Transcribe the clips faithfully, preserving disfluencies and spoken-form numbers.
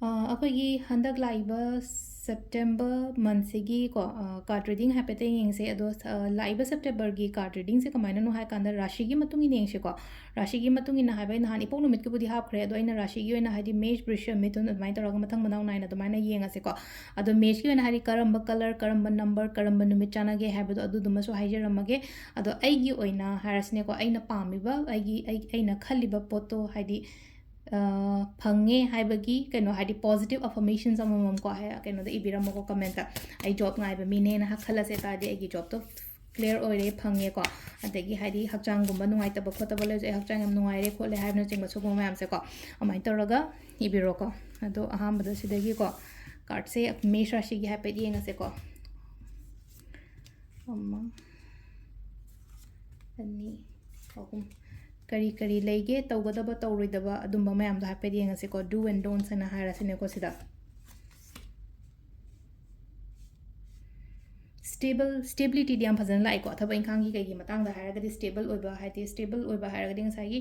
ꯑ, ꯑꯩꯈꯣꯏꯒꯤ ꯍꯟꯗꯛ ꯂꯥꯛꯏꯕ September monthꯁꯤꯒꯤꯀꯣ, ꯑ, card reading ꯍꯥꯏꯐꯦꯠꯇꯪ ꯌꯦꯡꯁꯦ꯫ ꯑꯗꯣ, ꯑ, ꯂꯥꯛꯏꯕ Septemberꯒꯤ card readingꯁꯦ ꯀꯃꯥꯏꯅꯅꯣ ꯍꯥꯏ ꯀꯥꯟꯗ, ꯔꯥꯁꯤꯒꯤ ꯃꯇꯨꯡ ꯏꯟꯅ ꯌꯦꯡꯁꯤꯀꯣ꯫ ꯔꯥꯁꯤꯒꯤ ꯃꯇꯨꯡ ꯏꯟꯅ ꯍꯥꯏꯕ, ꯑꯩ ꯅꯍꯥꯟ ꯏꯄꯣꯛ ꯅꯨꯃꯤꯠꯀꯤꯕꯨꯗꯤ ꯍꯥꯞꯈ꯭ꯔꯦ, ꯑꯗꯣ ꯑꯩꯅ ꯔꯥꯁꯤꯒꯤ ꯑꯣꯏꯅ, ꯍꯥꯏꯗꯤ, ꯃꯦꯁ, ꯕ꯭ꯔꯤꯁ, ꯃꯤꯊꯨꯟ, ꯑꯗꯨꯃꯥꯏꯅ ꯇꯧꯔꯒ ꯃꯊꯪ ꯃꯅꯥꯎ ꯅꯥꯏꯅ ꯑꯗꯨꯃꯥꯏꯅ ꯌꯦꯡꯉꯁꯤꯀꯣ꯫ ꯑꯗꯣ ꯃꯦꯁꯀꯤ ꯑꯣꯏꯅ, ꯍꯥꯏꯗꯤ, ꯀꯔꯝꯕ colour, ꯀꯔꯝꯕ number, ꯀꯔꯝꯕ ꯅꯨꯃꯤꯠ ꯆꯥꯟꯅꯒꯦ ꯍꯥꯏꯕꯗꯣ ꯑꯗꯨꯗꯨꯃꯁꯨ ꯍꯥꯏꯖꯔꯝꯃꯒꯦ꯫ ꯑꯗꯣ ꯑꯩꯒꯤ ꯑꯣꯏꯅ ꯍꯥꯏꯔꯁꯤꯅꯦꯀꯣ, ꯑꯩꯅ ꯄꯥꯝꯃꯤꯕ, ꯑꯩꯒꯤ, ꯑꯩ-, ꯑꯩꯅ ꯈꯜꯂꯤꯕ ꯄꯣꯠꯇꯣ, ꯍꯥꯏꯗꯤ, ꯑ, ꯐꯪꯉꯦ ꯍꯥꯏꯕꯒꯤ ꯀꯩꯅꯣ, ꯍꯥꯏꯗꯤ, positive affirmations ꯑꯃꯃꯝꯀꯣ, ꯍꯥꯏ-, ꯀꯩꯅꯣꯗ ꯏꯕꯤꯔꯝꯃꯣꯀꯣ, commentꯇ꯫ "ꯑꯩ job ꯉꯥꯏꯕ ꯃꯤꯅꯦꯅ" ꯈꯜꯂꯁꯦ ꯇꯥꯔꯗꯤ, "ꯑꯩꯒꯤ jobꯇꯣ clear ꯑꯣꯏꯔꯦ, ꯐꯪꯉꯦꯀꯣ"꯫ ꯑꯗꯒꯤ, ꯍꯥꯏꯗꯤ, ꯍꯛꯆꯥꯡꯒꯨꯝꯕ ꯅꯨꯡꯉꯥꯏꯇꯕ ꯈꯣꯠꯇꯕ ꯂꯩꯔꯁꯨ, "ꯑꯩ ꯍꯛꯆꯥꯡ ꯌꯥꯝ ꯅꯨꯡꯉꯥꯏꯔꯦ ꯈꯣꯠꯂꯦ" ꯍꯥꯏꯕꯅꯆꯤꯡꯕ, ꯁꯤꯒꯨꯝꯕ ꯃꯌꯥꯝꯁꯦꯀꯣ, ꯑꯗꯨꯃꯥꯏꯅ ꯇꯧꯔꯒ ꯏꯕꯤꯔꯣꯀꯣ꯫ ꯑꯗꯣ ꯑꯍꯥꯟꯕꯗ ꯁꯤꯗꯒꯤꯀꯣ, cardꯁꯦ ꯃꯦꯁ ꯔꯥꯁꯤꯒꯤ ꯍꯥꯏꯐꯦꯠ ꯌꯦꯡꯉꯁꯦꯀꯣ꯫ ꯑꯃ, ꯑꯅꯤ, ꯑꯍꯨꯝ꯫ ꯀꯔꯤ ꯀꯔꯤ ꯂꯩꯒꯦ, ꯇꯧꯒꯗꯕ, ꯇꯧꯔꯣꯏꯗꯕ, ꯑꯗꯨꯝꯕ ꯃꯌꯥꯝꯗꯣ ꯍꯥꯏꯐꯦꯠ ꯌꯦꯡꯉꯁꯤꯀꯣ꯫ Do and don'ts ꯍꯥꯏꯅ ꯍꯥꯏꯔꯁꯤꯅꯦꯀꯣ ꯁꯤꯗ꯫ Stable, stabilityꯗꯤ ꯌꯥꯝ ꯐꯖꯅ ꯂꯥꯛꯏꯀꯣ꯫ ꯊꯕꯛ ꯏꯪꯈꯥꯡꯒꯤ ꯀꯩꯒꯤ ꯃꯇꯥꯡꯗ ꯍꯥꯏꯔꯒꯗꯤ stable ꯑꯣꯏꯕ, ꯍꯥꯏꯗꯤ, stable ꯑꯣꯏꯕ ꯍꯥꯏꯔꯒꯗꯤ ꯉꯁꯥꯏꯒꯤ,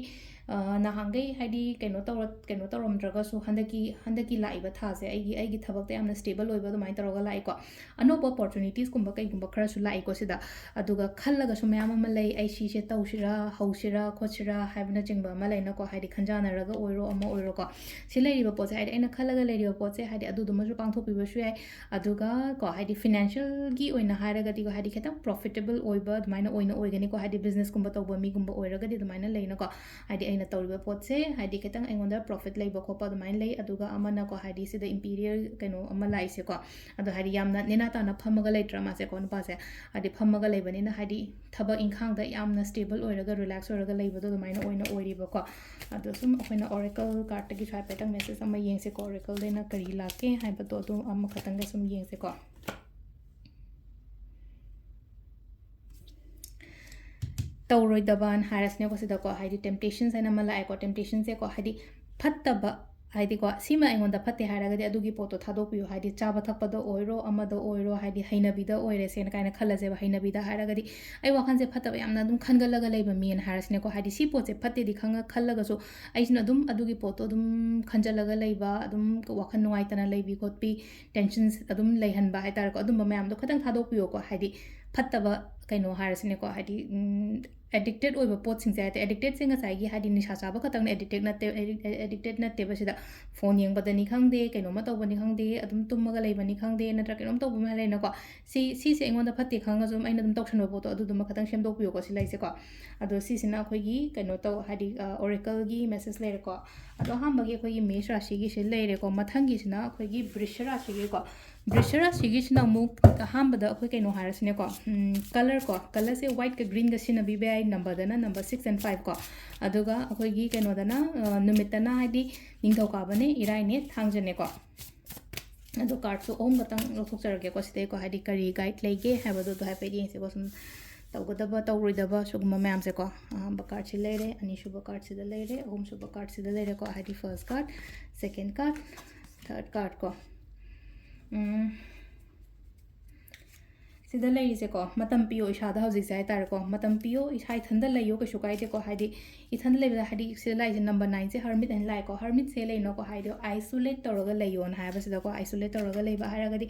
ꯑ, ꯅꯍꯥꯟꯈꯩ, ꯍꯥꯏꯗꯤ, ꯀꯩꯅꯣ ꯇꯧꯔ-, ꯀꯩꯅꯣ ꯇꯧꯔꯝꯗ꯭ꯔꯒꯁꯨ, ꯍꯟꯗꯛꯀꯤ, ꯍꯟꯗꯛꯀꯤ ꯂꯥꯛꯏꯕ ꯊꯥꯁꯦ ꯑꯩꯒꯤ, ꯑꯩꯒꯤ ꯊꯕꯛꯇ ꯌꯥꯝꯅ stable ꯑꯣꯏꯕ ꯑꯗꯨꯃꯥꯏꯅ ꯇꯧꯔꯒ ꯂꯥꯛꯏꯀꯣ꯫ ꯑꯅꯧꯕ opportunitiesꯀꯨꯝꯕ ꯀꯩꯒꯨꯝꯕ ꯈꯔꯁꯨ ꯂꯥꯛꯏꯀꯣ ꯁꯤꯗ꯫ ꯑꯗꯨꯒ ꯈꯜꯂꯒꯁꯨ ꯃꯌꯥꯝ ꯑꯃ ꯂꯩ, "ꯑꯩ ꯁꯤꯁꯦ ꯇꯧꯁꯤꯔꯥ, ꯍꯧꯁꯤꯔꯥ, ꯈꯣꯠꯁꯤꯔꯥ" ꯍꯥꯏꯕꯅꯆꯤꯡꯕ ꯑꯃ ꯂꯩꯅꯀꯣ, ꯍꯥꯏꯗꯤ, ꯈꯟꯖꯥꯟꯅꯔꯒ ꯑꯣꯏꯔꯣ, ꯑꯃ ꯑꯣꯏꯔꯣꯀꯣ꯫ ꯁꯤ ꯂꯩꯔꯤꯕ ꯄꯣꯠꯁꯦ, ꯍꯥꯏꯗꯤ, ꯑꯩꯅ ꯈꯜꯂꯒ ꯂꯩꯔꯤꯕ ꯄꯣꯠꯁꯦ, ꯍꯥꯏꯗꯤ, ꯑꯗꯨꯗꯨꯃꯁꯨ ꯄꯥꯡꯊꯣꯛꯄꯤꯕꯁꯨ ꯌꯥꯏ꯫ ꯑꯗꯨꯒ ꯀꯣ, ꯍꯥꯏꯗꯤ, financialꯒꯤ ꯑꯣꯏꯅ ꯍꯥꯏꯔꯒꯗꯤꯀꯣ, ꯍꯥꯏꯗꯤ, ꯈꯤꯇꯪ profitable ꯑꯣꯏꯕ ꯑꯗꯨꯃꯥꯏꯅ ꯑꯣꯏꯅ ꯑꯣꯏꯒꯅꯤꯀꯣ, ꯍꯥꯏꯗꯤ, businessꯀꯨꯝꯕ ꯇꯧꯕ ꯃꯤꯒꯨꯝꯕ ꯑꯣꯏꯔꯒꯗꯤ ꯑꯗꯨꯃꯥꯏꯅ ꯂꯩꯅꯀꯣ꯫ ꯍꯥꯏꯗꯤ, ꯑꯩꯅ ꯇꯧꯔꯤꯕ ꯄꯣꯠꯁꯦ, ꯍꯥꯏꯗꯤ, ꯈꯤꯇꯪ ꯑꯩꯉꯣꯟꯗ profit ꯂꯩꯕ ꯈꯣꯠꯄ ꯑꯗꯨꯃꯥꯏꯅ ꯂꯩ꯫ ꯑꯗꯨꯒ ꯑꯃꯅꯀꯣ, ꯍꯥꯏꯗꯤ, ꯁꯤꯗ Imperial ꯀꯩꯅꯣ ꯑꯃ ꯂꯥꯛꯏꯁꯦꯀꯣ, ꯑꯗꯣ, ꯍꯥꯏꯗꯤ, ꯌꯥꯝꯅ ꯅꯦꯅꯥ ꯇꯥꯅ ꯐꯝꯃꯒ ꯂꯩꯇ꯭ꯔꯥ ꯃꯥꯁꯦꯀꯣ, ꯅꯨꯄꯥꯁꯦ? ꯍꯥꯏꯗꯤ, ꯐꯝꯃꯒ ꯂꯩꯕꯅꯤꯅ, ꯍꯥꯏꯗꯤ, ꯊꯕꯛ ꯏꯪꯈꯥꯡꯗ ꯌꯥꯝꯅ stable ꯑꯣꯏꯔꯒ, relax ꯑꯣꯏꯔꯒ ꯂꯩꯕꯗꯣ ꯑꯗꯨꯃꯥꯏꯅ ꯑꯣꯏꯅ ꯑꯣꯏꯔꯤꯕꯀꯣ꯫ ꯑꯗꯣ ꯁꯨꯝ ꯑꯩꯈꯣꯏꯅ Oracleꯒꯤ cardꯇꯒꯤꯁꯨ ꯍꯥꯏꯐꯦꯠꯇꯪ message ꯑꯃ ꯌꯦꯡꯁꯦꯀꯣ, Oracleꯗꯩꯅ ꯀꯔꯤ ꯂꯥꯛꯀꯦ ꯍꯥꯏꯕꯗꯣ, ꯑꯗꯨ ꯑꯃꯈꯛꯇꯪꯒ ꯁꯨꯝ ꯌꯦꯡꯁꯦꯀꯣ꯫ ꯇꯧꯔꯣꯏꯗꯕꯅ ꯍꯥꯏꯔꯁꯤꯅꯦꯀꯣ ꯁꯤꯗꯀꯣ, ꯍꯥꯏꯗꯤ, temptations ꯍꯥꯏꯅ ꯑꯃ ꯂꯥꯛꯑꯦꯀꯣ꯫ Temptationꯁꯦꯀꯣ, ꯍꯥꯏꯗꯤ, ꯐꯠꯇꯕ, ꯍꯥꯏꯗꯤꯀꯣ, ꯁꯤꯃ ꯑꯩꯉꯣꯟꯗ ꯐꯠꯇꯦ ꯍꯥꯏꯔꯒꯗꯤ ꯑꯗꯨꯒꯤ ꯄꯣꯠꯇꯣ ꯊꯥꯗꯣꯛꯄꯤꯌꯨ꯫ ꯍꯥꯏꯗꯤ ꯆꯥꯕ ꯊꯛꯄꯗ ꯑꯣꯏꯔꯣ, ꯑꯃꯗ ꯑꯣꯏꯔꯣ, ꯍꯥꯏꯗꯤ ꯍꯩꯅꯕꯤꯗ ꯑꯣꯏꯔꯦꯁꯦꯅ ꯀꯥꯏꯅ ꯈꯜꯂꯁꯦꯕ꯫ ꯍꯩꯅꯕꯤꯗ ꯍꯥꯏꯔꯒꯗꯤ ꯑꯩ ꯋꯥꯈꯜꯁꯦ ꯐꯠꯇꯕ ꯌꯥꯝꯅ ꯑꯗꯨꯝ ꯈꯟꯒꯠꯂꯒ ꯂꯩꯕ ꯃꯤꯅ ꯍꯥꯏꯔꯁꯤꯅꯦꯀꯣ꯫ ꯍꯥꯏꯗꯤ ꯁꯤ ꯄꯣꯠꯁꯦ ꯐꯠꯇꯦꯗꯤ ꯈꯪꯉ ꯈꯜꯂꯒꯁꯨ ꯑꯩꯁꯤꯅ ꯑꯗꯨꯝ ꯑꯗꯨꯒꯤ ꯄꯣꯠꯇꯣ ꯑꯗꯨꯝ ꯈꯟꯖꯜꯂꯒ ꯂꯩꯕ, ꯑꯗꯨꯝ ꯋꯥꯈꯜ ꯅꯨꯡꯉꯥꯏꯇꯅ ꯂꯩꯕꯤ ꯈꯣꯠꯄꯤ, ꯇꯦꯟꯁꯟ ꯑꯗꯨꯝ ꯂꯩꯍꯟꯕ ꯍꯥꯏꯇꯥꯔꯦꯀꯣ꯫ ꯑꯗꯨꯝꯕ ꯃꯌꯥꯝꯗꯣ ꯈꯤꯇꯪ ꯊꯥꯗꯣꯛꯄꯤꯌꯣꯀꯣ꯫ ꯍꯥꯏꯗꯤ ꯐꯠꯇꯕ ꯀꯩꯅꯣ ꯍꯥꯏꯔꯁꯤꯅꯦꯀꯣ, ꯍꯥꯏꯗꯤ, ꯎꯝ, ꯑꯦꯗꯤꯛꯇꯦꯠ ꯑꯣꯏꯕ ꯄꯣꯠꯁꯤꯡꯁꯦ ꯍꯥꯏꯇꯥꯔꯦ꯫ ꯑꯦꯗꯤꯛꯇꯦꯠꯁꯦ ꯉꯁꯥꯏꯒꯤ ꯍꯥꯏꯗꯤ ꯅꯤꯁꯥ ꯆꯥꯕ ꯈꯛꯇꯪꯅ ꯑꯦꯗꯤꯛꯇꯦꯠ ꯅꯠꯇꯦ, ꯑꯦꯗꯤꯛ-, ꯑꯦꯗꯤꯛꯇꯦꯠ ꯅꯠꯇꯦꯕ ꯁꯤꯗ꯫ ꯐꯣꯟ ꯌꯦꯡꯕꯗꯅꯤ ꯈꯪꯗꯦ, ꯀꯩꯅꯣꯝꯃ ꯇꯧꯕꯅꯤ ꯈꯪꯗꯦ, ꯑꯗꯨꯝ ꯇꯨꯝꯃꯒ ꯂꯩꯕꯅꯤ ꯈꯪꯗꯦ, ꯅꯠꯇ꯭ꯔꯒ ꯀꯩꯅꯣꯝ ꯇꯧꯕ ꯑꯃ ꯂꯩꯅꯀꯣ꯫ ꯁꯤ, ꯁꯤꯁꯦ ꯑꯩꯉꯣꯟꯗ ꯐꯠꯇꯦ ꯈꯪꯉꯁꯨ ꯑꯗꯨꯝ ꯑꯩꯅ ꯑꯗꯨꯝ ꯇꯧꯁꯟꯕ ꯄꯣꯠꯇꯣ ꯑꯗꯨꯗꯨꯃ ꯈꯤꯇꯪ ꯁꯦꯝꯗꯣꯛꯄꯤꯌꯨꯀꯣ ꯁꯤ ꯂꯩꯁꯦꯀꯣ꯫ ꯑꯗꯣ ꯁꯤꯁꯤꯅ ꯑꯩꯈꯣꯏꯒꯤ ꯀꯩꯅꯣ ꯇꯧ, ꯍꯥꯏꯗꯤ, ꯑ, ꯑꯣꯔꯦꯀꯜꯒꯤ ꯃꯦꯁꯦꯖ ꯂꯩꯔꯦꯀꯣ꯫ ꯑꯗꯣ ꯑꯍꯥꯟꯕꯒꯤ ꯑꯩꯈꯣꯏꯒꯤ ꯃꯦꯁ ꯔꯥꯁꯤꯒꯤꯁꯦ ꯂꯩꯔꯦꯀꯣ꯫ ꯃꯊꯪꯒꯤꯁꯤꯅ ꯑꯩꯈꯣꯏꯒꯤ ꯕ꯭ꯔꯤꯁ ꯔꯥꯁꯤꯒꯤꯀꯣ꯫ ꯕ꯭ꯔꯤꯁ ꯔꯥꯁꯤꯒꯤꯁꯤꯅ ꯑꯃꯨꯛ ꯑꯍꯥꯟꯕꯗ ꯑꯩꯈꯣꯏ ꯀꯩꯅꯣ ꯍꯥꯏꯔꯁꯤꯅꯦꯀꯣ, ꯎꯝ, ꯀꯂꯔ ꯀꯣ, ꯀꯂꯔꯁꯦ ꯋꯥꯏꯠꯀ ꯒ꯭ꯔꯤꯟꯒ ꯁꯤꯖꯤꯟꯅꯕꯤꯕ ꯌꯥꯏ꯫ ꯅꯝꯕꯔꯗꯅ ꯅꯝꯕꯔ ꯁꯤꯛꯁ ꯑꯦꯟ ꯐꯥꯏꯚ ꯀꯣ꯫ ꯑꯗꯨꯒ ꯑꯩꯈꯣꯏꯒꯤ ꯀꯩꯅꯣꯗꯅ, ꯑ, ꯅꯨꯃꯤꯠꯇꯅ ꯍꯥꯏꯗꯤ ꯅꯤꯡꯊꯧꯀꯥꯕꯅꯦ, ꯏꯔꯥꯏꯅꯦ, ꯊꯥꯡꯖꯅꯦꯀꯣ꯫ ꯑꯗꯣ ꯀꯥꯔꯠꯁꯨ ꯑꯍꯨꯝ ꯈꯛꯇꯪ ꯂꯧꯊꯣꯛꯆꯔꯒꯦꯀꯣ ꯁꯤꯗꯩꯀꯣ, ꯍꯥꯏꯗꯤ ꯀꯔꯤ ꯒꯥꯏꯗ ꯂꯩꯒꯦ ꯍꯥꯏꯕꯗꯣ ꯑꯗꯨ ꯍꯥꯏꯐꯦꯠ ꯌꯦꯡꯁꯤꯀꯣ꯫ ꯁꯨꯝ ꯇꯧꯒꯗꯕ ꯇꯧꯔꯣꯏꯗꯕ ꯁꯤꯒꯨꯝꯕ ꯃꯌꯥꯝꯁꯦꯀꯣ꯫ ꯑꯍꯥꯟꯕ ꯀꯥꯔꯠꯁꯤ ꯂꯩꯔꯦ, ꯑꯅꯤꯁꯨꯕ ꯀꯥꯔꯠꯁꯤꯗ ꯂꯩꯔꯦ, ꯑꯍꯨꯝꯁꯨꯕ ꯀꯥꯔꯠꯁꯤꯗ ꯂꯩꯔꯦꯀꯣ, ꯍꯥꯏꯗꯤ ꯐꯥꯔꯁ ꯀꯥꯔꯠ, ꯁꯦꯀꯦꯟ ꯀꯥꯔꯠ, ꯊꯥꯔꯠ ꯀꯥꯔꯠ ꯀꯣ꯫ ꯎꯝ, ꯁꯤꯗ ꯂꯩꯔꯤꯁꯦꯀꯣ, ꯃꯇꯝ ꯄꯤꯌꯣ ꯏꯁꯥꯗ ꯍꯧꯖꯤꯛꯁꯦ ꯍꯥꯏꯇꯥꯔꯦꯀꯣ꯫ ꯃꯇꯝ ꯄꯤꯌꯣ, ꯏꯁꯥ ꯏꯊꯟꯗ ꯂꯩꯌꯣ, ꯀꯩꯁꯨ ꯀꯥꯏꯗꯦꯀꯣ꯫ ꯍꯥꯏꯗꯤ ꯏꯊꯟꯗ ꯂꯩꯕꯗ, ꯍꯥꯏꯗꯤ ꯁꯤꯗ ꯂꯥꯛꯏꯁꯦ ꯅꯝꯕꯔ ꯅꯥꯏꯟꯁꯦ ꯍꯔꯃꯤꯠ ꯍꯥꯏꯅ ꯂꯥꯛꯑꯦꯀꯣ꯫ ꯍꯔꯃꯤꯠꯁꯦ ꯂꯩꯅꯣꯀꯣ, ꯍꯥꯏꯗꯤ ꯑꯥꯏꯁꯣꯂꯦꯠ ꯇꯧꯔꯒ ꯂꯩꯌꯣꯅ ꯍꯥꯏꯕꯁꯤꯗꯀꯣ꯫ ꯑꯥꯏꯁꯣꯂꯦꯠ ꯇꯧꯔꯒ ꯂꯩꯕ ꯍꯥꯏꯔꯒꯗꯤ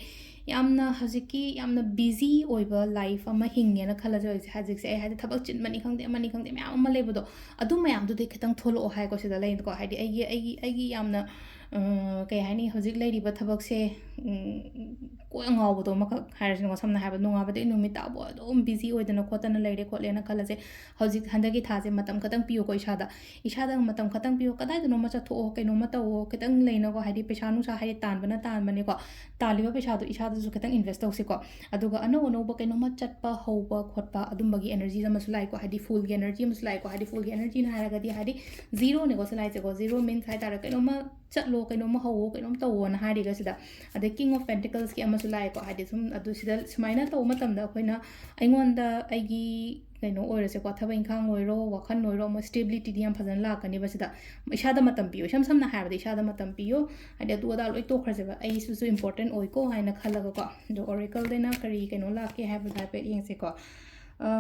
ꯌꯥꯝꯅ ꯍꯧꯖꯤꯛꯀꯤ ꯌꯥꯝꯅ ꯕꯤꯖꯤ ꯑꯣꯏꯕ ꯂꯥꯏꯐ ꯑꯃ ꯍꯤꯡꯉꯦꯅ ꯈꯜꯂꯁꯦ꯫ ꯍꯧꯖꯤꯛꯁꯦ, ꯍꯧꯖꯤꯛꯁꯦ ꯑꯩ ꯍꯥꯏꯗꯤ ꯊꯕꯛ ꯆꯤꯟꯕꯅꯤ ꯈꯪꯗꯦ, ꯑꯃꯅꯤ ꯈꯪꯗꯦ, ꯃꯌꯥꯝ ꯑꯃ ꯂꯩꯕꯗꯣ, ꯑꯗꯨ ꯃꯌꯥꯝꯗꯨꯗꯤ ꯈꯤꯇꯪ ꯊꯣꯛꯂꯛꯑꯣ ꯍꯥꯏꯀꯣ ꯁꯤꯗ ꯂꯩꯅꯀꯣ꯫ ꯍꯥꯏꯗꯤ ꯑꯩꯒꯤ, ꯑꯩꯒꯤ, ꯑꯩꯒꯤ ꯌꯥꯝꯅ, ꯑ, ꯀꯩ ꯍꯥꯏꯅꯤ, ꯍꯧꯖꯤꯛ ꯂꯩꯔꯤꯕ ꯊꯕꯛꯁꯦ, ꯎꯝ, ꯀꯣꯛ ꯉꯥꯎꯕꯗꯣ ꯑꯃꯈꯛ ꯍꯥꯏꯔꯁꯤꯅꯀꯣ꯫ ꯁꯝꯅ ꯍꯥꯏꯔꯕꯗ ꯅꯣꯡꯉꯥꯟꯕꯗꯒꯤ ꯅꯨꯃꯤꯠ ꯇꯥꯕ ꯑꯗꯨꯝ ꯕꯤꯖꯤ ꯑꯣꯏꯗꯅ ꯈꯣꯠꯇꯅ ꯂꯩꯔꯦ ꯈꯣꯠꯂꯦꯅ ꯈꯜꯂꯁꯦ꯫ ꯍꯧꯖꯤꯛ ꯍꯟꯗꯛꯀꯤ ꯊꯥꯁꯦ ꯃꯇꯝ ꯈꯛꯇꯪ ꯄꯤꯌꯨꯀꯣ ꯏꯁꯥꯗ꯫ ꯏꯁꯥꯗ ꯃꯇꯝ ꯈꯛꯇꯪ ꯄꯤꯌꯣ꯫ ꯀꯗꯥꯏꯗꯅꯣꯃ ꯆꯠꯊꯣꯛꯑꯣ, ꯀꯩꯅꯣꯝꯃ ꯇꯧꯑꯣ, ꯈꯤꯇꯪ ꯂꯩꯅꯀꯣ꯫ ꯍꯥꯏꯗꯤ ꯄꯩꯁꯥ ꯅꯨꯡꯁꯥ ꯍꯥꯏꯗꯤ ꯇꯥꯟꯕꯅ ꯇꯥꯟꯕꯅꯤꯀꯣ꯫ ꯇꯥꯜꯂꯤꯕ ꯄꯩꯁꯥꯗꯣ ꯏꯁꯥꯗꯁꯨ ꯈꯤꯇꯪ ꯏꯟꯚꯦꯁ ꯇꯧꯁꯤꯀꯣ꯫ ꯑꯗꯨꯒ ꯑꯅꯧ ꯑꯅꯧꯕ ꯀꯩꯅꯣꯝꯃ ꯆꯠꯄ ꯍꯧꯕ ꯈꯣꯠꯄ ꯑꯗꯨꯝꯕꯒꯤ ꯑꯦꯅꯔꯖꯤ ꯑꯃꯁꯨ ꯂꯥꯛꯏꯀꯣ꯫ ꯍꯥꯏꯗꯤ ꯐꯨꯜꯒꯤ ꯑꯦꯅꯔꯖꯤ ꯑꯃꯁꯨ ꯂꯥꯛꯏꯀꯣ꯫ ꯍꯥꯏꯗꯤ ꯐꯨꯜꯒꯤ ꯑꯦꯅꯔꯖꯤꯅ ꯍꯥꯏꯔꯒꯗꯤ ꯍꯥꯏꯗꯤ ꯖꯤꯔꯣꯅꯦꯀꯣ ꯁꯤ ꯂꯥꯛꯏꯁꯦꯀꯣ꯫ ꯖꯤꯔꯣ ꯃꯤꯟꯁ ꯍꯥꯏꯇꯥꯔꯦ, ꯀꯩꯅꯣꯝꯃ ꯆꯠꯂꯣ, ꯀꯩꯅꯣꯝꯃ ꯍꯧꯋꯣ, ꯀꯩꯅꯣꯝ ꯇꯧꯋꯣꯅ ꯍꯥꯏꯔꯤꯒꯁꯤꯗ꯫ ꯑꯗꯩ ꯀꯤꯡ ꯑꯣꯐ ꯄꯦꯟꯇꯤꯀꯜꯁꯀꯤ ꯑꯃꯁꯨ ꯂꯥꯛꯑꯦꯀꯣ꯫ ꯍꯥꯏꯗꯤ ꯁꯨꯝ ꯑꯗꯨ ꯁꯤꯗ ꯁꯨꯃꯥꯏꯅ ꯇꯧꯕ ꯃꯇꯝꯗ ꯑꯩꯈꯣꯏꯅ, ꯑꯩꯉꯣꯟꯗ ꯑꯩꯒꯤ ꯀꯩꯅꯣ ꯑꯣꯏꯔꯁꯦꯀꯣ, ꯊꯕꯛ ꯏꯪꯈꯥꯡ ꯑꯣꯏꯔꯣ, ꯋꯥꯈꯜ ꯑꯣꯏꯔꯣ, ꯑꯃ stabilityꯗꯤ ꯌꯥꯝ ꯐꯖꯅ ꯂꯥꯛꯀꯅꯦꯕ ꯁꯤꯗ꯫ ꯏꯁꯥꯗ ꯃꯇꯝ ꯄꯤꯌꯣ, ꯏꯁꯝ ꯁꯝꯅ ꯍꯥꯏꯔꯕꯗ ꯏꯁꯥꯗ ꯃꯇꯝ ꯄꯤꯌꯣ꯫ ꯍꯥꯏꯗꯤ ꯑꯗꯨ ꯑꯗꯥ ꯂꯣꯏ ꯇꯣꯛꯈ꯭ꯔꯁꯦꯕ, ꯑꯩꯁꯤꯁꯨ important ꯑꯣꯏꯀꯣ ꯍꯥꯏꯅ ꯈꯜꯂꯒꯀꯣ꯫ ꯑꯗꯣ Oracleꯗꯩꯅ ꯀꯔꯤ ꯀꯩꯅꯣ ꯂꯥꯛꯀꯦ ꯍꯥꯏꯕꯗꯣ ꯍꯥꯏꯐꯦꯠ ꯌꯦꯡꯁꯦꯀꯣ꯫ ꯑ,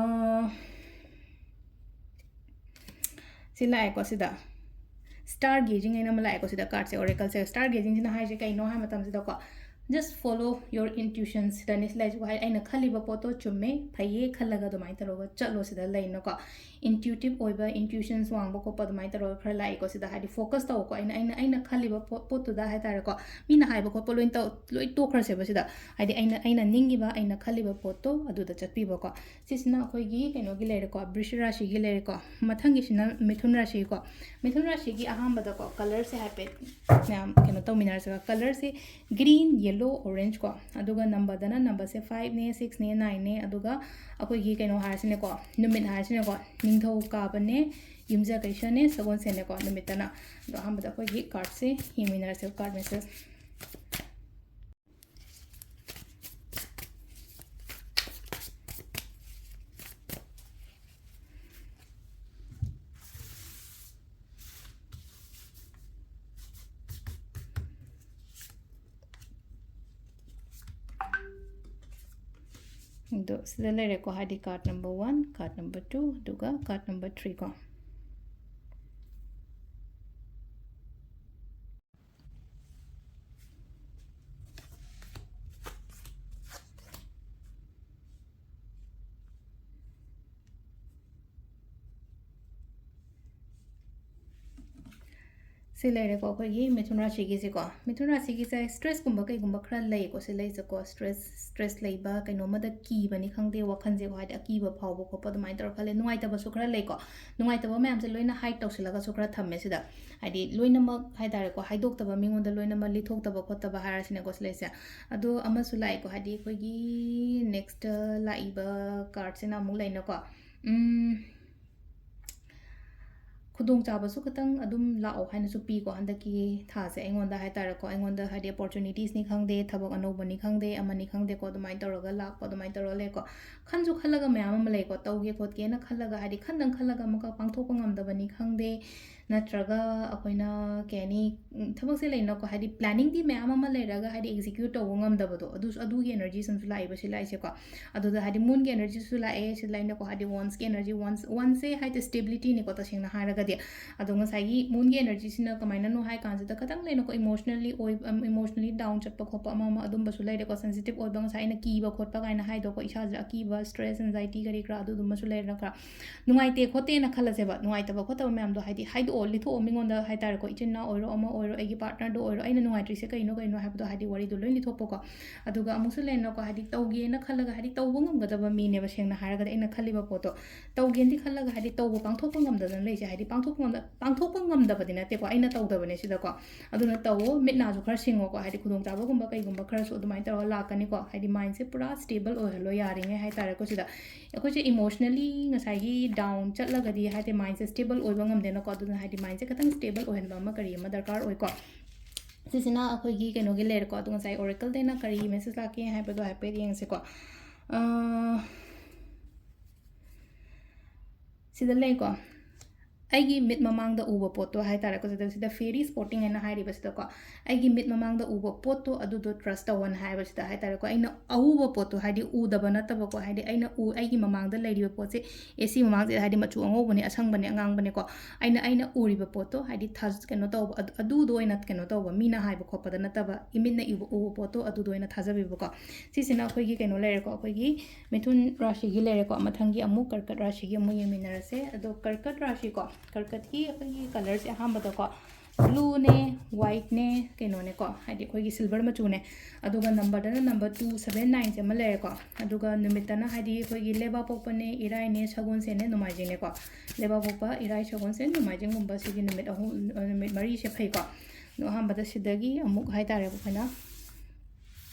ꯁꯤ ꯂꯥꯛꯑꯦꯀꯣ ꯁꯤꯗ꯫ Star gazing ꯍꯥꯏꯅ ꯑꯃ ꯂꯥꯛꯑꯦꯀꯣ ꯁꯤꯗ cardꯁꯦ, Oracleꯁꯦ꯫ Star gazingꯁꯤꯅ ꯍꯥꯏꯁꯦ ꯀꯩꯅꯣ ꯍꯥꯏꯕ ꯃꯇꯝꯁꯤꯗꯀꯣ, just follow your intuition ꯁꯤꯗꯅꯦ ꯁꯤ ꯂꯩꯔꯤꯁꯦꯀꯣ꯫ ꯍꯥꯏꯗꯤ ꯑꯩꯅ ꯈꯜꯂꯤꯕ ꯄꯣꯠꯇꯣ ꯆꯨꯝꯃꯦ, ꯐꯩꯌꯦ ꯈꯜꯂꯒ ꯑꯗꯨꯃꯥꯏꯅ ꯇꯧꯔꯒ ꯆꯠꯂꯣ ꯁꯤꯗ ꯂꯩꯅꯀꯣ꯫ Intuitive ꯑꯣꯏꯕ, intuitions ꯋꯥꯡꯕ ꯈꯣꯠꯄ ꯑꯗꯨꯃꯥꯏꯅ ꯇꯧꯔꯒ ꯈꯔ ꯂꯥꯛꯑꯦꯀꯣ ꯁꯤꯗ꯫ ꯍꯥꯏꯗꯤ focus ꯇꯧꯀꯣ, ꯑꯩꯅ, ꯑꯩꯅ, ꯑꯩꯅ ꯈꯜꯂꯤꯕ ꯄꯣꯠ, ꯄꯣꯠꯇꯨꯗ ꯍꯥꯏꯇꯥꯔꯦꯀꯣ꯫ ꯃꯤꯅ ꯍꯥꯏꯕ ꯈꯣꯠꯄ ꯂꯣꯏ ꯇꯧ-, ꯂꯣꯏ ꯇꯣꯛꯈ꯭ꯔꯁꯦꯕ ꯁꯤꯗ꯫ ꯍꯥꯏꯗꯤ ꯑꯩꯅ, ꯑꯩꯅ ꯅꯤꯡꯉꯤꯕ, ꯑꯩꯅ ꯈꯜꯂꯤꯕ ꯄꯣꯠꯇꯣ ꯑꯗꯨꯗ ꯆꯠꯄꯤꯕꯀꯣ꯫ ꯁꯤꯁꯤꯅ ꯑꯩꯈꯣꯏꯒꯤ ꯀꯩꯅꯣꯒꯤ ꯂꯩꯔꯦꯀꯣ, ꯕ꯭ꯔꯤꯁ ꯔꯥꯁꯤꯒꯤ ꯂꯩꯔꯦꯀꯣ꯫ ꯃꯊꯪꯒꯤꯁꯤꯅ ꯃꯤꯊꯨꯟ ꯔꯥꯁꯤꯀꯣ꯫ ꯃꯤꯊꯨꯟ ꯔꯥꯁꯤꯒꯤ ꯑꯍꯥꯟꯕꯗꯀꯣ, colourꯁꯦ ꯍꯥꯏꯐꯦꯠ ꯃꯌꯥꯝ ꯀꯩꯅꯣ ꯇꯧꯃꯤꯟꯅꯔꯁꯦꯕ꯫ Colourꯁꯦ green, yellow, orange ꯀꯣ꯫ ꯑꯗꯨꯒ numberꯗꯅ numberꯁꯦ fiveꯅꯦ, sixꯅꯦ, nineꯅꯦ꯫ ꯑꯗꯨꯒ ꯑꯩꯈꯣꯏꯒꯤ ꯀꯩꯅꯣ ꯍꯥꯏꯔꯁꯤꯅꯦꯀꯣ, ꯅꯨꯃꯤꯠ ꯍꯥꯏꯔꯁꯤꯅꯦꯀꯣ, ꯅꯤꯡꯊꯧꯀꯥꯕꯅꯦ, ꯌꯨꯝꯖꯀꯩꯁꯅꯦ, ꯁꯒꯣꯜꯁꯦꯟꯅꯦꯀꯣ, ꯅꯨꯃꯤꯠꯇꯅ꯫ ꯑꯗꯣ ꯑꯍꯥꯟꯕꯗ ꯑꯩꯈꯣꯏꯒꯤ cardꯁꯦ ꯌꯦꯡꯃꯤꯟꯅꯔꯁꯦꯕ, card message꯫ ꯑꯗꯣ ꯁꯤꯗ ꯂꯩꯔꯦꯀꯣ, ꯍꯥꯏꯗꯤ card number one, card number two, ꯑꯗꯨꯒ card number three ꯀꯣ꯫ ꯁꯤ ꯂꯩꯔꯦꯀꯣ ꯑꯩꯈꯣꯏꯒꯤ ꯃꯤꯊꯨꯟ ꯔꯥꯁꯤꯒꯤꯁꯦꯀꯣ꯫ ꯃꯤꯊꯨꯟ ꯔꯥꯁꯤꯒꯤꯁꯦ stressꯀꯨꯝꯕ ꯀꯩꯒꯨꯝꯕ ꯈꯔ ꯂꯩꯀꯣ꯫ ꯁꯤ ꯂꯩꯁꯦꯀꯣ, stress, stress ꯂꯩꯕ, ꯀꯩꯅꯣꯝꯃꯗ ꯀꯤꯕꯅꯤ ꯈꯪꯗꯦ, ꯋꯥꯈꯜꯁꯦꯀꯣ, ꯍꯥꯏꯗꯤ ꯑꯀꯤꯕ ꯐꯥꯎꯕ ꯈꯣꯠꯄ ꯑꯗꯨꯃꯥꯏꯅ ꯇꯧꯔ ꯈꯜꯂꯦ꯫ ꯅꯨꯡꯉꯥꯏꯇꯕꯁꯨ ꯈꯔ ꯂꯩꯀꯣ꯫ ꯅꯨꯡꯉꯥꯏꯇꯕ ꯃꯌꯥꯝꯁꯦ ꯂꯣꯏꯅ hide ꯇꯧꯁꯤꯜꯂꯒ ꯁꯨ ꯈꯔ ꯊꯝꯃꯦ ꯁꯤꯗ꯫ ꯍꯥꯏꯗꯤ ꯂꯣꯏꯅꯃꯛ ꯍꯥꯏꯇꯥꯔꯦꯀꯣ, ꯍꯥꯏꯗꯣꯛꯇꯕ, ꯃꯤꯉꯣꯟꯗ ꯂꯣꯏꯅꯃꯛ ꯂꯤꯊꯣꯛꯇꯕ ꯈꯣꯠꯇꯕ ꯍꯥꯏꯔꯁꯤꯅꯦꯀꯣ ꯁꯤ ꯂꯩꯁꯦ꯫ ꯑꯗꯣ ꯑꯃꯁꯨ ꯂꯥꯛꯑꯦꯀꯣ, ꯍꯥꯏꯗꯤ ꯑꯩꯈꯣꯏꯒꯤ next ꯂꯥꯛꯏꯕ cardꯁꯤꯅ ꯑꯃꯨꯛ ꯂꯩꯅꯀꯣ꯫ ꯎꯝ, ꯈꯨꯗꯣꯡꯆꯥꯕꯁꯨ ꯈꯤꯇꯪ ꯑꯗꯨꯝ ꯂꯥꯛꯑꯣ ꯍꯥꯏꯅꯁꯨ ꯄꯤꯀꯣ, ꯍꯟꯗꯛꯀꯤ ꯊꯥꯁꯦ ꯑꯩꯉꯣꯟꯗ ꯍꯥꯏꯇꯥꯔꯦꯀꯣ꯫ ꯑꯩꯉꯣꯟꯗ ꯍꯥꯏꯗꯤ opportunitiesꯅꯤ ꯈꯪꯗꯦ, ꯊꯕꯛ ꯑꯅꯧꯕꯅꯤ ꯈꯪꯗꯦ, ꯑꯃꯅꯤ ꯈꯪꯗꯦꯀꯣ, ꯑꯗꯨꯃꯥꯏꯅ ꯇꯧꯔꯒ ꯂꯥꯛꯄ, ꯑꯗꯨꯃꯥꯏꯅ ꯇꯧꯔꯒ ꯂꯩꯀꯣ꯫ ꯈꯟꯁꯨ ꯈꯜꯂꯒ ꯃꯌꯥꯝ ꯑꯃ ꯂꯩꯀꯣ, ꯇꯧꯒꯦ ꯈꯣꯠꯀꯦꯅ ꯈꯜꯂꯒ, ꯍꯥꯏꯗꯤ ꯈꯟꯗꯪ ꯈꯜꯂꯒ ꯑꯃꯨꯛꯀ ꯄꯥꯡꯊꯣꯛꯄ ꯉꯝꯗꯕꯅꯤ ꯈꯪꯗꯦ, ꯅꯠꯇ꯭ꯔꯒ ꯑꯩꯈꯣꯏꯅ ꯀꯩ ꯍꯥꯏꯅꯤ, ꯎꯝ, ꯊꯕꯛꯁꯦ ꯂꯩꯅꯀꯣ, ꯍꯥꯏꯗꯤ planningꯗꯤ ꯃꯌꯥꯝ ꯑꯃ ꯂꯩꯔꯒ ꯍꯥꯏꯗꯤ execute ꯇꯧꯕ ꯉꯝꯗꯕꯗꯣ, ꯑꯗꯨꯁꯨ, ꯑꯗꯨꯒꯤ energyꯁꯨ ꯂꯥꯛꯏꯕ ꯁꯤ ꯂꯥꯛꯏꯁꯦꯀꯣ꯫ ꯑꯗꯨꯗ ꯍꯥꯏꯗꯤ moonꯒꯤ energyꯁꯨ ꯂꯥꯛꯑꯦ ꯁꯤꯗ ꯑꯩꯅꯀꯣ, ꯍꯥꯏꯗꯤ oneꯁꯀꯤ energy, oneꯁ, oneꯁꯦ ꯍꯥꯏꯗꯤ stabilityꯅꯤꯀꯣ, ꯇꯁꯦꯡꯅ ꯍꯥꯏꯔꯒꯗꯤ꯫ ꯑꯗꯣ ꯉꯁꯥꯏꯒꯤ moonꯒꯤ energyꯁꯤꯅ ꯀꯃꯥꯏꯅꯅꯣ ꯍꯥꯏ ꯀꯥꯟꯁꯤꯗ, ꯈꯤꯇꯪ ꯂꯩꯅꯀꯣ, emotionally ꯑꯣꯏ-, ꯑꯝ, emotionally down ꯆꯠꯄ ꯈꯣꯠꯄ ꯑꯃ ꯑꯃ ꯑꯗꯨꯝꯕꯁꯨ ꯂꯩꯔꯦꯀꯣ, sensitive ꯑꯣꯏꯕ, ꯉꯁꯥꯏ ꯑꯩꯅ ꯀꯤꯕ ꯈꯣꯠꯄ ꯀꯥꯏꯅ ꯍꯥꯏꯗꯣꯀꯣ, ꯏꯁꯥꯁꯤꯗ ꯑꯀꯤꯕ, stress, anxiety ꯀꯔꯤ ꯀꯔꯥ ꯑꯗꯨꯗꯨꯃꯁꯨ ꯂꯩꯔꯒ ꯈꯔ ꯅꯨꯡꯉꯥꯏꯇꯦ ꯈꯣꯠꯇꯦꯅ ꯈꯜꯂꯁꯦꯕ, ꯅꯨꯡꯉꯥꯏꯇꯕ ꯈꯣꯠꯇꯕ ꯃꯌꯥꯝꯗꯣ ꯍꯥꯏꯗꯤ ꯍꯥꯏꯗꯣꯛꯑꯣ, ꯂꯤꯊꯣꯛꯑꯣ ꯃꯤꯉꯣꯟꯗ ꯍꯥꯏꯇꯥꯔꯦꯀꯣ, ꯏꯆꯤꯟ ꯏꯅꯥꯎ ꯑꯣꯏꯔꯣ, ꯑꯃ ꯑꯣꯏꯔꯣ, ꯑꯩꯒꯤ partnerꯗ ꯑꯣꯏꯔꯣ, ꯑꯩꯅ ꯅꯨꯡꯉꯥꯏꯇ꯭ꯔꯤꯁꯦ ꯀꯩꯅꯣ ꯀꯩꯅꯣ ꯍꯥꯏꯕꯗꯣ ꯍꯥꯏꯗꯤ ꯋꯥꯔꯤꯗꯣ ꯂꯣꯏ ꯂꯤꯊꯣꯛꯄꯀꯣ꯫ ꯑꯗꯨꯒ ꯑꯃꯨꯛꯁꯨ ꯂꯩꯅꯀꯣ, ꯍꯥꯏꯗꯤ ꯇꯧꯒꯦꯅ ꯈꯜꯂꯒ, ꯍꯥꯏꯗꯤ ꯇꯧꯕ ꯉꯝꯒꯗꯕ ꯃꯤꯅꯦꯕ, ꯁꯦꯡꯅ ꯍꯥꯏꯔꯒꯗꯤ ꯑꯩꯅ ꯈꯜꯂꯤꯕ ꯄꯣꯠꯇꯣ ꯇꯧꯒꯦꯅꯗꯤ ꯈꯜꯂꯒ, ꯍꯥꯏꯗꯤ ꯇꯧꯕ ꯄꯥꯡꯊꯣꯛꯄ ꯉꯝꯗꯗꯅ ꯂꯩꯁꯦ, ꯍꯥꯏꯗꯤ ꯄꯥꯡꯊꯣꯛꯄ ꯉꯝꯗ-, ꯄꯥꯡꯊꯣꯛꯄ ꯉꯝꯗꯕꯗꯤ ꯅꯠꯇꯦꯀꯣ, ꯑꯩꯅ ꯇꯧꯗꯕꯅꯦ ꯁꯤꯗꯀꯣ꯫ ꯑꯗꯨꯅ ꯇꯧꯋꯣ, ꯃꯤꯠ ꯅꯥꯁꯨ ꯈꯔ ꯁꯤꯡꯉꯣꯀꯣ, ꯍꯥꯏꯗꯤ ꯈꯨꯗꯣꯡꯆꯥꯕꯒꯨꯝꯕ ꯀꯩꯒꯨꯝꯕ ꯈꯔꯁꯨ ꯑꯗꯨꯃꯥꯏꯅ ꯇꯧꯔꯒ ꯂꯥꯛꯀꯅꯤꯀꯣ꯫ ꯍꯥꯏꯗꯤ mindꯁꯦ ꯄꯨꯔꯥ stable ꯑꯣꯏꯍꯜꯂꯣ ꯌꯥꯔꯤꯉꯩ ꯍꯥꯏꯇꯥꯔꯦꯀꯣ꯫ ꯁꯤꯗ ꯑꯩꯈꯣꯏꯁꯦ emotionally ꯉꯁꯥꯏꯒꯤ down ꯆꯠꯂꯒꯗꯤ ꯍꯥꯏꯗꯤ mindꯁꯦ stable ꯑꯣꯏꯕ ꯉꯝꯗꯦꯅꯀꯣ꯫ ꯑꯗꯨꯅ ꯍꯥꯏꯗꯤ mindꯁꯦ ꯈꯤꯇꯪ stable ꯑꯣꯏꯍꯟꯕ ꯑꯃ ꯀꯔꯤ ꯑꯃ ꯗꯔꯀꯥꯔ ꯑꯣꯏꯀꯣ꯫ ꯁꯤꯁꯤꯅ ꯑꯩꯈꯣꯏꯒꯤ ꯀꯩꯅꯣꯒꯤ ꯂꯩꯔꯦꯀꯣ꯫ ꯑꯗꯣ ꯉꯁꯥꯏ oracleꯗꯩꯅ ꯀꯔꯤ message ꯂꯥꯛꯀꯦ ꯍꯥꯏꯕꯗꯣ ꯍꯥꯏꯐꯦꯠ ꯌꯦꯡꯁꯦꯀꯣ꯫ ꯑ, ꯁꯤꯗ ꯂꯩꯀꯣ, ꯑꯩꯒꯤ ꯃꯤꯠ ꯃꯃꯥꯡꯗ ꯎꯕ ꯄꯣꯠꯇꯣ ꯍꯥꯏꯇꯥꯔꯦꯀꯣ, ꯁꯤꯗ, ꯁꯤꯗ fairy spotting ꯍꯥꯏꯅ ꯍꯥꯏꯔꯤꯕꯁꯤꯗꯀꯣ, ꯑꯩꯒꯤ ꯃꯤꯠ ꯃꯃꯥꯡꯗ ꯎꯕ ꯄꯣꯠꯇꯣ ꯑꯗꯨꯗꯣ trust ꯇꯧꯋꯣꯅ ꯍꯥꯏꯕꯁꯤꯗ ꯍꯥꯏꯇꯥꯔꯦꯀꯣ꯫ ꯑꯩꯅ ꯑꯎꯕ ꯄꯣꯠꯇꯣ, ꯍꯥꯏꯗꯤ ꯎꯗꯕ ꯅꯠꯇꯕꯀꯣ, ꯍꯥꯏꯗꯤ ꯑꯩꯅ ꯎ-, ꯑꯩꯒꯤ ꯃꯃꯥꯡꯗ ꯂꯩꯔꯤꯕ ꯄꯣꯠꯁꯦ, AC ꯃꯃꯥꯡꯁꯤꯗ ꯍꯥꯏꯗꯤ ꯃꯆꯨ ꯑꯉꯧꯕꯅꯦ, ꯑꯁꯪꯕꯅꯦ, ꯑꯉꯥꯡꯕꯅꯦꯀꯣ, ꯑꯩꯅ, ꯑꯩꯅ ꯎꯔꯤꯕ ꯄꯣꯠꯇꯣ ꯍꯥꯏꯗꯤ ꯊꯥꯖ-, ꯀꯩꯅꯣ ꯇꯧꯕ, ꯑꯗꯨ-, ꯑꯗꯨꯗꯣ ꯑꯣꯏꯅ ꯀꯩꯅꯣ ꯇꯧꯕ, ꯃꯤꯅ ꯍꯥꯏꯕ ꯈꯣꯠꯄꯗ ꯅꯠꯇꯕ, ꯏꯃꯤꯠꯅ ꯎꯕ, ꯎꯕ ꯄꯣꯠꯇꯣ ꯑꯗꯨꯗꯣ ꯑꯣꯏꯅ ꯊꯥꯖꯕꯤꯕꯀꯣ꯫ ꯁꯤꯁꯤꯅ ꯑꯩꯈꯣꯏꯒꯤ ꯀꯩꯅꯣ ꯂꯩꯔꯦꯀꯣ, ꯑꯩꯈꯣꯏꯒꯤ ꯃꯤꯊꯨꯟ ꯔꯥꯁꯤꯒꯤ ꯂꯩꯔꯦꯀꯣ꯫ ꯃꯊꯪꯒꯤ ꯑꯃꯨꯛ ꯀꯔꯀꯠ ꯔꯥꯁꯤꯒꯤ ꯑꯃꯨꯛ ꯌꯦꯡꯃꯤꯟꯅꯔꯁꯦ꯫ ꯑꯗꯣ ꯀꯔꯀꯠ ꯔꯥꯁꯤꯀꯣ, ꯀꯔꯀꯠꯀꯤ ꯑꯩꯈꯣꯏꯒꯤ colourꯁꯦ ꯑꯍꯥꯟꯕꯗꯀꯣ blueꯅꯦ, whiteꯅꯦ, ꯀꯩꯅꯣꯅꯦꯀꯣ, ꯍꯥꯏꯗꯤ ꯑꯩꯈꯣꯏꯒꯤ silver ꯃꯆꯨꯅꯦ꯫ ꯑꯗꯨꯒ numberꯗꯅ number two seven nineꯁꯦ ꯑꯃ ꯂꯩꯔꯦꯀꯣ꯫ ꯑꯗꯨꯒ ꯅꯨꯃꯤꯠꯇꯅ ꯍꯥꯏꯗꯤ ꯑꯩꯈꯣꯏꯒꯤ ꯂꯩꯕꯥꯛꯄꯣꯛꯄꯅꯦ, ꯏꯔꯥꯏꯅꯦ, ꯁꯒꯣꯜꯁꯦꯟꯅꯦ, ꯅꯣꯡꯃꯥꯏꯖꯤꯡꯅꯦꯀꯣ꯫ ꯂꯩꯕꯥꯛꯄꯣꯛꯄ, ꯏꯔꯥꯏ, ꯁꯒꯣꯜꯁꯦꯟ, ꯅꯣꯡꯃꯥꯏꯖꯤꯡꯒꯨꯝꯕ ꯁꯤꯒꯤ ꯅꯨꯃꯤꯠ ꯑꯍꯨꯝ, ꯅꯨꯃꯤꯠ ꯃꯔꯤꯁꯦ ꯐꯩꯀꯣ꯫ ꯑꯗꯣ ꯑꯍꯥꯟꯕꯗ ꯁꯤꯗꯒꯤ ꯑꯃꯨꯛ ꯍꯥꯏꯇꯥꯔꯦꯀꯣ, ꯑꯩꯈꯣꯏꯅ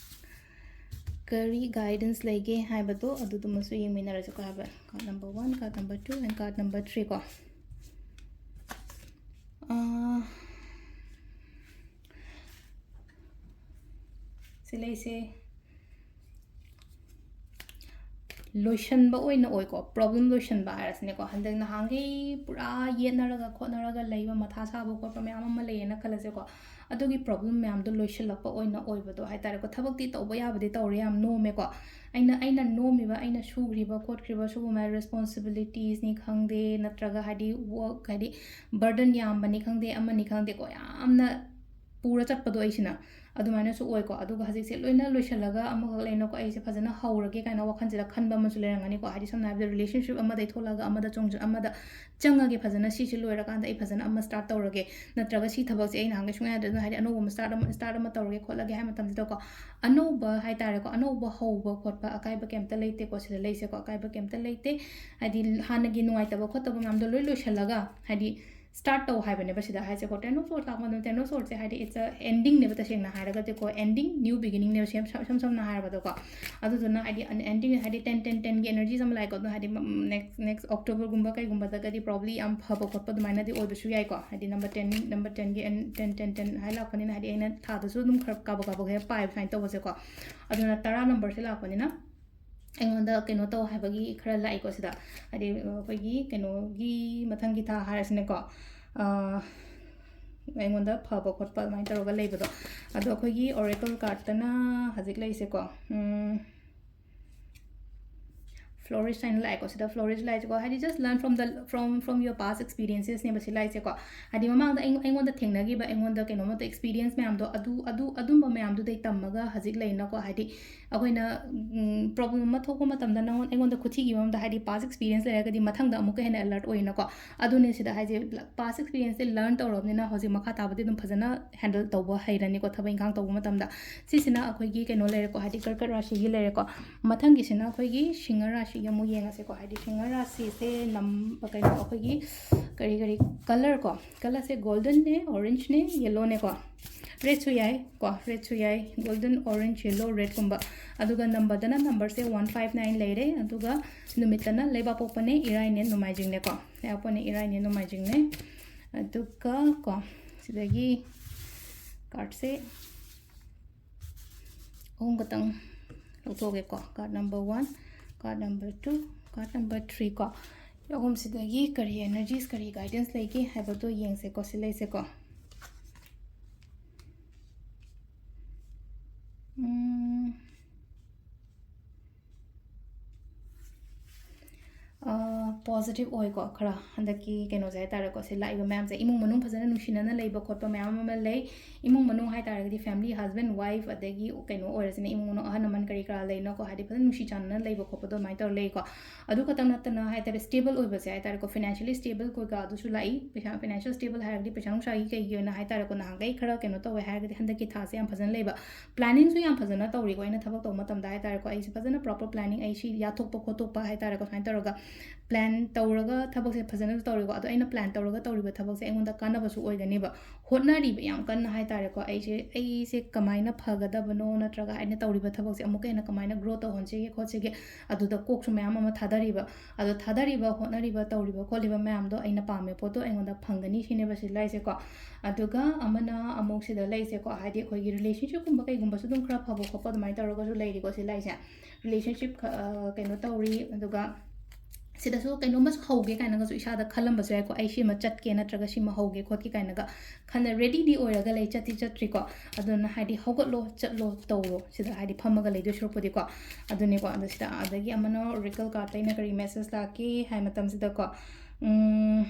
ꯀꯔꯤ guidance ꯂꯩꯒꯦ ꯍꯥꯏꯕꯗꯣ ꯑꯗꯨꯗꯨꯃꯁꯨ ꯌꯦꯡꯃꯤꯟꯅꯔꯁꯤꯀꯣ ꯍꯥꯏꯕ꯫ Card number one, card number two and card number three ꯀꯣ꯫ ꯁꯤ ꯂꯩꯁꯦ ꯂꯣꯏꯁꯟꯕ ꯑꯣꯏꯅ ꯑꯣꯏꯀꯣ, ꯄ꯭ꯔꯣꯕ꯭ꯂꯦꯝ ꯂꯣꯏꯁꯟꯕ ꯍꯥꯏꯔꯁꯤꯅꯦꯀꯣ꯫ ꯍꯟꯗꯛ ꯅꯍꯥꯟꯈꯩ ꯄꯨꯔꯥ ꯌꯦꯠꯅꯔꯒ ꯈꯣꯠꯅꯔꯒ ꯂꯩꯕ, ꯃꯊꯥ ꯁꯥꯕ ꯈꯣꯠꯄ ꯃꯌꯥꯝ ꯑꯃ ꯂꯩꯌꯦꯅ ꯈꯜꯂꯁꯦꯀꯣ꯫ ꯑꯗꯨꯒꯤ ꯄ꯭ꯔꯣꯕ꯭ꯂꯦꯝ ꯃꯌꯥꯝꯗꯣ ꯂꯣꯏꯁꯤꯜꯂꯛꯄ ꯑꯣꯏꯅ ꯑꯣꯏꯕꯗꯣ ꯍꯥꯏ ꯇꯥꯔꯦꯀꯣ꯫ ꯊꯕꯛꯇꯤ ꯇꯧꯕ ꯌꯥꯕꯗꯤ ꯇꯧꯔꯦ, ꯌꯥꯝ ꯅꯣꯝꯃꯦꯀꯣ꯫ ꯑꯩꯅ ꯑꯩꯅ ꯅꯣꯝꯃꯤꯕ, ꯑꯩꯅ ꯁꯨꯈ꯭ꯔꯤꯕ ꯈꯣꯠꯈ꯭ꯔꯤꯕ ꯁꯤꯒꯨꯝꯕ ꯔꯦꯁꯄꯣꯟꯁꯤꯕꯤꯂꯤꯇꯤꯁꯅꯤ ꯈꯪꯗꯦ, ꯅꯠꯇ꯭ꯔꯒ ꯍꯥꯏꯗꯤ ꯋꯔꯛ ꯍꯥꯏꯗꯤ ꯕꯔꯗꯟ ꯌꯥꯝꯕꯅꯤ ꯈꯪꯗꯦ, ꯑꯃꯅꯤ ꯈꯪꯗꯦꯀꯣ, ꯌꯥꯝꯅ ꯄꯨꯔ ꯆꯠꯄꯗꯣ ꯑꯩꯁꯤꯅ ꯑꯗꯨꯃꯥꯏꯅꯁꯨ ꯑꯣꯏꯀꯣ꯫ ꯑꯗꯨꯒ ꯍꯧꯖꯤꯛꯁꯦ ꯂꯣꯏꯅ ꯂꯣꯏꯁꯤꯜꯂꯒ ꯑꯃꯈꯛ ꯂꯩꯅꯀꯣ, ꯑꯩꯁꯦ ꯐꯖꯅ ꯍꯧꯔꯒꯦ ꯀꯥꯏꯅ ꯋꯥꯈꯜꯁꯤꯗ ꯈꯟꯕ ꯑꯃꯁꯨ ꯂꯩꯔꯝꯒꯅꯤꯀꯣ꯫ ꯍꯥꯏꯗꯤ ꯁꯝꯅ ꯍꯥꯏꯔꯕꯗ ꯔꯤꯂꯦꯁꯟꯁꯤꯞ ꯑꯃꯗꯒꯤ ꯊꯣꯛꯂꯛꯑꯒ ꯑꯃꯗ ꯆꯣꯡꯖ ꯑꯃꯗ ꯆꯪꯉꯒꯦ, ꯐꯖꯅ ꯁꯤꯁꯦ ꯂꯣꯏꯔꯀꯥꯟꯗ ꯑꯩ ꯐꯖꯅ ꯑꯃ ꯁ꯭ꯇꯥꯔꯠ ꯇꯧꯔꯒꯦ, ꯅꯠꯇ꯭ꯔꯒ ꯁꯤ ꯊꯕꯛꯁꯦ ꯑꯩ ꯅꯍꯥꯟꯈꯩ ꯁꯨꯡꯌꯥ ꯌꯥꯗ꯭ꯔꯦ, ꯑꯗꯨꯅ ꯍꯥꯏꯗꯤ ꯑꯅꯧꯕ ꯑꯃ ꯁ꯭ꯇꯥꯔꯠ ꯑꯃ ꯁ꯭ꯇꯥꯔꯠ ꯑꯃ ꯇꯧꯔꯒꯦ ꯈꯣꯠꯂꯒꯦ ꯍꯥꯏ ꯃꯇꯝꯁꯤꯗꯀꯣ, ꯑꯅꯧꯕ ꯍꯥꯏ ꯇꯥꯔꯦꯀꯣ, ꯑꯅꯧꯕ ꯍꯧꯕ ꯈꯣꯠꯄ ꯑꯀꯥꯏꯕ ꯀꯩꯝꯇ ꯂꯩꯇꯦꯀꯣ꯫ ꯁꯤꯗ ꯂꯩꯁꯦꯀꯣ, ꯑꯀꯥꯏꯕ ꯀꯩꯝꯇ ꯂꯩꯇꯦ꯫ ꯍꯥꯏꯗꯤ ꯍꯥꯟꯅꯒꯤ ꯅꯨꯡꯉꯥꯏꯇꯕ ꯈꯣꯠꯇꯕ ꯃꯌꯥꯝꯗꯣ ꯂꯣꯏ ꯂꯣꯏꯁꯤꯜꯂꯒ ꯍꯥꯏꯗꯤ ꯁ꯭ꯇꯥꯔꯠ ꯇꯧ ꯍꯥꯏꯕꯅꯦꯕ ꯁꯤꯗ ꯍꯥꯏꯁꯦꯀꯣ꯫ Ten of Swords ꯂꯥꯛꯄ ꯃꯇꯝꯗ, Ten of Swordsꯁꯦ ꯍꯥꯏꯗꯤ it's a endingꯅꯦꯕ, ꯇꯁꯦꯡꯅ ꯍꯥꯏꯔꯒꯗꯤꯀꯣ, ending, new beginningꯅꯦꯕ, ꯁꯦꯝ- ꯁꯝ- ꯏꯁꯝ ꯁꯝꯅ ꯍꯥꯏꯔꯕꯗꯀꯣ꯫ ꯑꯗꯨꯗꯨꯅ ꯍꯥꯏꯗꯤ ꯑꯦꯟ- ending ꯍꯥꯏꯗꯤ ten ten tenꯒꯤ energyꯁꯦ ꯑꯃ ꯂꯥꯛꯑꯦꯀꯣ꯫ ꯑꯗꯨꯅ ꯍꯥꯏꯗꯤ ꯅꯦꯛꯁ ꯅꯦꯛꯁ ꯑꯣꯛꯇꯣꯕꯔꯒꯨꯝꯕ ꯀꯩꯒꯨꯝꯕꯗꯒꯗꯤ probably ꯌꯥꯝ ꯐꯕ ꯈꯣꯠꯄ ꯑꯗꯨꯃꯥꯏꯅꯗꯤ ꯑꯣꯏꯕꯁꯨ ꯌꯥꯏꯀꯣ꯫ ꯍꯥꯏꯗꯤ number ten, number tenꯒꯤ and ten ten ten ꯍꯥꯏ ꯂꯥꯛꯄꯅꯤꯅ ꯍꯥꯏꯗꯤ ꯑꯩꯅ ꯊꯥꯗꯁꯨ ꯑꯗꯨꯝ ꯈꯔ ꯀꯥꯕꯛ ꯀꯥꯕꯛ ꯍꯦꯛ ꯄꯥꯏꯕ ꯁꯨꯃꯥꯏꯅ ꯇꯧꯕꯁꯦꯀꯣ꯫ ꯑꯗꯨꯅ ꯇꯔꯥ numberꯁꯦ ꯂꯥꯛꯄꯅꯤꯅ ꯑꯩꯉꯣꯟꯗ ꯀꯩꯅꯣ ꯇꯧ ꯍꯥꯏꯕꯒꯤ ꯈꯔ ꯂꯥꯛꯏꯀꯣ ꯁꯤꯗ꯫ ꯍꯥꯏꯗꯤ ꯑꯩꯈꯣꯏꯒꯤ ꯀꯩꯅꯣꯒꯤ ꯃꯊꯪꯒꯤ ꯊꯥ ꯍꯥꯏꯔꯁꯤꯅꯦꯀꯣ꯫ ꯑꯥ, ꯑꯩꯉꯣꯟꯗ ꯐꯕ ꯈꯣꯠꯄ ꯑꯗꯨꯃꯥꯏꯅ ꯇꯧꯔꯒ ꯂꯩꯕꯗꯣ꯫ ꯑꯗꯣ ꯑꯩꯈꯣꯏꯒꯤ oracle cardꯇꯅ ꯍꯧꯖꯤꯛ ꯂꯩꯁꯦꯀꯣ꯫ ꯎꯝ, Florist ꯍꯥꯏꯅ ꯂꯥꯛꯑꯦꯀꯣ ꯁꯤꯗ꯫ Florist ꯂꯥꯛꯏꯁꯦꯀꯣ, ꯍꯥꯏꯗꯤ just learn from the, from, from your past experiences ꯅꯦꯕ ꯁꯤ ꯂꯥꯛꯏꯁꯦꯀꯣ꯫ ꯍꯥꯏꯗꯤ ꯃꯃꯥꯡꯗ ꯑꯩꯉꯣꯟ- ꯑꯩꯉꯣꯟꯗ ꯊꯦꯡꯅꯈꯤꯕ, ꯑꯩꯉꯣꯟꯗ ꯀꯩꯅꯣꯝꯃ experience ꯃꯌꯥꯝꯗꯣ, ꯑꯗꯨ ꯑꯗꯨ ꯑꯗꯨꯝꯕ ꯃꯌꯥꯝꯗꯨꯗꯩ ꯇꯝꯃꯒ ꯍꯧꯖꯤꯛ ꯂꯩꯅꯀꯣ꯫ ꯍꯥꯏꯗꯤ ꯑꯩꯈꯣꯏꯅ ꯄ꯭ꯔꯣꯕ꯭ꯂꯦꯝ ꯑꯃ ꯊꯣꯛꯄ ꯃꯇꯝꯗ ꯅꯪꯉꯣꯟ- ꯑꯩꯉꯣꯟꯗ ꯈꯨꯊꯤꯈꯤꯕ ꯑꯃꯗ ꯍꯥꯏꯗꯤ past experience ꯂꯩꯔꯒꯗꯤ ꯃꯊꯪꯗ ꯑꯃꯨꯛꯀ ꯍꯦꯟꯅ alert ꯑꯣꯏꯅꯀꯣ꯫ ꯑꯗꯨꯅꯦ ꯁꯤꯗ ꯍꯥꯏꯁꯦ, past experienceꯁꯦ learn ꯇꯧꯔꯕꯅꯤꯅ ꯍꯧꯖꯤꯛ ꯃꯈꯥ ꯇꯥꯕꯗꯤ ꯑꯗꯨꯝ ꯐꯖꯅ handle ꯇꯧꯕ ꯍꯩꯔꯅꯤꯀꯣ, ꯊꯕꯛ ꯏꯪꯈꯥꯡ ꯇꯧꯕ ꯃꯇꯝꯗ꯫ ꯁꯤꯁꯤꯅ ꯑꯩꯈꯣꯏꯒꯤ ꯀꯩꯅꯣ ꯂꯩꯔꯦꯀꯣ, ꯍꯥꯏꯗꯤ ꯀꯔꯀꯠ ꯔꯥꯁꯤꯒꯤ ꯂꯩꯔꯦꯀꯣ꯫ ꯃꯊꯪꯒꯤꯁꯤꯅ ꯑꯩꯈꯣꯏꯒꯤ ꯁꯤꯡꯍ ꯔꯥꯁꯤꯒꯤ ꯑꯃꯨꯛ ꯌꯦꯡꯉꯁꯦꯀꯣ꯫ ꯍꯥꯏꯗꯤ ꯁꯤꯡꯍ ꯔꯥꯁꯤꯁꯦ ꯅꯝ- ꯀꯩꯅꯣ ꯑꯩꯈꯣꯏꯒꯤ ꯀꯔꯤ ꯀꯔꯤ colour ꯀꯣ, colourꯁꯦ goldenꯅꯦ, orangeꯅꯦ, yellowꯅꯦꯀꯣ꯫ Redꯁꯨ ꯌꯥꯏ ꯀꯣ, redꯁꯨ ꯌꯥꯏ, golden, orange, yellow, redꯀꯨꯝꯕ꯫ ꯑꯗꯨꯒ numberꯗꯅ numberꯁꯦ one five nine ꯂꯩꯔꯦ, ꯑꯗꯨꯒ ꯅꯨꯃꯤꯠꯇꯅ ꯂꯩꯕꯥꯛꯄꯣꯛꯄꯅꯦ, ꯏꯔꯥꯏꯅꯦ, ꯅꯣꯡꯃꯥꯏꯖꯤꯡꯅꯦꯀꯣ꯫ ꯂꯩꯕꯥꯛꯄꯣꯛꯄꯅꯦ, ꯏꯔꯥꯏꯅꯦ, ꯅꯣꯡꯃꯥꯏꯖꯤꯡꯅꯦ꯫ ꯑꯗꯨꯒ ꯀꯣ, ꯁꯤꯗꯒꯤ cardꯁꯦ ꯑꯍꯨꯝ ꯈꯛꯇꯪ ꯂꯧꯊꯣꯛꯑꯒꯦꯀꯣ꯫ Card number one, card number two, card number three ꯀꯣ꯫ ꯑꯍꯨꯝꯁꯤꯗꯒꯤ ꯀꯔꯤ energies, ꯀꯔꯤ guidance ꯂꯩꯒꯦ ꯍꯥꯏꯕꯗꯣ ꯌꯦꯡꯁꯦꯀꯣ, ꯁꯤ ꯂꯩꯁꯦꯀꯣ꯫ ꯎꯝ, positive ꯑꯣꯏꯀꯣ ꯈꯔ ꯍꯟꯗꯛꯀꯤ ꯀꯩꯅꯣꯁꯦ ꯍꯥꯏꯇꯥꯔꯦꯀꯣ꯫ ꯁꯤ ꯂꯥꯛꯏꯕ ꯃꯌꯥꯝꯁꯦ ꯏꯃꯨꯡ ꯃꯅꯨꯡ ꯐꯖꯅ ꯅꯨꯡꯁꯤꯅꯅ ꯂꯩꯕ ꯈꯣꯠꯄ ꯃꯌꯥꯝ ꯑꯃ ꯂꯩ꯫ ꯏꯃꯨꯡ ꯃꯅꯨꯡ ꯍꯥꯏꯇꯥꯔꯒꯗꯤ family, husband, wife, ꯑꯗꯒꯤ ꯀꯩꯅꯣ ꯑꯣꯏꯔꯁꯤꯅ ꯏꯃꯨꯡ ꯃꯅꯨꯡ ꯑꯍꯜ ꯂꯃꯟ ꯀꯔꯤ ꯀꯔꯥ ꯂꯩꯅꯀꯣ, ꯍꯥꯏꯗꯤ ꯐꯖꯅ ꯅꯨꯡꯁꯤ ꯆꯥꯟꯅꯅ ꯂꯩꯕ ꯈꯣꯠꯄꯗꯣ ꯑꯗꯨꯃꯥꯏꯅ ꯇꯧꯔ ꯂꯩꯀꯣ꯫ ꯑꯗꯨ ꯈꯛꯇꯪ ꯅꯠꯇꯅ ꯍꯥꯏꯇꯥꯔꯦ, stable ꯑꯣꯏꯕꯁꯦ ꯍꯥꯏꯇꯥꯔꯦꯀꯣ, financially stable ꯀꯩꯀꯥ ꯑꯗꯨꯁꯨ ꯂꯥꯛꯏ꯫ ꯄꯩꯁꯥ, financial stable ꯍꯥꯏꯔꯒꯗꯤ ꯄꯩꯁꯥ ꯅꯨꯡꯁꯥꯒꯤ ꯀꯩꯒꯤ ꯑꯣꯏꯅ ꯍꯥꯏꯇꯥꯔꯦꯀꯣ, ꯅꯍꯥꯟꯈꯩ ꯈꯔ ꯀꯩꯅꯣ ꯇꯧꯋꯦ ꯍꯥꯏꯔꯒꯗꯤ ꯍꯟꯗꯛꯀꯤ ꯊꯥꯁꯦ ꯌꯥꯝ ꯐꯖꯅ ꯂꯩꯕ꯫ Planningꯁꯨ ꯌꯥꯝ ꯐꯖꯅ ꯇꯧꯔꯤꯀꯣ꯫ ꯑꯩꯅ ꯊꯕꯛ ꯇꯧꯕ ꯃꯇꯝꯗ ꯍꯥꯏꯇꯥꯔꯦꯀꯣ, ꯑꯩꯁꯦ ꯐꯖꯅ proper planning, ꯑꯩ ꯁꯤ ꯌꯥꯊꯣꯛꯄ ꯈꯣꯠꯇꯣꯛꯄ ꯍꯥꯏꯇꯥꯔꯦꯀꯣ, ꯁꯨꯃꯥꯏꯅ ꯇꯧꯔꯒ plan ꯇꯧꯔꯒ ꯊꯕꯛꯁꯦ ꯐꯖꯅꯁꯨ ꯇꯧꯔꯤꯀꯣ꯫ ꯑꯗꯣ ꯑꯩꯅ plan ꯇꯧꯔꯒ ꯇꯧꯔꯤꯕ ꯊꯕꯛꯁꯦ ꯑꯩꯉꯣꯟꯗ ꯀꯥꯟꯅꯕꯁꯨ ꯑꯣꯏꯒꯅꯦꯕ꯫ ꯍꯣꯠꯅꯔꯤꯕ ꯌꯥꯝ ꯀꯟꯅ ꯍꯥꯏꯇꯥꯔꯦꯀꯣ꯫ ꯑꯩꯁꯦ, ꯑꯩꯁꯦ ꯀꯃꯥꯏꯅ ꯐꯒꯗꯕꯅꯣ, ꯅꯠꯇ꯭ꯔꯒ ꯑꯩꯅ ꯇꯧꯔꯤꯕ ꯊꯕꯛꯁꯦ ꯑꯃꯨꯛꯀ ꯍꯦꯟꯅ ꯀꯃꯥꯏꯅ grow ꯇꯧꯍꯟꯁꯤꯒꯦ ꯈꯣꯠꯁꯤꯒꯦ, ꯑꯗꯨꯗ ꯀꯣꯛꯁꯨ ꯃꯌꯥꯝ ꯑꯃ ꯊꯥꯗꯔꯤꯕ꯫ ꯑꯗꯣ ꯊꯥꯗꯔꯤꯕ, ꯍꯣꯠꯅꯔꯤꯕ, ꯇꯧꯔꯤꯕ ꯈꯣꯠꯂꯤꯕ ꯃꯌꯥꯝꯗꯣ ꯑꯩꯅ ꯄꯥꯝꯃꯤꯕ ꯄꯣꯠꯇꯣ ꯑꯩꯉꯣꯟꯗ ꯐꯪꯒꯅꯤ ꯁꯤꯅꯦꯕ ꯁꯤ ꯂꯥꯏꯁꯦꯀꯣ꯫ ꯑꯗꯨꯒ ꯑꯃꯅ ꯑꯃꯨꯛ ꯁꯤꯗ ꯂꯩꯁꯦꯀꯣ, ꯍꯥꯏꯗꯤ ꯑꯩꯈꯣꯏꯒꯤ relationshipꯀꯨꯝꯕ ꯀꯩꯒꯨꯝꯕꯁꯨ ꯑꯗꯨꯝ ꯈꯔ ꯐꯕ ꯈꯣꯠꯄ ꯑꯗꯨꯃꯥꯏꯅ ꯇꯧꯔꯒꯁꯨ ꯂꯩꯔꯤꯀꯣ ꯁꯤ ꯂꯥꯏꯁꯦ꯫ Relationship ꯈ-, ꯑ, ꯀꯩꯅꯣ ꯇꯧꯔꯤ꯫ ꯑꯗꯨꯒ ꯁꯤꯗꯁꯨ ꯀꯩꯅꯣꯝꯃꯁꯨ ꯍꯧꯒꯦ ꯀꯥꯏꯅꯒꯁꯨ ꯏꯁꯥꯗ ꯈꯜꯂꯝꯕꯁꯨ ꯌꯥꯏꯀꯣ, ꯑꯩ ꯁꯤꯃ ꯆꯠꯀꯦ ꯅꯠꯇ꯭ꯔꯒ ꯁꯤꯃ ꯍꯧꯒꯦ ꯈꯣꯠꯀꯦ ꯀꯥꯏꯅꯒ ꯈꯟꯅ readyꯗꯤ ꯑꯣꯏꯔꯒ ꯂꯩ, ꯆꯠꯇꯤ ꯆꯠꯇ꯭ꯔꯤꯀꯣ꯫ ꯑꯗꯨꯅ ꯍꯥꯏꯗꯤ ꯍꯧꯒꯠꯂꯣ, ꯆꯠꯂꯣ, ꯇꯧꯔꯣ, ꯁꯤꯗ ꯍꯥꯏꯗꯤ ꯐꯝꯃꯒ ꯂꯩꯗꯣꯏ ꯁꯔꯨꯛꯄꯨꯗꯤꯀꯣ꯫ ꯑꯗꯨꯅꯦꯀꯣ꯫ ꯑꯗꯣ ꯁꯤꯗ ꯑꯗꯒꯤ ꯑꯃꯅ oracle cardꯇꯩꯅ ꯀꯔꯤ message ꯂꯥꯛꯀꯦ ꯍꯥꯏ ꯃꯇꯝꯁꯤꯗꯀꯣ, ꯎꯝ,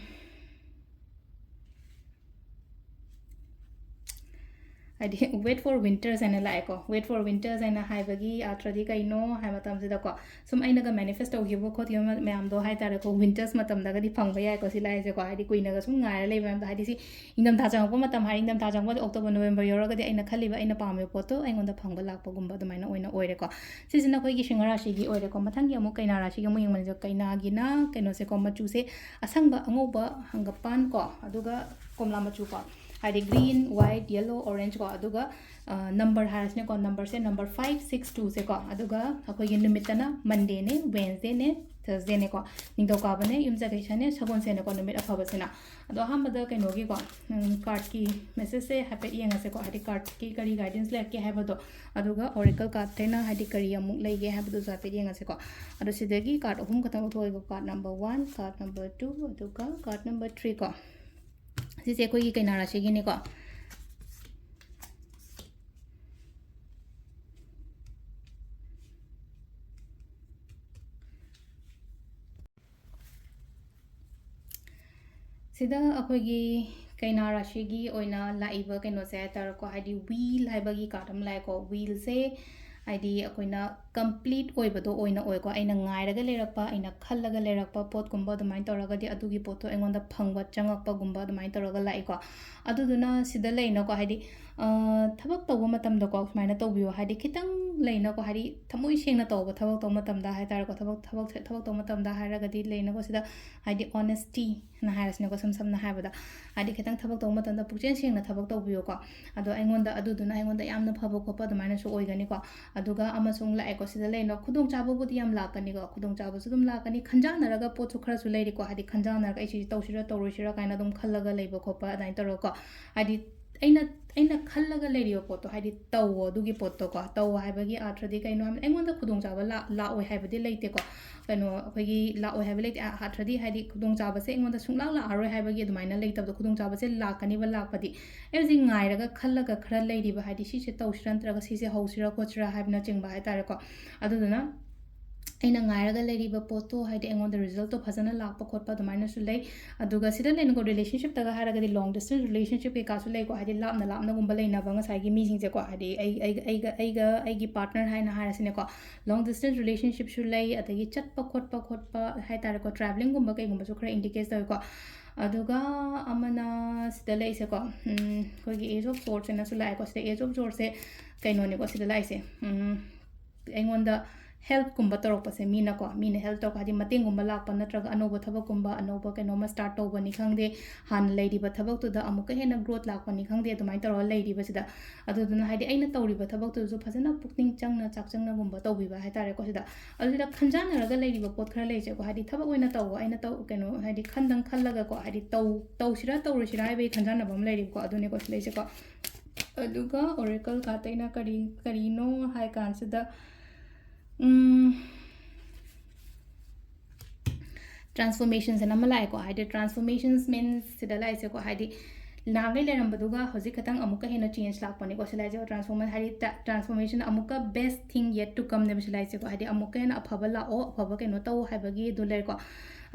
ꯍꯥꯏꯗꯤ wait for winters ꯍꯥꯏꯅ ꯂꯥꯛꯑꯦꯀꯣ꯫ Wait for winters ꯍꯥꯏꯅ ꯍꯥꯏꯕꯒꯤ ꯑꯥꯔꯊ꯭ꯔꯗꯤ ꯀꯩꯅꯣ ꯍꯥꯏ ꯃꯇꯝꯁꯤꯗꯀꯣ, ꯁꯨꯝ ꯑꯩꯅꯒ manifest ꯇꯧꯈꯤꯕ ꯈꯣꯠꯈꯤꯕ ꯃ-, ꯃꯌꯥꯝꯗꯣ ꯍꯥꯏꯇꯥꯔꯦꯀꯣ, winters ꯃꯇꯝꯗꯒꯗꯤ ꯐꯪꯕ ꯌꯥꯏꯀꯣ ꯁꯤ ꯂꯥꯏꯁꯦꯀꯣ꯫ ꯍꯥꯏꯗꯤ ꯀꯨꯏꯅꯒ ꯁꯨꯝ ꯉꯥꯏꯔ ꯂꯩꯕ ꯃꯌꯥꯝꯗꯣ, ꯍꯥꯏꯗꯤ ꯁꯤ ꯏꯪꯊꯝꯊꯥ ꯆꯪꯉꯛꯄ ꯃꯇꯝ ꯍꯥꯏꯔꯦ, ꯏꯪꯊꯝꯊꯥ ꯆꯪꯉꯛꯄꯗ October November ꯌꯧꯔꯒꯗꯤ ꯑꯩꯅ ꯈꯜꯂꯤꯕ, ꯑꯩꯅ ꯄꯥꯝꯃꯤꯕ ꯄꯣꯠꯇꯣ ꯑꯩꯉꯣꯟꯗ ꯐꯪꯕ ꯂꯥꯛꯄꯒꯨꯝꯕ ꯑꯗꯨꯃꯥꯏꯅ ꯑꯣꯏꯅ ꯑꯣꯏꯔꯦꯀꯣ꯫ ꯁꯤꯁꯤꯅ ꯑꯩꯈꯣꯏꯒꯤ ꯁꯤꯡꯍ ꯔꯥꯁꯤꯒꯤ ꯑꯣꯏꯔꯦꯀꯣ꯫ ꯃꯊꯪꯒꯤ ꯑꯃꯨꯛ ꯀꯩꯅꯥ ꯔꯥꯁꯤꯒꯤ ꯑꯃꯨꯛ ꯌꯦꯡꯕꯅꯤꯁꯦ꯫ ꯀꯩꯅꯥꯒꯤꯅ ꯀꯩꯅꯣꯁꯦꯀꯣ, ꯃꯆꯨꯁꯦ ꯑꯁꯪꯕ, ꯑꯉꯧꯕ, ꯍꯪꯒꯄꯥꯟ ꯀꯣ, ꯑꯗꯨꯒ ꯀꯣꯝꯂꯥ ꯃꯆꯨ ꯀꯣ, ꯍꯥꯏꯗꯤ green, white, yellow, orange ꯀꯣ, ꯑꯗꯨꯒ number ꯍꯥꯏꯔꯁꯤꯅꯦꯀꯣ, numberꯁꯦ number five six twoꯁꯦꯀꯣ꯫ ꯑꯗꯨꯒ ꯑꯩꯈꯣꯏꯒꯤ ꯅꯨꯃꯤꯠꯇꯅ Mondayꯅꯦ, Wednesdayꯅꯦ, ꯊꯔꯁꯗꯦꯅꯦꯀꯣ, ꯅꯤꯡꯊꯧꯀꯥꯕꯅꯦ, ꯌꯨꯝꯁꯀꯩꯁꯅꯦ, ꯁꯒꯣꯜꯁꯦꯟꯅꯦꯀꯣ, ꯅꯨꯃꯤꯠ ꯑꯐꯕꯁꯤꯅ꯫ ꯑꯗꯣ ꯑꯍꯥꯟꯕꯗ ꯀꯩꯅꯣꯒꯤꯀꯣ, ꯎꯝ, ꯀꯥꯔꯠꯀꯤ ꯃꯦꯁꯦꯖꯁꯦ ꯍꯥꯏꯐꯦꯠ ꯌꯦꯡꯉꯁꯦꯀꯣ, ꯍꯥꯏꯗꯤ ꯀꯥꯔꯠꯀꯤ ꯀꯔꯤ ꯒꯥꯏꯗꯦꯟꯁ ꯂꯩꯔꯛꯀꯦ ꯍꯥꯏꯕꯗꯣ, ꯑꯗꯨꯒ ꯑꯣꯔꯦꯀꯜ ꯀꯥꯔꯠꯇꯩꯅ ꯍꯥꯏꯗꯤ ꯀꯔꯤ ꯑꯃꯨꯛ ꯂꯩꯒꯦ ꯍꯥꯏꯕꯗꯨꯁꯨ ꯍꯥꯏꯐꯦꯠ ꯌꯦꯡꯉꯁꯦꯀꯣ꯫ ꯑꯗꯣ ꯁꯤꯗꯒꯤ ꯀꯥꯔꯠ ꯑꯍꯨꯝ ꯈꯛꯇꯪ ꯂꯧꯊꯣꯛꯑꯦꯀꯣ, card number one, card number two, ꯑꯗꯨꯒ ꯀꯥꯔꯠ ꯅꯝꯕꯔ ꯊ꯭ꯔꯤ ꯀꯣ꯫ ꯁꯤꯁꯦ ꯑꯩꯈꯣꯏꯒꯤ ꯀꯩꯅꯥ ꯔꯥꯁꯤꯒꯤꯅꯤꯀꯣ꯫ ꯁꯤꯗ ꯑꯩꯈꯣꯏꯒꯤ ꯀꯩꯅꯥ ꯔꯥꯁꯤꯒꯤ ꯑꯣꯏꯅ ꯂꯥꯛꯏꯕ ꯀꯩꯅꯣꯁꯦ ꯍꯥꯏ ꯇꯥꯔꯦꯀꯣ, ꯍꯥꯏꯗꯤ ꯋꯤꯜ ꯍꯥꯏꯕꯒꯤ ꯀꯥꯔꯠ ꯑꯃ ꯂꯥꯛꯑꯦꯀꯣ꯫ ꯋꯤꯜꯁꯦ ꯍꯥꯏꯗꯤ ꯑꯩꯈꯣꯏꯅ ꯀꯝꯄ꯭ꯂꯤꯠ ꯑꯣꯏꯕꯗꯣ ꯑꯣꯏꯅ ꯑꯣꯏꯀꯣ꯫ ꯑꯩꯅ ꯉꯥꯏꯔꯒ ꯂꯩꯔꯛꯄ, ꯑꯩꯅ ꯈꯜꯂꯒ ꯂꯩꯔꯛꯄ ꯄꯣꯠꯀꯨꯝꯕ ꯑꯗꯨꯃꯥꯏꯅ ꯇꯧꯔꯒꯗꯤ ꯑꯗꯨꯒꯤ ꯄꯣꯠꯇꯣ ꯑꯩꯉꯣꯟꯗ ꯐꯪꯕ, ꯆꯪꯉꯛꯄꯒꯨꯝꯕ ꯑꯗꯨꯃꯥꯏꯅ ꯇꯧꯔꯒ ꯂꯥꯛꯏꯀꯣ꯫ ꯑꯗꯨꯗꯨꯅ ꯁꯤꯗ ꯂꯩꯅꯀꯣ, ꯍꯥꯏꯗꯤ, ꯑ, ꯊꯕꯛ ꯇꯧꯕ ꯃꯇꯝꯗꯀꯣ ꯁꯨꯃꯥꯏꯅ ꯇꯧꯕꯤꯌꯣ꯫ ꯍꯥꯏꯗꯤ ꯈꯤꯇꯪ ꯂꯩꯅꯀꯣ, ꯍꯥꯏꯗꯤ ꯊꯃꯣꯏ ꯁꯦꯡꯅ ꯇꯧꯕ ꯊꯕꯛ ꯇꯧꯕ ꯃꯇꯝꯗ ꯍꯥꯏ ꯇꯥꯔꯦꯀꯣ, ꯊꯕꯛ, ꯊꯕꯛꯁꯦ, ꯊꯕꯛ ꯇꯧꯕ ꯃꯇꯝꯗ ꯍꯥꯏꯔꯒꯗꯤ ꯂꯩꯅꯀꯣ, ꯁꯤꯗ ꯍꯥꯏꯗꯤ ꯑꯣꯅꯦꯁꯇꯤ ꯅ ꯍꯥꯏꯔꯁꯤꯅꯦꯀꯣ, ꯁꯝ ꯁꯝꯅ ꯍꯥꯏꯕꯗ, ꯍꯥꯏꯗꯤ ꯈꯤꯇꯪ ꯊꯕꯛ ꯇꯧꯕ ꯃꯇꯝꯗ ꯄꯨꯛꯆꯦꯜ ꯁꯦꯡꯅ ꯊꯕꯛ ꯇꯧꯕꯤꯌꯨꯀꯣ꯫ ꯑꯗꯣ ꯑꯩꯉꯣꯟꯗ ꯑꯗꯨꯗꯨꯅ ꯑꯩꯉꯣꯟꯗ ꯌꯥꯝꯅ ꯐꯕ ꯈꯣꯠꯄ ꯑꯗꯨꯃꯥꯏꯅꯁꯨ ꯑꯣꯏꯒꯅꯤꯀꯣ꯫ ꯑꯗꯨꯒ ꯑꯃꯁꯨ ꯑꯃꯨꯛ ꯂꯥꯛꯑꯦꯀꯣ, ꯁꯤꯗ ꯂꯩꯅꯣ, ꯈꯨꯗꯣꯡꯆꯥꯕꯕꯨꯗꯤ ꯌꯥꯝ ꯂꯥꯛꯀꯅꯤꯀꯣ, ꯈꯨꯗꯣꯡꯆꯥꯕꯁꯨ ꯑꯗꯨꯝ ꯂꯥꯛꯀꯅꯤ, ꯈꯟꯖꯥꯟꯅꯔꯒ ꯄꯣꯠꯁꯨ ꯈꯔꯁꯨ ꯂꯩꯔꯤꯀꯣ, ꯍꯥꯏꯗꯤ ꯈꯟꯖꯥꯟꯅꯔꯒ ꯑꯩ ꯁꯤꯁꯦ ꯇꯧꯁꯤꯔꯥ ꯇꯧꯔꯣꯏꯁꯤꯔꯥ ꯀꯥꯏꯅ ꯑꯗꯨꯝ ꯈꯜꯂꯒ ꯂꯩꯕ ꯈꯣꯠꯄ ꯑꯗꯨꯃꯥꯏꯅ ꯇꯧꯔꯒꯀꯣ꯫ ꯍꯥꯏꯗꯤ ꯑꯩꯅ, ꯑꯩꯅ ꯈꯜꯂꯒ ꯂꯩꯔꯤꯕ ꯄꯣꯠꯇꯣ, ꯍꯥꯏꯗꯤ ꯇꯧꯋꯣ ꯑꯗꯨꯒꯤ ꯄꯣꯠꯇꯣꯀꯣ꯫ ꯇꯧꯋꯣ ꯍꯥꯏꯕꯒꯤ ꯑꯥꯔꯊꯗꯤ ꯀꯩꯅꯣ ꯍꯥꯏꯕꯗ ꯑꯩꯉꯣꯟꯗ ꯈꯨꯗꯣꯡꯆꯥꯕ ꯂꯥꯛ-, ꯂꯥꯛꯑꯣꯏ ꯍꯥꯏꯕꯗꯤ ꯂꯩꯇꯦꯀꯣ꯫ ꯀꯩꯅꯣ, ꯑꯩꯈꯣꯏꯒꯤ ꯂꯥꯛꯑꯣꯏ ꯍꯥꯏꯕ ꯂꯩꯇꯦ꯫ ꯑꯥ, ꯑꯥꯔꯊꯗꯤ ꯍꯥꯏꯗꯤ ꯈꯨꯗꯣꯡꯆꯥꯕꯁꯦ ꯑꯩꯉꯣꯟꯗ ꯁꯨꯡꯂꯥꯛ ꯂꯥꯛꯑꯔꯣꯏ ꯍꯥꯏꯕꯒꯤ ꯑꯗꯨꯃꯥꯏꯅ ꯂꯩꯇꯕꯗꯣ, ꯈꯨꯗꯣꯡꯆꯥꯕꯁꯦ ꯂꯥꯛꯀꯅꯤꯕ ꯂꯥꯛꯄꯗꯤ꯫ ꯑꯩ ꯍꯧꯖꯤꯛ ꯉꯥꯏꯔꯒ ꯈꯜꯂꯒ ꯈꯔ ꯂꯩꯔꯤꯕ, ꯍꯥꯏꯗꯤ ꯁꯤꯁꯦ ꯇꯧꯁꯤꯔꯥ ꯅꯠꯇ꯭ꯔꯒ ꯁꯤꯁꯦ ꯍꯧꯁꯤꯔꯥ ꯈꯣꯠꯁꯤꯔꯥ ꯍꯥꯏꯕꯅꯆꯤꯡꯕ ꯍꯥꯏ ꯇꯥꯔꯦꯀꯣ꯫ ꯑꯗꯨꯗꯨꯅ ꯑꯩꯅ ꯉꯥꯏꯔꯒ ꯂꯩꯔꯤꯕ ꯄꯣꯠꯇꯣ, ꯍꯥꯏꯗꯤ ꯑꯩꯉꯣꯟꯗ ꯔꯤꯖꯜꯠꯇꯣ ꯐꯖꯅ ꯂꯥꯛꯄ ꯈꯣꯠꯄ ꯑꯗꯨꯃꯥꯏꯅꯁꯨ ꯂꯩ꯫ ꯑꯗꯨꯒ ꯁꯤꯗ ꯂꯩꯅꯀꯣ, ꯔꯤꯂꯦꯁꯟꯁꯤꯞꯇꯒ ꯍꯥꯏꯔꯒꯗꯤ ꯂꯣꯡ ꯗꯤꯁꯇꯦꯟꯁ ꯔꯤꯂꯦꯁꯟꯁꯤꯞ ꯀꯩꯀꯥꯁꯨ ꯂꯩꯀꯣ, ꯍꯥꯏꯗꯤ ꯂꯥꯞꯅ ꯂꯥꯞꯅꯒꯨꯝꯕ ꯂꯩꯅꯕ ꯉꯁꯥꯏꯒꯤ ꯃꯤꯁꯤꯡꯁꯦꯀꯣ, ꯍꯥꯏꯗꯤ ꯑꯩ, ꯑꯩꯒ, ꯑꯩꯒ, ꯑꯩꯒꯤ ꯄꯥꯔꯠꯅꯔ ꯍꯥꯏꯅ ꯍꯥꯏꯔꯁꯤꯅꯦꯀꯣ, ꯂꯣꯡ ꯗꯤꯁꯇꯦꯟꯁ ꯔꯤꯂꯦꯁꯟꯁꯤꯞꯁꯨ ꯂꯩ, ꯑꯗꯒꯤ ꯆꯠꯄ ꯈꯣꯠꯄ ꯈꯣꯠꯄ ꯍꯥꯏ ꯇꯥꯔꯦꯀꯣ, ꯇ꯭ꯔꯥꯕꯂꯤꯡꯒꯨꯝꯕ ꯀꯩꯒꯨꯝꯕꯁꯨ ꯈꯔ ꯏꯟꯗꯤꯀꯦꯠ ꯇꯧꯋꯤꯀꯣ꯫ ꯑꯗꯨꯒ ꯑꯃꯅ ꯁꯤꯗ ꯂꯩꯁꯦꯀꯣ, ꯎꯝ, ꯑꯩꯈꯣꯏꯒꯤ ꯑꯦꯖ ꯑꯣꯐ ꯁꯣꯔꯠꯁ ꯍꯥꯏꯅꯁꯨ ꯂꯥꯛꯑꯦꯀꯣ꯫ ꯁꯤꯗ ꯑꯦꯖ ꯑꯣꯐ ꯁꯣꯔꯠꯁꯦ ꯀꯩꯅꯣꯅꯦꯀꯣ, ꯁꯤꯗ ꯂꯥꯛꯏꯁꯦ, ꯎꯝ, ꯑꯩꯉꯣꯟꯗ ꯍꯦꯜꯞꯀꯨꯝꯕ ꯇꯧꯔꯛꯄꯁꯦ, ꯃꯤꯅꯀꯣ, ꯃꯤꯅ ꯍꯦꯜꯞ ꯇꯧꯔꯛꯄ, ꯍꯥꯏꯗꯤ ꯃꯇꯦꯡꯒꯨꯝꯕ ꯂꯥꯛꯄ, ꯅꯠꯇ꯭ꯔꯒ ꯑꯅꯧꯕ ꯊꯕꯛꯀꯨꯝꯕ, ꯑꯅꯧꯕ ꯀꯩꯅꯣꯝꯃ ꯁ꯭ꯇꯥꯔꯠ ꯇꯧꯕꯅꯤ ꯈꯪꯗꯦ, ꯍꯥꯟꯅ ꯂꯩꯔꯤꯕ ꯊꯕꯛꯇꯨꯗ ꯑꯃꯨꯛꯀ ꯍꯦꯟꯅ ꯒ꯭ꯔꯣꯠ ꯂꯥꯛꯄꯅꯤ ꯈꯪꯗꯦ, ꯑꯗꯨꯃꯥꯏꯅ ꯇꯧꯔꯒ ꯂꯩꯔꯤꯕꯁꯤꯗ, ꯑꯗꯨꯗꯨꯅ ꯍꯥꯏꯗꯤ ꯑꯩꯅ ꯇꯧꯔꯤꯕ ꯊꯕꯛꯇꯨꯁꯨ ꯐꯖꯅ ꯄꯨꯛꯅꯤꯡ ꯆꯪꯅ, ꯆꯥꯛ ꯆꯪꯅꯒꯨꯝꯕ ꯇꯧꯕꯤꯕ ꯍꯥꯏ ꯇꯥꯔꯦꯀꯣ꯫ ꯁꯤꯗ, ꯑꯗꯨ ꯁꯤꯗ ꯈꯟꯖꯥꯟꯅꯔꯒ ꯂꯩꯔꯤꯕ ꯄꯣꯠ ꯈꯔ ꯂꯩꯁꯦꯀꯣ, ꯍꯥꯏꯗꯤ ꯊꯕꯛ ꯑꯣꯏꯅ ꯇꯧꯕ, ꯑꯩꯅ ꯇꯧ, ꯀꯩꯅꯣ, ꯍꯥꯏꯗꯤ ꯈꯟꯗꯪ ꯈꯜꯂꯒꯀꯣ, ꯍꯥꯏꯗꯤ ꯇꯧ-, ꯇꯧꯁꯤꯔꯥ ꯇꯧꯔꯣꯏꯁꯤꯔꯥ ꯍꯥꯏꯕꯒꯤ ꯈꯟꯖꯥꯟꯅꯕ ꯑꯃ ꯂꯩꯔꯤꯕꯀꯣ, ꯑꯗꯨꯅꯦꯀꯣ ꯁꯤ ꯂꯩꯁꯦꯀꯣ꯫ ꯑꯗꯨꯒ ꯑꯣꯔꯦꯀꯜ ꯀꯥꯔꯠꯇ ꯑꯩꯅ ꯀꯔꯤ, ꯀꯔꯤꯅꯣ ꯍꯥꯏ ꯀꯥꯟꯁꯤꯗ, ꯎꯝ, ꯇ꯭ꯔꯥꯟꯁꯐꯣꯔꯃꯦꯁꯟꯁ ꯑꯃ ꯂꯥꯛꯑꯦꯀꯣ, ꯍꯥꯏꯗꯤ ꯇ꯭ꯔꯥꯟꯁꯐꯣꯔꯃꯦꯁꯟꯁ ꯃꯤꯟꯁ ꯁꯤꯗ ꯂꯥꯛꯏꯁꯦꯀꯣ, ꯍꯥꯏꯗꯤ ꯅꯍꯥꯟꯈꯩ ꯂꯩꯔꯝꯕꯗꯨꯒ ꯍꯧꯖꯤꯛ ꯈꯇꯪ ꯑꯃꯨꯛꯀ ꯍꯦꯟꯅ ꯆꯦꯟꯖ ꯂꯥꯛꯄꯅꯦꯀꯣ꯫ ꯁꯤ ꯂꯥꯛꯏꯁꯦ ꯇ꯭ꯔꯥꯟꯁꯐꯣꯔꯃꯦꯁꯟ, ꯍꯥꯏꯗꯤ ꯇ꯭ꯔꯥꯟꯁꯐꯣꯔꯃꯦꯁꯟ ꯑꯃꯨꯛꯀ ꯕꯦꯁ ꯊꯤꯡ ꯌꯦꯠ ꯇꯨ ꯀꯝꯅꯦꯕ ꯁꯤ ꯂꯥꯛꯏꯁꯦꯀꯣ, ꯍꯥꯏꯗꯤ ꯑꯃꯨꯛꯀ ꯍꯦꯟꯅ ꯑꯐꯕ ꯂꯥꯛꯑꯣ, ꯑꯐꯕ ꯀꯩꯅꯣ ꯇꯧ ꯍꯥꯏꯕꯒꯤ ꯑꯗꯨ ꯂꯩꯔꯦꯀꯣ꯫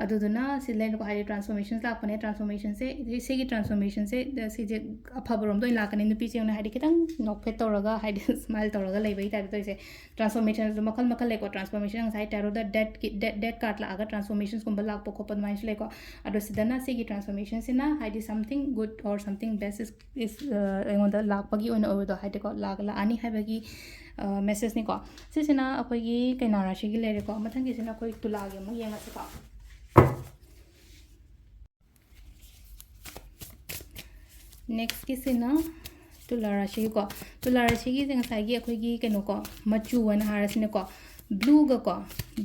ꯑꯗꯨꯗꯨꯅ ꯁꯤ ꯂꯩꯔꯦꯀꯣ, ꯍꯥꯏꯗꯤ ꯇ꯭ꯔꯥꯟꯁꯐꯣꯔꯃꯦꯁꯟ ꯂꯥꯛꯄꯅꯦ, ꯇ꯭ꯔꯥꯟꯁꯐꯣꯔꯃꯦꯁꯟꯁꯦ, ꯁꯤꯒꯤ ꯇ꯭ꯔꯥꯟꯁꯐꯣꯔꯃꯦꯁꯟꯁꯦ, ꯁꯤꯁꯦ ꯑꯐꯕꯔꯣꯝꯗ ꯑꯣꯏꯅ ꯂꯥꯛꯀꯅꯤ꯫ ꯅꯨꯄꯤꯁꯦ ꯌꯦꯡꯉꯨꯅꯦ, ꯍꯥꯏꯗꯤ ꯈꯤꯇꯪ ꯅꯣꯛꯐꯦꯠ ꯇꯧꯔꯒ, ꯍꯥꯏꯗꯤ ꯁ꯭ꯃꯥꯏꯜ ꯇꯧꯔꯒ ꯂꯩꯕꯒꯤ ꯇꯥꯏꯞꯇ ꯇꯧꯔꯤꯁꯦ꯫ ꯇ꯭ꯔꯥꯟꯁꯐꯣꯔꯃꯦꯁꯟꯁꯨ ꯃꯈꯜ ꯃꯈꯜ ꯂꯩꯀꯣ꯫ ꯇ꯭ꯔꯥꯟꯁꯐꯣꯔꯃꯦꯁꯟ ꯉꯁꯥꯏ ꯇꯦꯔꯣꯗ ꯗꯦꯠꯀꯤ, ꯗꯦꯠ, ꯗꯦꯠ ꯀꯥꯔꯠ ꯂꯥꯛꯑꯒ ꯇ꯭ꯔꯥꯟꯁꯐꯣꯔꯃꯦꯁꯟꯁꯀꯨꯝꯕ ꯂꯥꯛꯄ ꯈꯣꯠꯄ ꯑꯗꯨꯃꯥꯏꯅꯁꯨ ꯂꯩꯀꯣ꯫ ꯑꯗꯣ ꯁꯤꯗꯅ ꯁꯤꯒꯤ ꯇ꯭ꯔꯥꯟꯁꯐꯣꯔꯃꯦꯁꯟꯁꯤꯅ ꯍꯥꯏꯗꯤ something good or something best is, is, ꯑ, ꯑꯩꯉꯣꯟꯗ ꯂꯥꯛꯄꯒꯤ ꯑꯣꯏꯅ ꯑꯣꯏꯕꯗꯣ ꯍꯥꯏꯗꯤꯀꯣ, ꯂꯥꯛ-, ꯂꯥꯛꯑꯅꯤ ꯍꯥꯏꯕꯒꯤ, ꯑ, ꯃꯦꯁꯦꯖꯅꯤꯀꯣ꯫ ꯁꯤꯁꯤꯅ ꯑꯩꯈꯣꯏꯒꯤ ꯀꯩꯅꯥ ꯔꯥꯁꯤꯒꯤ ꯂꯩꯔꯦꯀꯣ꯫ ꯃꯊꯪꯒꯤꯁꯤꯅ ꯑꯩꯈꯣꯏ ꯇꯨꯂꯥꯒꯤ ꯑꯃꯨꯛ ꯌꯦꯡꯉꯁꯤꯀꯣ꯫ ꯅꯦꯛꯁꯀꯤꯁꯤꯅ ꯇꯨꯂꯥ ꯔꯥꯁꯤꯒꯤꯀꯣ꯫ ꯇꯨꯂꯥ ꯔꯥꯁꯤꯒꯤꯁꯦ ꯉꯁꯥꯏꯒꯤ ꯑꯩꯈꯣꯏꯒꯤ ꯀꯩꯅꯣꯀꯣ, ꯃꯆꯨ ꯑꯅ ꯍꯥꯏꯔꯁꯤꯅꯦꯀꯣ, ꯕ꯭ꯂꯨꯒꯀꯣ,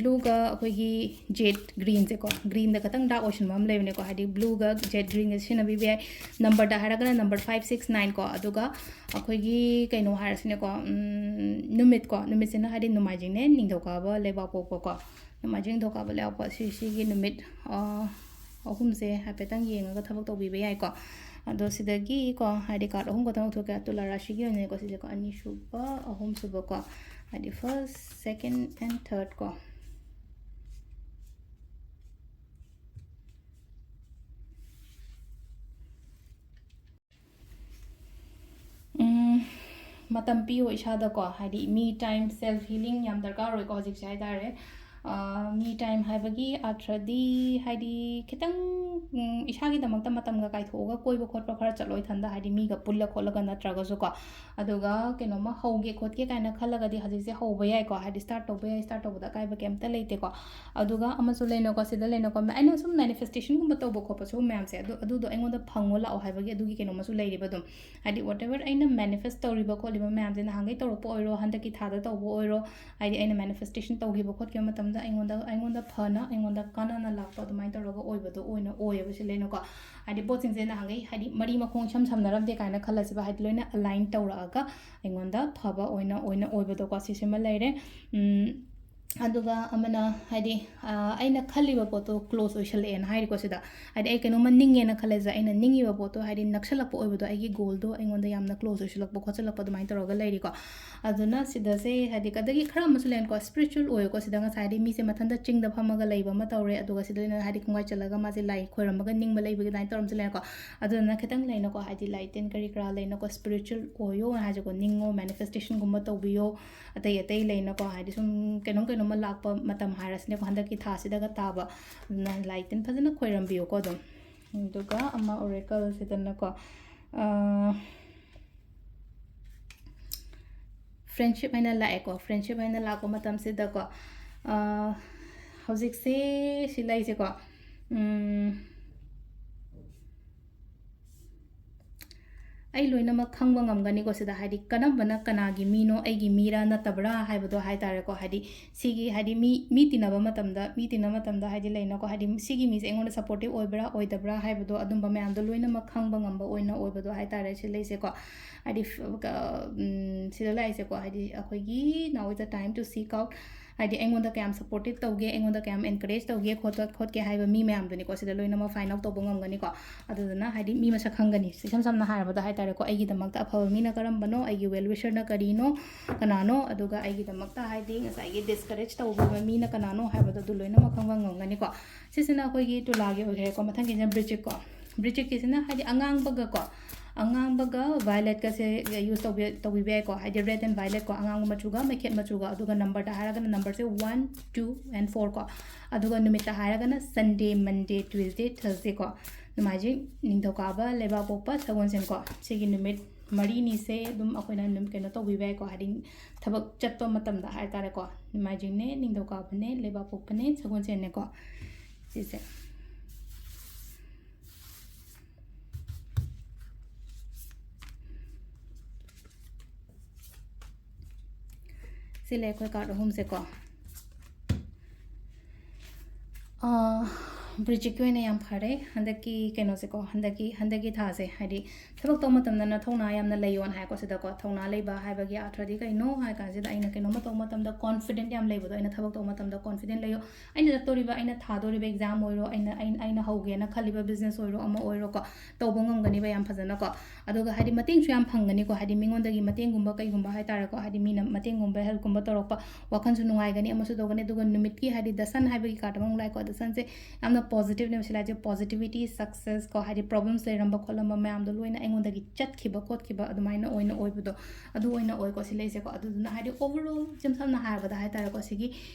ꯕ꯭ꯂꯨꯒ ꯑꯩꯈꯣꯏꯒꯤ ꯖꯦꯠ ꯒ꯭ꯔꯤꯟꯁꯦꯀꯣ, ꯒ꯭ꯔꯤꯟꯗ ꯈꯇꯪ ꯗꯥꯔꯛ ꯑꯣꯏꯁꯤꯟꯕ ꯑꯃ ꯂꯩꯕꯅꯦꯀꯣ, ꯍꯥꯏꯗꯤ ꯕ꯭ꯂꯨꯒ ꯖꯦꯠ ꯒ꯭ꯔꯤꯟꯒ ꯁꯤꯖꯤꯟꯅꯕꯤꯕ ꯌꯥꯏ꯫ ꯅꯝꯕꯔꯗ ꯍꯥꯏꯔꯒꯅ ꯅꯝꯕꯔ ꯐꯥꯏꯚ ꯁꯤꯛꯁ ꯅꯥꯏꯟ ꯀꯣ꯫ ꯑꯗꯨꯒ ꯑꯩꯈꯣꯏꯒꯤ ꯀꯩꯅꯣ ꯍꯥꯏꯔꯁꯤꯅꯦꯀꯣ, ꯎꯝ, ꯅꯨꯃꯤꯠꯀꯣ, ꯅꯨꯃꯤꯠꯁꯤꯅ ꯍꯥꯏꯗꯤ ꯅꯣꯡꯃꯥꯏꯖꯤꯡꯅꯦ, ꯅꯤꯡꯊꯧꯀꯥꯕ ꯂꯩꯕꯥꯛꯄꯣꯛꯄꯀꯣ, ꯅꯣꯡꯃꯥꯏꯖꯤꯡ ꯅꯤꯡꯊꯧꯀꯥꯕ ꯂꯩꯕꯥꯛꯄꯣꯛꯄ ꯁꯤ, ꯁꯤꯒꯤ ꯅꯨꯃꯤꯠ, ꯑ, ꯑꯍꯨꯝꯁꯦ ꯍꯥꯏꯐꯦꯠꯇꯪ ꯌꯦꯡꯉꯒ ꯊꯕꯛ ꯇꯧꯕꯤꯕ ꯌꯥꯏꯀꯣ꯫ ꯑꯗꯣ ꯁꯤꯗꯒꯤꯀꯣ, ꯍꯥꯏꯗꯤ ꯀꯥꯔꯠ ꯑꯍꯨꯝ ꯈꯛꯇꯪ ꯂꯧꯊꯣꯛꯀꯦ꯫ ꯇꯨꯂꯥ ꯔꯥꯁꯤꯒꯤ ꯑꯣꯏꯅꯀꯣ, ꯁꯤꯁꯦꯀꯣ, ꯑꯅꯤꯁꯨꯕ, ꯑꯍꯨꯝꯁꯨꯕꯀꯣ, ꯍꯥꯏꯗꯤ first, second and third ꯀꯣ꯫ ꯎꯝ, ꯃꯇꯝ ꯄꯤꯌꯣ ꯏꯁꯥꯗꯀꯣ, ꯍꯥꯏꯗꯤ me time, self healing ꯌꯥꯝ ꯗꯔꯀꯥꯔ ꯑꯣꯏꯀꯣ ꯍꯧꯖꯤꯛꯁꯦ ꯍꯥꯏꯇꯥꯔꯦ꯫ Me time ꯍꯥꯏꯕꯒꯤ ꯑꯥꯔꯊꯗꯤ ꯍꯥꯏꯗꯤ ꯈꯤꯇꯪ ꯏꯁꯥꯒꯤꯗꯃꯛꯇ ꯃꯇꯝꯒ ꯀꯥꯏꯊꯣꯛꯑꯒ ꯀꯣꯏꯕ ꯈꯣꯠꯄ ꯈꯔ ꯆꯠꯂꯣ, ꯏꯊꯟꯗ ꯍꯥꯏꯗꯤ ꯃꯤꯒ ꯄꯨꯜꯂ ꯈꯣꯠꯂꯒ ꯅꯠꯇ꯭ꯔꯒꯁꯨꯀꯣ꯫ ꯑꯗꯨꯒ ꯀꯩꯅꯣꯝꯃ ꯍꯧꯒꯦ ꯈꯣꯠꯀꯦ ꯀꯥꯏꯅ ꯈꯜꯂꯒꯗꯤ ꯍꯧꯖꯤꯛꯁꯦ ꯍꯧꯕ ꯌꯥꯏꯀꯣ, ꯍꯥꯏꯗꯤ start ꯇꯧꯕ ꯌꯥꯏ, start ꯇꯧꯕꯗ ꯑꯀꯥꯏꯕ ꯀꯩꯝꯇ ꯂꯩꯇꯦꯀꯣ꯫ ꯑꯗꯨꯒ ꯑꯃꯁꯨ ꯂꯩꯅꯀꯣ, ꯁꯤꯗ ꯂꯩꯅꯀꯣ, ꯑꯩꯅ ꯁꯨꯝ manifestationꯒꯨꯝꯕ ꯇꯧꯕ ꯈꯣꯠꯄ ꯁꯤꯒꯨꯝꯕ ꯃꯌꯥꯝꯁꯦ ꯑꯗꯨ ꯑꯗꯨꯗꯣ ꯑꯩꯉꯣꯟꯗ ꯐꯪꯉꯣ ꯂꯥꯛꯑꯣ ꯍꯥꯏꯕꯒꯤ ꯑꯗꯨꯒꯤ ꯀꯩꯅꯣꯝꯃꯁꯨ ꯂꯩꯔꯤꯕ ꯑꯗꯨꯝ꯫ ꯍꯥꯏꯗꯤ whatever ꯑꯩꯅ manifest ꯇꯧꯔꯤꯕ ꯈꯣꯠꯂꯤꯕ ꯃꯌꯥꯝꯁꯦ ꯅꯍꯥꯟꯈꯩ ꯇꯧꯔꯛꯄ ꯑꯣꯏꯔꯣ, ꯍꯟꯗꯛꯀꯤ ꯊꯥꯗ ꯇꯧꯕ ꯑꯣꯏꯔꯣ, ꯍꯥꯏꯗꯤ ꯑꯩꯅ manifestation ꯇꯧꯈꯤꯕ ꯈꯣꯠꯈꯤꯕ ꯃꯇꯝꯗ ꯑꯩꯉꯣꯟꯗ ꯑꯩꯉꯣꯟꯗ ꯐꯅ ꯑꯩꯉꯣꯟꯗ ꯀꯥꯟꯅꯅ ꯂꯥꯛꯄ ꯑꯗꯨꯃꯥꯏꯅ ꯇꯧꯔꯒ ꯑꯣꯏꯕꯗꯣ ꯑꯣꯏꯅ ꯑꯣꯏꯌꯦꯕ ꯁꯤ ꯂꯩꯅꯀꯣ꯫ ꯍꯥꯏꯗꯤ ꯄꯣꯠꯁꯤꯡꯁꯦ ꯅꯍꯥꯟꯈꯩ ꯍꯥꯏꯗꯤ ꯃꯔꯤ ꯃꯈꯣꯡ ꯏꯁꯝ ꯁꯝꯅꯔꯝꯗꯦ ꯀꯥꯏꯅ ꯈꯜꯂꯁꯤꯕ, ꯍꯥꯏꯗꯤ ꯂꯣꯏꯅ align ꯇꯧꯔꯛꯑꯒ ꯑꯩꯉꯣꯟꯗ ꯐꯕ ꯑꯣꯏꯅ ꯑꯣꯏꯅ ꯑꯣꯏꯕꯗꯣꯀꯣ, ꯁꯤꯁꯤꯃ ꯂꯩꯔꯦ꯫ ꯑꯗꯨꯒ ꯑꯃꯅ ꯍꯥꯏꯗꯤ ꯑꯩꯅ ꯈꯜꯂꯤꯕ ꯄꯣꯠꯇꯣ close ꯑꯣꯏꯁꯜꯂꯛꯑꯦꯅ ꯍꯥꯏꯔꯤꯀꯣ ꯁꯤꯗ꯫ ꯍꯥꯏꯗꯤ ꯑꯩ ꯀꯩꯅꯣꯝꯃ ꯅꯤꯡꯉꯦꯅ ꯈꯜꯂꯁꯦ, ꯑꯩꯅ ꯅꯤꯡꯉꯤꯕ ꯄꯣꯠꯇꯣ ꯍꯥꯏꯗꯤ ꯅꯛꯁꯜꯂꯛꯄ ꯑꯣꯏꯕꯗꯣ, ꯑꯩꯒꯤ goalꯗꯣ ꯑꯩꯉꯣꯟꯗ ꯌꯥꯝꯅ close ꯑꯣꯏꯁꯜꯂꯛꯄ ꯈꯣꯠꯆꯜꯂꯛꯄ ꯑꯗꯨꯃꯥꯏꯅ ꯇꯧꯔꯒ ꯂꯩꯔꯤꯀꯣ꯫ ꯑꯗꯨꯅ ꯁꯤꯗꯁꯦ ꯍꯥꯏꯗꯤ ꯑꯗꯒꯤ ꯈꯔ ꯑꯃꯁꯨ ꯂꯩꯅꯀꯣ, spiritual ꯑꯣꯏꯌꯦꯀꯣ ꯁꯤꯗ꯫ ꯉꯁꯥꯏ ꯍꯥꯏꯗꯤ ꯃꯤꯁꯦ ꯃꯊꯟꯇ ꯆꯤꯡꯗ ꯐꯝꯃꯒ ꯂꯩꯕ ꯑꯃ ꯇꯧꯔꯦ, ꯑꯗꯨꯒ ꯁꯤꯗ ꯂꯩꯅ ꯍꯥꯏꯗꯤ ꯈꯣꯡꯒꯥꯏ ꯆꯠꯂꯒ ꯃꯥꯁꯦ ꯂꯥꯏ ꯈꯣꯏꯔꯝꯃꯒ ꯅꯤꯡꯕ ꯂꯩꯕꯒꯤ ꯑꯗꯨꯃꯥꯏꯅ ꯇꯧꯔꯝꯁꯨ ꯂꯩꯅꯀꯣ꯫ ꯑꯗꯨꯗꯨꯅ ꯈꯤꯇꯪ ꯂꯩꯅꯀꯣ, ꯍꯥꯏꯗꯤ ꯂꯥꯏ ꯇꯤꯟ ꯀꯔꯤ ꯀꯔꯥ ꯂꯩꯅꯀꯣ, spiritual ꯑꯣꯏꯌꯣ ꯍꯥꯏꯁꯦꯀꯣ, ꯅꯤꯡꯉꯣ, manifestationꯒꯨꯝꯕ ꯇꯧꯕꯤꯌꯣ꯫ ꯑꯇꯩ ꯑꯇꯩ ꯂꯩꯅꯀꯣ, ꯍꯥꯏꯗꯤ ꯁꯨꯝ ꯀꯩꯅꯣꯝ ꯀꯩꯅꯣꯝꯃ ꯂꯥꯛꯄ ꯃꯇꯝ ꯍꯥꯏꯔꯁꯤꯅꯦꯀꯣ, ꯍꯟꯗꯛꯀꯤ ꯊꯥꯁꯤꯗꯒ ꯇꯥꯕ꯫ ꯑꯗꯨꯅ ꯂꯥꯏ ꯇꯤꯟ ꯐꯖꯅ ꯈꯣꯏꯔꯝꯕꯤꯌꯨꯀꯣ ꯑꯗꯨꯝ꯫ ꯑꯗꯨꯒ ꯑꯃ oracleꯁꯤꯗꯅꯀꯣ, friendship ꯍꯥꯏꯅ ꯂꯥꯛꯑꯦꯀꯣ꯫ Friendship ꯍꯥꯏꯅ ꯂꯥꯛꯄ ꯃꯇꯝꯁꯤꯗꯀꯣ, ꯍꯧꯖꯤꯛꯁꯦ ꯁꯤ ꯂꯩꯁꯦꯀꯣ, ꯑꯩ ꯂꯣꯏꯅꯃꯛ ꯈꯪꯕ ꯉꯝꯒꯅꯤꯀꯣ ꯁꯤꯗ, ꯍꯥꯏꯗꯤ ꯀꯔꯝꯕꯅ ꯀꯅꯥꯒꯤ ꯃꯤꯅꯣ, ꯑꯩꯒꯤ ꯃꯤꯔꯥ ꯅꯠꯇꯕ꯭ꯔꯥ ꯍꯥꯏꯕꯗꯣ ꯍꯥꯏ ꯇꯥꯔꯦꯀꯣ꯫ ꯍꯥꯏꯗꯤ ꯁꯤꯒꯤ ꯍꯥꯏꯗꯤ ꯃꯤ ꯃꯤ ꯇꯤꯟꯅꯕ ꯃꯇꯝꯗ, ꯃꯤ ꯇꯤꯟꯅꯕ ꯃꯇꯝꯗ ꯍꯥꯏꯗꯤ ꯂꯩꯅꯀꯣ, ꯍꯥꯏꯗꯤ ꯁꯤꯒꯤ ꯃꯤꯁꯦ ꯑꯩꯉꯣꯟꯗ supportive ꯑꯣꯏꯕ꯭ꯔꯥ ꯑꯣꯏꯗꯕ꯭ꯔꯥ ꯍꯥꯏꯕꯗꯣ, ꯑꯗꯨꯝꯕ ꯃꯌꯥꯝꯗꯣ ꯂꯣꯏꯅꯃꯛ ꯈꯪꯕ ꯉꯝꯕ ꯑꯣꯏꯅ ꯑꯣꯏꯕꯗꯣ ꯍꯥꯏ ꯇꯥꯔꯦ ꯁꯤ ꯂꯩꯁꯦꯀꯣ꯫ ꯍꯥꯏꯗꯤ ꯁꯤꯗ ꯂꯥꯛꯏꯁꯦꯀꯣ, ꯍꯥꯏꯗꯤ ꯑꯩꯈꯣꯏꯒꯤ now is the time to seek out, ꯍꯥꯏꯗꯤ ꯑꯩꯉꯣꯟꯗ ꯀꯌꯥꯝ supportive ꯇꯧꯒꯦ, ꯑꯩꯉꯣꯟꯗ ꯀꯌꯥꯝ encourage ꯇꯧꯒꯦ ꯈꯣꯠꯄ ꯈꯣꯠꯀꯦ ꯍꯥꯏꯕ ꯃꯤ ꯃꯌꯥꯝꯗꯨꯅꯤꯀꯣ ꯁꯤꯗ ꯂꯣꯏꯅꯃꯛ find out ꯇꯧꯕ ꯉꯝꯒꯅꯤꯀꯣ꯫ ꯑꯗꯨꯗꯨꯅ ꯍꯥꯏꯗꯤ ꯃꯤ ꯃꯁꯛ ꯈꯪꯒꯅꯤ꯫ ꯏꯁꯝ ꯁꯝꯅ ꯍꯥꯏꯔꯕꯗ ꯍꯥꯏ ꯇꯥꯔꯦꯀꯣ, ꯑꯩꯒꯤꯗꯃꯛꯇ ꯑꯐꯕ ꯃꯤꯅ ꯀꯔꯝꯕꯅꯣ, ꯑꯩꯒꯤ well wisherꯅ ꯀꯔꯤꯅꯣ, ꯀꯅꯥꯅꯣ, ꯑꯗꯨꯒ ꯑꯩꯒꯤꯗꯃꯛꯇ ꯍꯥꯏꯗꯤ ꯉꯁꯥꯏꯒꯤ discourage ꯇꯧꯕꯤꯕ ꯃꯤꯅ ꯀꯅꯥꯅꯣ ꯍꯥꯏꯕꯗꯣ ꯑꯗꯨ ꯂꯣꯏꯅꯃꯛ ꯈꯪꯕ ꯉꯝꯒꯅꯤꯀꯣ꯫ ꯁꯤꯁꯤꯅ ꯑꯩꯈꯣꯏꯒꯤ ꯇꯨꯂꯥꯒꯤ ꯑꯣꯏꯈ꯭ꯔꯦꯀꯣ꯫ ꯃꯊꯪꯒꯤꯁꯤꯅ ꯕ꯭ꯔꯤꯆꯤꯛꯀꯣ꯫ ꯕ꯭ꯔꯤꯆꯤꯛꯀꯤꯁꯤꯅ ꯍꯥꯏꯗꯤ ꯑꯉꯥꯡꯕꯒꯀꯣ, ꯑꯉꯥꯡꯕꯒ violetꯀꯁꯦ use ꯇꯧꯕꯤ-, ꯇꯧꯕꯤꯕ ꯌꯥꯏꯀꯣ, ꯍꯥꯏꯗꯤ red and violet ꯀꯣ, ꯑꯉꯥꯡꯕ ꯃꯆꯨꯒ ꯃꯩꯈꯦꯠ ꯃꯆꯨꯒ꯫ ꯑꯗꯨꯒ numberꯗ ꯍꯥꯏꯔꯒꯅ numberꯁꯦ one, two and four ꯀꯣ, ꯑꯗꯨꯒ ꯅꯨꯃꯤꯠꯇ ꯍꯥꯏꯔꯒꯅ Sunday, Monday, Tuesday, Thursday ꯀꯣ, ꯅꯣꯡꯃꯥꯏꯖꯤꯡ, ꯅꯤꯡꯊꯧꯀꯥꯕ, ꯂꯩꯕꯥꯛꯄꯣꯛꯄ, ꯁꯒꯣꯜꯁꯦꯟ ꯀꯣ꯫ ꯁꯤꯒꯤ ꯅꯨꯃꯤꯠ ꯃꯔꯤꯅꯤꯁꯦ ꯑꯗꯨꯝ ꯑꯩꯈꯣꯏꯅ ꯑꯗꯨꯝ ꯀꯩꯅꯣ ꯇꯧꯕꯤꯕ ꯌꯥꯏꯀꯣ, ꯍꯥꯏꯗꯤ ꯊꯕꯛ ꯆꯠꯄ ꯃꯇꯝꯗ ꯍꯥꯏ ꯇꯥꯔꯦꯀꯣ, ꯅꯣꯡꯃꯥꯏꯖꯤꯡꯅꯦ, ꯅꯤꯡꯊꯧꯀꯥꯕꯅꯦ, ꯂꯩꯕꯥꯛꯄꯣꯛꯄꯅꯦ, ꯁꯒꯣꯜꯁꯦꯟꯅꯦꯀꯣ꯫ ꯁꯤꯁꯦ꯫ ꯁꯤ ꯂꯩ ꯑꯩꯈꯣꯏ card ꯑꯍꯨꯝꯁꯦꯀꯣ꯫ ꯑꯥ, ꯕ꯭ꯔꯤꯖꯤꯛꯀꯤ ꯑꯣꯏꯅ ꯌꯥꯝ ꯐꯔꯦ ꯍꯟꯗꯛꯀꯤ ꯀꯩꯅꯣꯁꯦꯀꯣ, ꯍꯟꯗꯛꯀꯤ, ꯍꯟꯗꯛꯀꯤ ꯊꯥꯁꯦ꯫ ꯍꯥꯏꯗꯤ ꯊꯕꯛ ꯇꯧꯕ ꯃꯇꯝꯗꯅ ꯊꯧꯅꯥ ꯌꯥꯝꯅ ꯂꯩꯌꯣꯅ ꯍꯥꯏꯀꯣ ꯁꯤꯗꯀꯣ꯫ ꯊꯧꯅꯥ ꯂꯩꯕ ꯍꯥꯏꯕꯒꯤ ꯑꯥꯔꯊꯗꯤ ꯀꯩꯅꯣ ꯍꯥꯏ ꯀꯥꯟꯁꯤꯗ, ꯑꯩꯅ ꯀꯩꯅꯣꯝꯃ ꯇꯧꯕ ꯃꯇꯝꯗ confident ꯌꯥꯝ ꯂꯩꯕꯗꯣ, ꯑꯩꯅ ꯊꯕꯛ ꯇꯧꯕ ꯃꯇꯝꯗ confident ꯂꯩꯌꯣ꯫ ꯑꯩꯅ ꯆꯠꯇꯣꯔꯤꯕ, ꯑꯩꯅ ꯊꯥꯗꯣꯔꯤꯕ exam ꯑꯣꯏꯔꯣ, ꯑꯩꯅ, ꯑꯩꯅ, ꯑꯩꯅ ꯍꯧꯒꯦꯅ ꯈꯜꯂꯤꯕ business ꯑꯣꯏꯔꯣ, ꯑꯃ ꯑꯣꯏꯔꯣꯀꯣ, ꯇꯧꯕ ꯉꯝꯒꯅꯤꯕ ꯌꯥꯝ ꯐꯖꯅꯀꯣ꯫ ꯑꯗꯨꯒ ꯍꯥꯏꯗꯤ ꯃꯇꯦꯡꯁꯨ ꯌꯥꯝ ꯐꯪꯒꯅꯤꯀꯣ, ꯍꯥꯏꯗꯤ ꯃꯤꯉꯣꯟꯗꯒꯤ ꯃꯇꯦꯡꯒꯨꯝꯕ ꯀꯩꯒꯨꯝꯕ ꯍꯥꯏ ꯇꯥꯔꯦꯀꯣ, ꯍꯥꯏꯗꯤ ꯃꯤꯅ ꯃꯇꯦꯡꯒꯨꯝꯕ, helpꯀꯨꯝꯕ ꯇꯧꯔꯛꯄ, ꯋꯥꯈꯜꯁꯨ ꯅꯨꯡꯉꯥꯏꯒꯅꯤ, ꯑꯃꯁꯨ ꯇꯧꯒꯅꯤ꯫ ꯑꯗꯨꯒ ꯅꯨꯃꯤꯠꯀꯤ ꯍꯥꯏꯗꯤ the sun ꯍꯥꯏꯕꯒꯤ card ꯑꯃꯃꯨꯛ ꯂꯥꯛꯑꯦꯀꯣ, the sunꯁꯦ ꯌꯥꯝꯅ positiveꯅꯦꯕ ꯁꯤ ꯂꯥꯏꯁꯦ꯫ Positivity, success ꯀꯣ, ꯍꯥꯏꯗꯤ problems ꯂꯩꯔꯝꯕ ꯈꯣꯠꯂꯝꯕ ꯃꯌꯥꯝꯗꯣ ꯂꯣꯏꯅ ꯑꯩꯉꯣꯟꯗꯒꯤ ꯆꯠꯈꯤꯕ ꯈꯣꯠꯈꯤꯕ ꯑꯗꯨꯃꯥꯏꯅ ꯑꯣꯏꯅ ꯑꯣꯏꯕꯗꯣ, ꯑꯗꯨ ꯑꯣꯏꯅ ꯑꯣꯏꯀꯣ ꯁꯤ ꯂꯩꯁꯦꯀꯣ꯫ ꯑꯗꯨꯗꯨꯅ ꯍꯥꯏꯗꯤ overall ꯏꯆꯝ ꯁꯝꯅ ꯍꯥꯏꯔꯕꯗ ꯍꯥꯏ ꯇꯥꯔꯦꯀꯣ, ꯁꯤꯒꯤ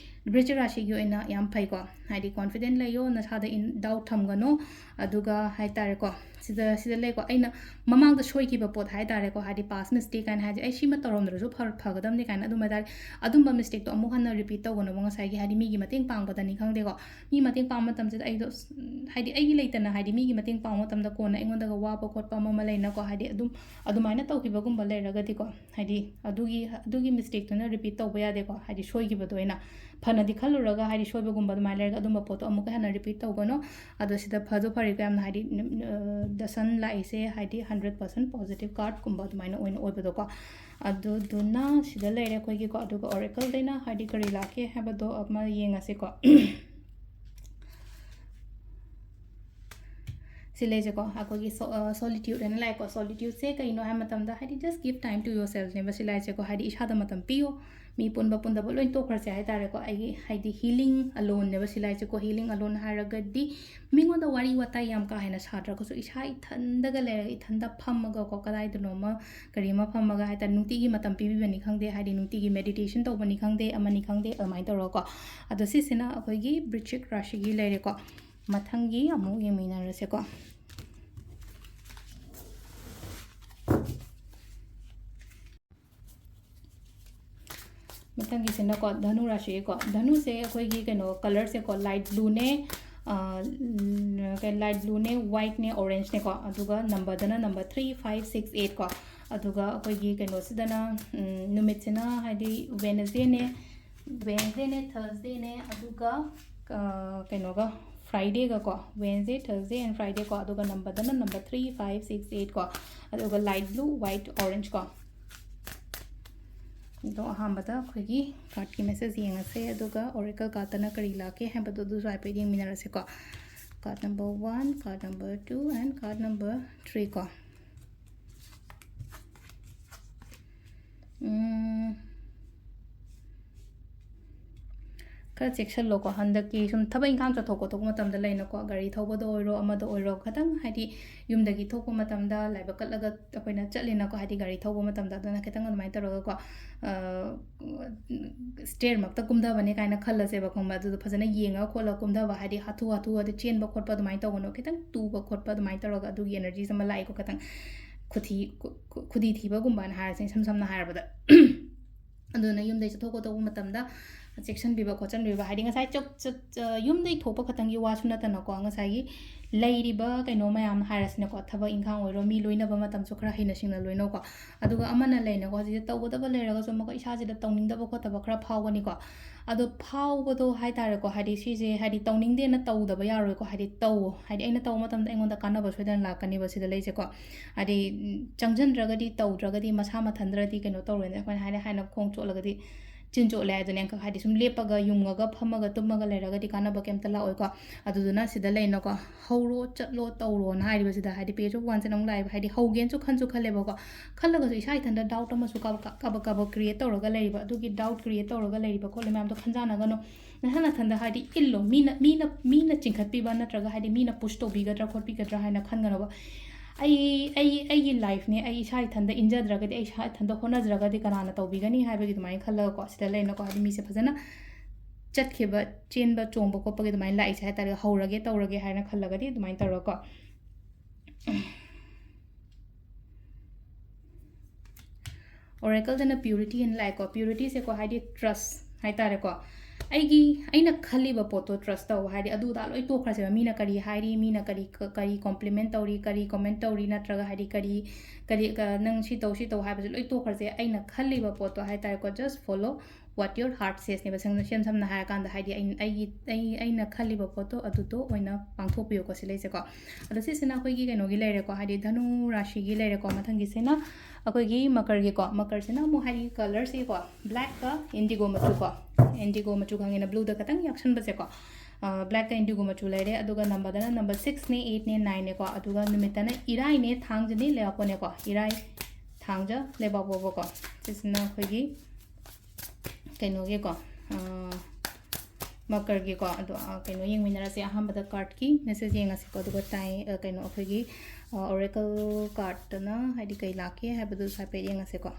ꯕ꯭ꯔꯤꯖ ꯔꯥꯁꯤꯒꯤ ꯑꯣꯏꯅ ꯌꯥꯝ ꯐꯩꯀꯣ꯫ ꯍꯥꯏꯗꯤ confident ꯂꯩꯌꯣ, ꯅꯁꯥꯗ in doubt ꯊꯝꯒꯅꯣ꯫ ꯑꯗꯨꯒ ꯍꯥꯏ ꯇꯥꯔꯦꯀꯣ, ꯁꯤꯗ, ꯁꯤꯗ ꯂꯩꯀꯣ, ꯑꯩꯅ ꯃꯃꯥꯡꯗ ꯁꯣꯏꯈꯤꯕ ꯄꯣꯠ ꯍꯥꯏ ꯇꯥꯔꯦꯀꯣ, ꯍꯥꯏꯗꯤ past mistake ꯀꯥꯏꯅ ꯍꯥꯏꯁꯦ, ꯑꯩ ꯁꯤꯃ ꯇꯧꯔꯝꯗ꯭ꯔꯁꯨ ꯐ-, ꯐꯒꯗꯕꯅꯤ ꯀꯥꯏꯅ ꯑꯗꯨꯝ ꯍꯥꯏ ꯇꯥꯔꯦ, ꯑꯗꯨꯝꯕ mistakeꯇꯣ ꯑꯃꯨꯛ ꯍꯟꯅ repeat ꯇꯧꯒꯅꯣꯕ꯫ ꯉꯁꯥꯏꯒꯤ ꯍꯥꯏꯗꯤ ꯃꯤꯒꯤ ꯃꯇꯦꯡ ꯄꯥꯡꯕꯗꯅꯤ ꯈꯪꯗꯦꯀꯣ, ꯃꯤ ꯃꯇꯦꯡ ꯄꯥꯡꯕ ꯃꯇꯝꯁꯤꯗ ꯑꯩꯗꯣ ꯑꯁ, ꯍꯥꯏꯗꯤ ꯑꯩꯒꯤ ꯂꯩꯇꯅ ꯍꯥꯏꯗꯤ ꯃꯤꯒꯤ ꯃꯇꯦꯡ ꯄꯥꯡꯕ ꯃꯇꯝꯗ ꯀꯣꯟꯅ ꯑꯩꯉꯣꯟꯗꯒ ꯋꯥꯕ ꯈꯣꯠꯄ ꯑꯃ ꯑꯃ ꯂꯩꯅꯀꯣ, ꯍꯥꯏꯗꯤ ꯑꯗꯨꯝ ꯑꯗꯨꯃꯥꯏꯅ ꯇꯧꯈꯤꯕꯒꯨꯝꯕ ꯂꯩꯔꯒꯗꯤꯀꯣ, ꯍꯥꯏꯗꯤ ꯑꯗꯨꯒꯤ, ꯑꯗꯨꯒꯤ mistakeꯇꯨꯅ repeat ꯇꯧꯕ ꯌꯥꯗꯦꯀꯣ, ꯍꯥꯏꯗꯤ ꯁꯣꯏꯈꯤꯕꯗꯣ ꯑꯣꯏꯅ꯫ ꯐꯅꯗꯤ ꯈꯜꯂꯨꯔꯒ ꯍꯥꯏꯗꯤ ꯁꯣꯏꯕꯒꯨꯝꯕ ꯑꯗꯨꯃꯥꯏꯅ ꯂꯩꯔꯒ ꯑꯗꯨꯝꯕ ꯄꯣꯠꯇꯣ ꯑꯃꯨꯛꯀ ꯍꯟꯅ repeat ꯇꯧꯒꯅꯣ꯫ ꯑꯗꯣ ꯁꯤꯗ ꯐꯁꯨ ꯐꯔꯦꯀꯣ ꯌꯥꯝꯅ, ꯍꯥꯏꯗꯤ, ꯅꯨ-, ꯅꯨ-, the sun ꯂꯥꯛꯏꯁꯦ ꯍꯥꯏꯗꯤ hundred percent positive cardꯀꯨꯝꯕ ꯑꯗꯨꯃꯥꯏꯅ ꯑꯣꯏꯅ ꯑꯣꯏꯕꯗꯣꯀꯣ꯫ ꯑꯗꯨꯗꯨꯅ ꯁꯤꯗ ꯂꯩꯔꯦ ꯑꯩꯈꯣꯏꯒꯤꯀꯣ꯫ ꯑꯗꯨꯒ oracleꯗꯩꯅ ꯍꯥꯏꯗꯤ ꯀꯔꯤ ꯂꯥꯛꯀꯦ ꯍꯥꯏꯕꯗꯣ ꯑꯃ ꯌꯦꯡꯉꯁꯤꯀꯣ꯫ ꯁꯤ ꯂꯩꯁꯦꯀꯣ, ꯑꯩꯈꯣꯏꯒꯤ ꯁꯣ-, ꯑ, solitude ꯍꯥꯏꯅ ꯂꯥꯛꯑꯦꯀꯣ꯫ Solitudeꯁꯦ ꯀꯩꯅꯣ ꯍꯥꯏꯕ ꯃꯇꯝꯗ, ꯍꯥꯏꯗꯤ, just give time to yourselfꯅꯦꯕ ꯁꯤ ꯂꯥꯛꯏꯁꯦꯀꯣ꯫ ꯍꯥꯏꯗꯤ, ꯏꯁꯥꯗ ꯃꯇꯝ ꯄꯤꯌꯨ, ꯃꯤ ꯄꯨꯟꯕ ꯄꯨꯟꯗꯕ ꯂꯣꯏ ꯇꯣꯛꯈ꯭ꯔꯁꯦ ꯍꯥꯏ ꯇꯥꯔꯦꯀꯣ꯫ ꯑꯩꯒꯤ, ꯍꯥꯏꯗꯤ, healing aloneꯅꯦꯕ ꯁꯤ ꯂꯥꯛꯏꯁꯦꯀꯣ꯫ Healing alone ꯍꯥꯏꯔꯒꯗꯤ ꯃꯤꯉꯣꯟꯗ ꯋꯥꯔꯤ ꯋꯥꯇꯥꯏ ꯌꯥꯝ ꯀꯥ ꯍꯦꯟꯅ ꯁꯥꯗ꯭ꯔꯒꯁꯨ, ꯏꯁꯥ ꯏꯊꯟꯗꯒ ꯂꯩꯔꯒ, ꯏꯊꯟꯗ ꯐꯝꯃꯒꯀꯣ, ꯀꯗꯥꯏꯗꯅꯣꯃ ꯀꯔꯤꯃ ꯐꯝꯃꯒ ꯍꯥꯏ ꯇꯥꯔꯦ, ꯅꯨꯡꯇꯤꯒꯤ ꯃꯇꯝ ꯄꯤꯕꯤꯕꯅꯤ ꯈꯪꯗꯦ, ꯍꯥꯏꯗꯤ, ꯅꯨꯡꯇꯤꯒꯤ meditation ꯇꯧꯕꯅꯤ ꯈꯪꯗꯦ, ꯑꯃꯅꯤ ꯈꯪꯗꯦ, ꯑꯗꯨꯃꯥꯏꯅ ꯇꯧꯔꯒꯀꯣ꯫ ꯑꯗꯣ ꯁꯤꯁꯤꯅ ꯑꯩꯈꯣꯏꯒꯤ ꯕ꯭ꯔꯤꯆꯤꯛ ꯔꯥꯁꯤꯒꯤ ꯂꯩꯔꯦꯀꯣ꯫ ꯃꯊꯪꯒꯤ ꯑꯃꯨꯛ ꯌꯦꯡꯃꯤꯟꯅꯔꯁꯦꯀꯣ꯫ ꯃꯊꯪꯒꯤꯁꯤꯅꯀꯣ, ꯙꯅꯨ ꯔꯥꯁꯤꯒꯤꯀꯣ꯫ ꯙꯅꯨꯁꯦ ꯑꯩꯈꯣꯏꯒꯤ ꯀꯩꯅꯣ, colourꯁꯦꯀꯣ, light blueꯅꯦ, ꯑ, ꯎꯝ, ꯀꯩ-, light blueꯅꯦ, whiteꯅꯦ, orangeꯅꯦꯀꯣ꯫ ꯑꯗꯨꯒ numberꯗꯅ number three, five, six, eight ꯀꯣ꯫ ꯑꯗꯨꯒ ꯑꯩꯈꯣꯏꯒꯤ ꯀꯩꯅꯣꯁꯤꯗꯅ, ꯎꯝ, ꯅꯨꯃꯤꯠꯁꯤꯅ ꯍꯥꯏꯗꯤ Wednesdayꯅꯦ, Wednesdayꯅꯦ, Thursdayꯅꯦ, ꯑꯗꯨꯒ, ꯑ, ꯀꯩꯅꯣꯒ, Fridayꯒꯀꯣ, Wednesday, Thursday and Fridayꯀꯣ꯫ ꯑꯗꯨꯒ numberꯗꯅ number three, five, six, eight ꯀꯣ꯫ ꯑꯗꯨꯒ light blue, white, orange ꯀꯣ꯫ ꯑꯗꯣ ꯑꯍꯥꯟꯕꯗ ꯑꯩꯈꯣꯏꯒꯤ cardꯀꯤ message ꯌꯦꯡꯉꯁꯦ, ꯑꯗꯨꯒ oracle cardꯇꯅ ꯀꯔꯤ ꯂꯥꯛꯀꯦ ꯍꯥꯏꯕꯗꯣ ꯑꯗꯨꯁꯨ ꯍꯥꯏꯐꯦꯠ ꯌꯦꯡꯃꯤꯟꯅꯔꯁꯦꯀꯣ꯫ Card number one, card number two and card number three ꯀꯣ꯫ ꯎꯝ, ꯈꯔ ꯆꯦꯛꯁꯤꯜꯂꯣꯀꯣ꯫ ꯍꯟꯗꯛꯀꯤ ꯁꯨꯝ ꯊꯕꯛ ꯏꯪꯈꯥꯡ ꯆꯠꯊꯣꯛ ꯈꯣꯠꯇꯣꯛꯄ ꯃꯇꯝꯗ ꯂꯩꯅꯀꯣ, ꯒꯥꯔꯤ ꯊꯧꯕꯗ ꯑꯣꯏꯔꯣ, ꯑꯃꯗ ꯑꯣꯏꯔꯣ, ꯈꯤꯇꯪ ꯍꯥꯏꯗꯤ ꯌꯨꯝꯗꯒꯤ ꯊꯣꯛꯄ ꯃꯇꯝꯗ ꯂꯥꯏꯕꯛ ꯀꯠꯂꯒ ꯑꯩꯈꯣꯏꯅ ꯆꯠꯂꯤꯅꯀꯣ, ꯍꯥꯏꯗꯤ ꯒꯥꯔꯤ ꯊꯧꯕ ꯃꯇꯝꯗ꯫ ꯑꯗꯨꯅ ꯈꯤꯇꯪ ꯑꯗꯨꯃꯥꯏꯅ ꯇꯧꯔꯒꯀꯣ, ꯑ, stairꯃꯛꯇ ꯀꯨꯝꯊꯕꯅꯦ ꯀꯥꯏꯅ ꯈꯜꯂꯁꯦꯕ, ꯈꯪꯕ꯭ꯔꯥ? ꯑꯗꯨꯗꯣ ꯐꯖꯅ ꯌꯦꯡꯉꯒ ꯈꯣꯠꯂꯒ ꯀꯨꯝꯊꯕ, ꯍꯥꯏꯗꯤ ꯍꯥꯊꯨ ꯍꯥꯊꯨ ꯍꯥꯏꯗꯤ ꯆꯦꯟꯕ ꯈꯣꯠꯄ ꯑꯗꯨꯃꯥꯏꯅ ꯇꯧꯒꯅꯨ꯫ ꯈꯤꯇꯪ ꯇꯨꯕ ꯈꯣꯠꯄ ꯑꯗꯨꯃꯥꯏꯅ ꯇꯧꯔꯒ ꯑꯗꯨꯒꯤ energies ꯑꯃ ꯂꯥꯛꯏꯀꯣ꯫ ꯈꯤꯇꯪ ꯈꯨꯊꯤ-, ꯈꯨ-, ꯈꯨ-, ꯈꯨꯗꯤ ꯊꯤꯕꯒꯨꯝꯕꯅ ꯍꯥꯏꯔꯁꯦ, ꯏꯁꯝ ꯁꯝꯅ ꯍꯥꯏꯔꯕꯗ꯫ ꯑꯗꯨꯅ ꯌꯨꯝꯗꯒꯤ ꯆꯠꯊꯣꯛ ꯈꯣꯠꯇꯣꯛꯄ ꯃꯇꯝꯗ ꯆꯦꯛꯁꯤꯟꯕꯤꯕ ꯈꯣꯠꯆꯟꯕꯤꯕ, ꯍꯥꯏꯗꯤ ꯉꯁꯥꯏ ꯆꯠ-, ꯆꯠ-, ꯑ, ꯌꯨꯝꯗꯒꯤ ꯊꯣꯛꯄ ꯈꯛꯇꯪꯒꯤ ꯋꯥꯁꯨ ꯅꯠꯇꯅꯀꯣ, ꯉꯁꯥꯏꯒꯤ ꯂꯩꯔꯤꯕ ꯀꯩꯅꯣ ꯃꯌꯥꯝ ꯍꯥꯏꯔꯁꯤꯅꯀꯣ, ꯊꯕꯛ ꯏꯪꯈꯥꯡ ꯑꯣꯏꯔꯣ, ꯃꯤ ꯂꯣꯏꯅꯕ ꯃꯇꯝꯁꯨ ꯈꯔ ꯍꯩꯅ ꯁꯤꯡꯅ ꯂꯣꯏꯅꯧꯀꯣ꯫ ꯑꯗꯨꯒ ꯑꯃꯅ ꯂꯩꯅꯀꯣ, ꯍꯧꯖꯤꯛꯁꯦ ꯇꯧꯒꯗꯕ ꯂꯩꯔꯒꯁꯨ ꯑꯃꯨꯛꯀ ꯏꯁꯥꯁꯤꯗ ꯇꯧꯅꯤꯡꯗꯕ ꯈꯣꯠꯇꯕ ꯈꯔ ꯐꯥꯎꯒꯅꯤꯀꯣ꯫ ꯑꯗꯣ ꯐꯥꯎꯕꯗꯣ ꯍꯥꯏ ꯇꯥꯔꯦꯀꯣ, ꯍꯥꯏꯗꯤ ꯁꯤꯁꯦ, ꯍꯥꯏꯗꯤ ꯇꯧꯅꯤꯡꯗꯦꯅ ꯇꯧꯗꯕ ꯌꯥꯔꯣꯏꯀꯣ꯫ ꯍꯥꯏꯗꯤ ꯇꯧꯋꯣ, ꯍꯥꯏꯗꯤ ꯑꯩꯅ ꯇꯧꯕ ꯃꯇꯝꯗ ꯑꯩꯉꯣꯟꯗ ꯀꯥꯟꯅꯕ ꯁꯣꯏꯗꯅ ꯂꯥꯛꯀꯅꯦꯕ ꯁꯤꯗ ꯂꯩꯁꯦꯀꯣ꯫ ꯍꯥꯏꯗꯤ, ꯎꯝ, ꯆꯪꯁꯤꯟꯗ꯭ꯔꯒꯗꯤ, ꯇꯧꯗ꯭ꯔꯒꯗꯤ, ꯃꯁꯥ ꯃꯊꯟꯗ꯭ꯔꯗꯤ ꯀꯩꯅꯣ ꯇꯧꯔꯣꯏꯅꯦ꯫ ꯑꯩꯈꯣꯏꯅ ꯍꯥꯏꯅ ꯍꯥꯏꯅ ꯈꯣꯡ ꯆꯣꯠꯂꯒꯗꯤ ꯆꯤꯟ ꯆꯣꯠꯂꯦ ꯍꯥꯏꯗꯨꯅꯦ, ꯑꯪꯀ ꯍꯥꯏꯗꯤ ꯁꯨꯝ ꯂꯦꯞꯄꯒ, ꯌꯨꯡꯉꯒ, ꯐꯝꯃꯒ, ꯇꯨꯝꯃꯒ ꯂꯩꯔꯒꯗꯤ ꯀꯥꯟꯅꯕ ꯀꯩꯝꯇ ꯂꯥꯛꯑꯣꯏꯀꯣ꯫ ꯑꯗꯨꯗꯨꯅ ꯁꯤꯗ ꯂꯩꯅꯀꯣ, "ꯍꯧꯔꯣ, ꯆꯠꯂꯣ, ꯇꯧꯔꯣꯅ" ꯍꯥꯏꯔꯤꯕꯁꯤꯗ, ꯍꯥꯏꯗꯤ page of wandsꯅ ꯑꯃꯨꯛ ꯂꯥꯛꯑꯦꯕ, ꯍꯥꯏꯗꯤ ꯍꯧꯒꯦꯅꯁꯨ ꯈꯟꯁꯨ ꯈꯜꯂꯦꯕꯀꯣ꯫ ꯈꯜꯂꯒꯁꯨ ꯏꯁꯥ ꯏꯊꯟꯗ doubt ꯑꯃꯁꯨ ꯀꯥꯕꯛ ꯀꯥꯕꯛ ꯀꯥꯕꯛ create ꯇꯧꯔꯒ ꯂꯩꯔꯤꯕ, ꯑꯗꯨꯒꯤ doubt create ꯇꯧꯔꯒ ꯂꯩꯔꯤꯕ ꯈꯣꯠꯂꯤ ꯃꯌꯥꯝꯗꯣ ꯈꯟꯖꯥꯅꯒꯅꯨ꯫ ꯅꯁꯥ ꯅꯊꯟꯗ ꯍꯥꯏꯗꯤ ꯏꯜꯂꯣ, ꯃꯤꯅ, ꯃꯤꯅ, ꯃꯤꯅ ꯆꯤꯡꯈꯠꯄꯤꯕ ꯅꯠꯇ꯭ꯔꯒ ꯍꯥꯏꯗꯤ ꯃꯤꯅ push ꯇꯧꯕꯤꯒꯗ꯭ꯔꯥ ꯈꯣꯠꯄꯤꯒꯗ꯭ꯔꯥ ꯍꯥꯏꯅ ꯈꯟꯒꯅꯣꯕ꯫ ꯑꯩ, ꯑꯩ, ꯑꯩꯒꯤ lifeꯅꯦ, ꯑꯩ ꯏꯁꯥ ꯏꯊꯟꯗ ꯏꯟꯖꯗ꯭ꯔꯒꯗꯤ, ꯑꯩ ꯏꯁꯥ ꯏꯊꯟꯗ ꯍꯣꯠꯅꯖꯔꯒꯗꯤ ꯀꯅꯥꯅ ꯇꯧꯕꯤꯒꯅꯤ ꯍꯥꯏꯕꯒꯤ ꯑꯗꯨꯃꯥꯏꯅ ꯈꯜꯂꯒꯀꯣ, ꯁꯤꯗ ꯂꯩꯅꯀꯣ, ꯍꯥꯏꯗꯤ ꯃꯤꯁꯦ ꯐꯖꯅ ꯆꯠꯈꯤꯕ, ꯆꯦꯟꯕ, ꯆꯣꯡꯕ ꯈꯣꯠꯄꯒꯤ ꯑꯗꯨꯃꯥꯏꯅ ꯂꯥꯛꯏꯁꯦ ꯍꯥꯏ ꯇꯥꯔꯦ, ꯍꯧꯔꯒꯦ, ꯇꯧꯔꯒꯦ ꯍꯥꯏꯅ ꯈꯜꯂꯒꯗꯤ ꯑꯗꯨꯃꯥꯏꯅ ꯇꯧꯔꯒꯀꯣ꯫ Oracleꯗꯅ purity ꯑꯅ ꯂꯥꯛꯑꯦꯀꯣ꯫ Purityꯁꯦꯀꯣ, ꯍꯥꯏꯗꯤ trust ꯍꯥꯏ ꯇꯥꯔꯦꯀꯣ꯫ ꯑꯩꯒꯤ, ꯑꯩꯅ ꯈꯜꯂꯤꯕ ꯄꯣꯠꯇꯣ trust ꯇꯧ, ꯍꯥꯏꯗꯤ ꯑꯗꯨ ꯑꯗꯥ ꯂꯣꯏ ꯇꯣꯛꯈ꯭ꯔꯁꯦꯕ꯫ ꯃꯤꯅ ꯀꯔꯤ ꯍꯥꯏꯔꯤ, ꯃꯤꯅ ꯀꯔꯤ, ꯀ-, ꯀꯔꯤ compliment ꯇꯧꯔꯤ, ꯀꯔꯤ comment ꯇꯧꯔꯤ, ꯅꯠꯇ꯭ꯔꯒ ꯍꯥꯏꯗꯤ ꯀꯔꯤ, ꯀꯔꯤ, ꯀ-, "ꯅꯪ ꯁꯤ ꯇꯧ, ꯁꯤ ꯇꯧ" ꯍꯥꯏꯕꯁꯦ ꯂꯣꯏ ꯇꯣꯛꯈ꯭ꯔꯁꯦ꯫ ꯑꯩꯅ ꯈꯜꯂꯤꯕ ꯄꯣꯠꯇꯣ ꯍꯥꯏ ꯇꯥꯔꯦꯀꯣ, just follow what your heart saysꯅꯦꯕ꯫ ꯁꯝ-, ꯏꯁꯝ ꯁꯝꯅ ꯍꯥꯏꯔꯀꯥꯟꯗ, ꯍꯥꯏꯗꯤ ꯑꯩ, ꯑꯩꯒꯤ, ꯑꯩ, ꯑꯩꯅ ꯈꯜꯂꯤꯕ ꯄꯣꯠꯇꯣ ꯑꯗꯨꯗꯣ ꯑꯣꯏꯅ ꯄꯥꯡꯊꯣꯛꯄꯤꯌꯨꯀꯣ ꯁꯤꯂꯩꯁꯦꯀꯣ꯫ ꯑꯗꯣ ꯁꯤꯁꯤꯅ ꯑꯩꯈꯣꯏꯒꯤ ꯀꯩꯅꯣꯒꯤ ꯂꯩꯔꯦꯀꯣ, ꯍꯥꯏꯗꯤ ꯙꯅꯨ ꯔꯥꯁꯤꯒꯤ ꯂꯩꯔꯦꯀꯣ꯫ ꯃꯊꯪꯒꯤꯁꯤꯅ ꯑꯩꯈꯣꯏꯒꯤ ꯃꯀꯔꯒꯤꯀꯣ꯫ ꯃꯀꯔꯁꯤꯅ ꯑꯃꯨꯛ ꯍꯥꯏꯗꯤ colourꯁꯦꯀꯣ, blackꯀ indigo ꯃꯆꯨꯀꯣ, indigo ꯃꯆꯨ ꯈꯪꯉꯤꯅ, blueꯗ ꯈꯇꯪ ꯌꯥꯛꯁꯟꯕꯁꯦꯀꯣ꯫ ꯑ, blackꯀ indigo ꯃꯆꯨ ꯂꯩꯔꯦ꯫ ꯑꯗꯨꯒ ꯅꯝꯕꯗꯅ number sixꯅꯦ, eightꯅꯦ, nineꯅꯦꯀꯣ꯫ ꯑꯗꯨꯒ ꯅꯨꯃꯤꯠꯇꯅ ꯏꯔꯥꯏꯅꯦ, ꯊꯥꯡꯖꯅꯦ, ꯂꯩꯕꯥꯛꯄꯣꯛꯅꯦꯀꯣ꯫ ꯏꯔꯥꯏ, ꯊꯥꯡꯖ, ꯂꯩꯕꯥꯛꯄꯣꯛꯄꯀꯣ꯫ ꯁꯤꯁꯤꯅ ꯑꯩꯈꯣꯏꯒꯤ ꯀꯩꯅꯣꯒꯤꯀꯣ, ꯑ, ꯃꯀꯔꯒꯤꯀꯣ꯫ ꯑꯗꯣ, ꯑ, ꯀꯩꯅꯣ ꯌꯦꯡꯃꯤꯟꯅꯔꯁꯦ꯫ ꯑꯍꯥꯟꯕꯗ cardꯀꯤ message ꯌꯦꯡꯉꯁꯤꯀꯣ꯫ ꯑꯗꯨꯒ ꯇꯥꯏ-, ꯑ, ꯀꯩꯅꯣ ꯑꯩꯈꯣꯏꯒꯤ, ꯑ, oracle cardꯇꯅ ꯍꯥꯏꯗꯤ ꯀꯩ ꯂꯥꯛꯀꯦ ꯍꯥꯏꯕꯗꯨꯁꯨ ꯍꯥꯏꯐꯦꯠ ꯌꯦꯡꯉꯁꯦꯀꯣ꯫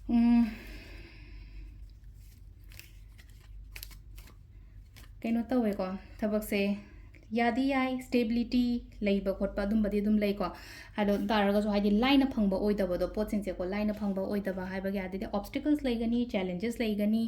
ꯎꯝ, ꯀꯩꯅꯣ ꯇꯧꯋꯦꯀꯣ, ꯊꯕꯛꯁꯦ ꯌꯥꯗꯤ ꯌꯥꯏ, stability ꯂꯩꯕ ꯈꯣꯠꯄ ꯑꯗꯨꯝꯕꯗꯤ ꯑꯗꯨꯝ ꯂꯩꯀꯣ꯫ ꯑꯗꯨ ꯇꯥꯔꯒꯁꯨ ꯍꯥꯏꯗꯤ ꯂꯥꯏꯅ ꯐꯪꯕ ꯑꯣꯏꯗꯕꯗꯣ, ꯄꯣꯠꯁꯤꯡꯁꯦꯀꯣ, ꯂꯥꯏꯅ ꯐꯪꯕ ꯑꯣꯏꯗꯕ ꯍꯥꯏꯕꯒꯤ ꯑꯗꯩꯗꯤ obstacles ꯂꯩꯒꯅꯤ, challenges ꯂꯩꯒꯅꯤ꯫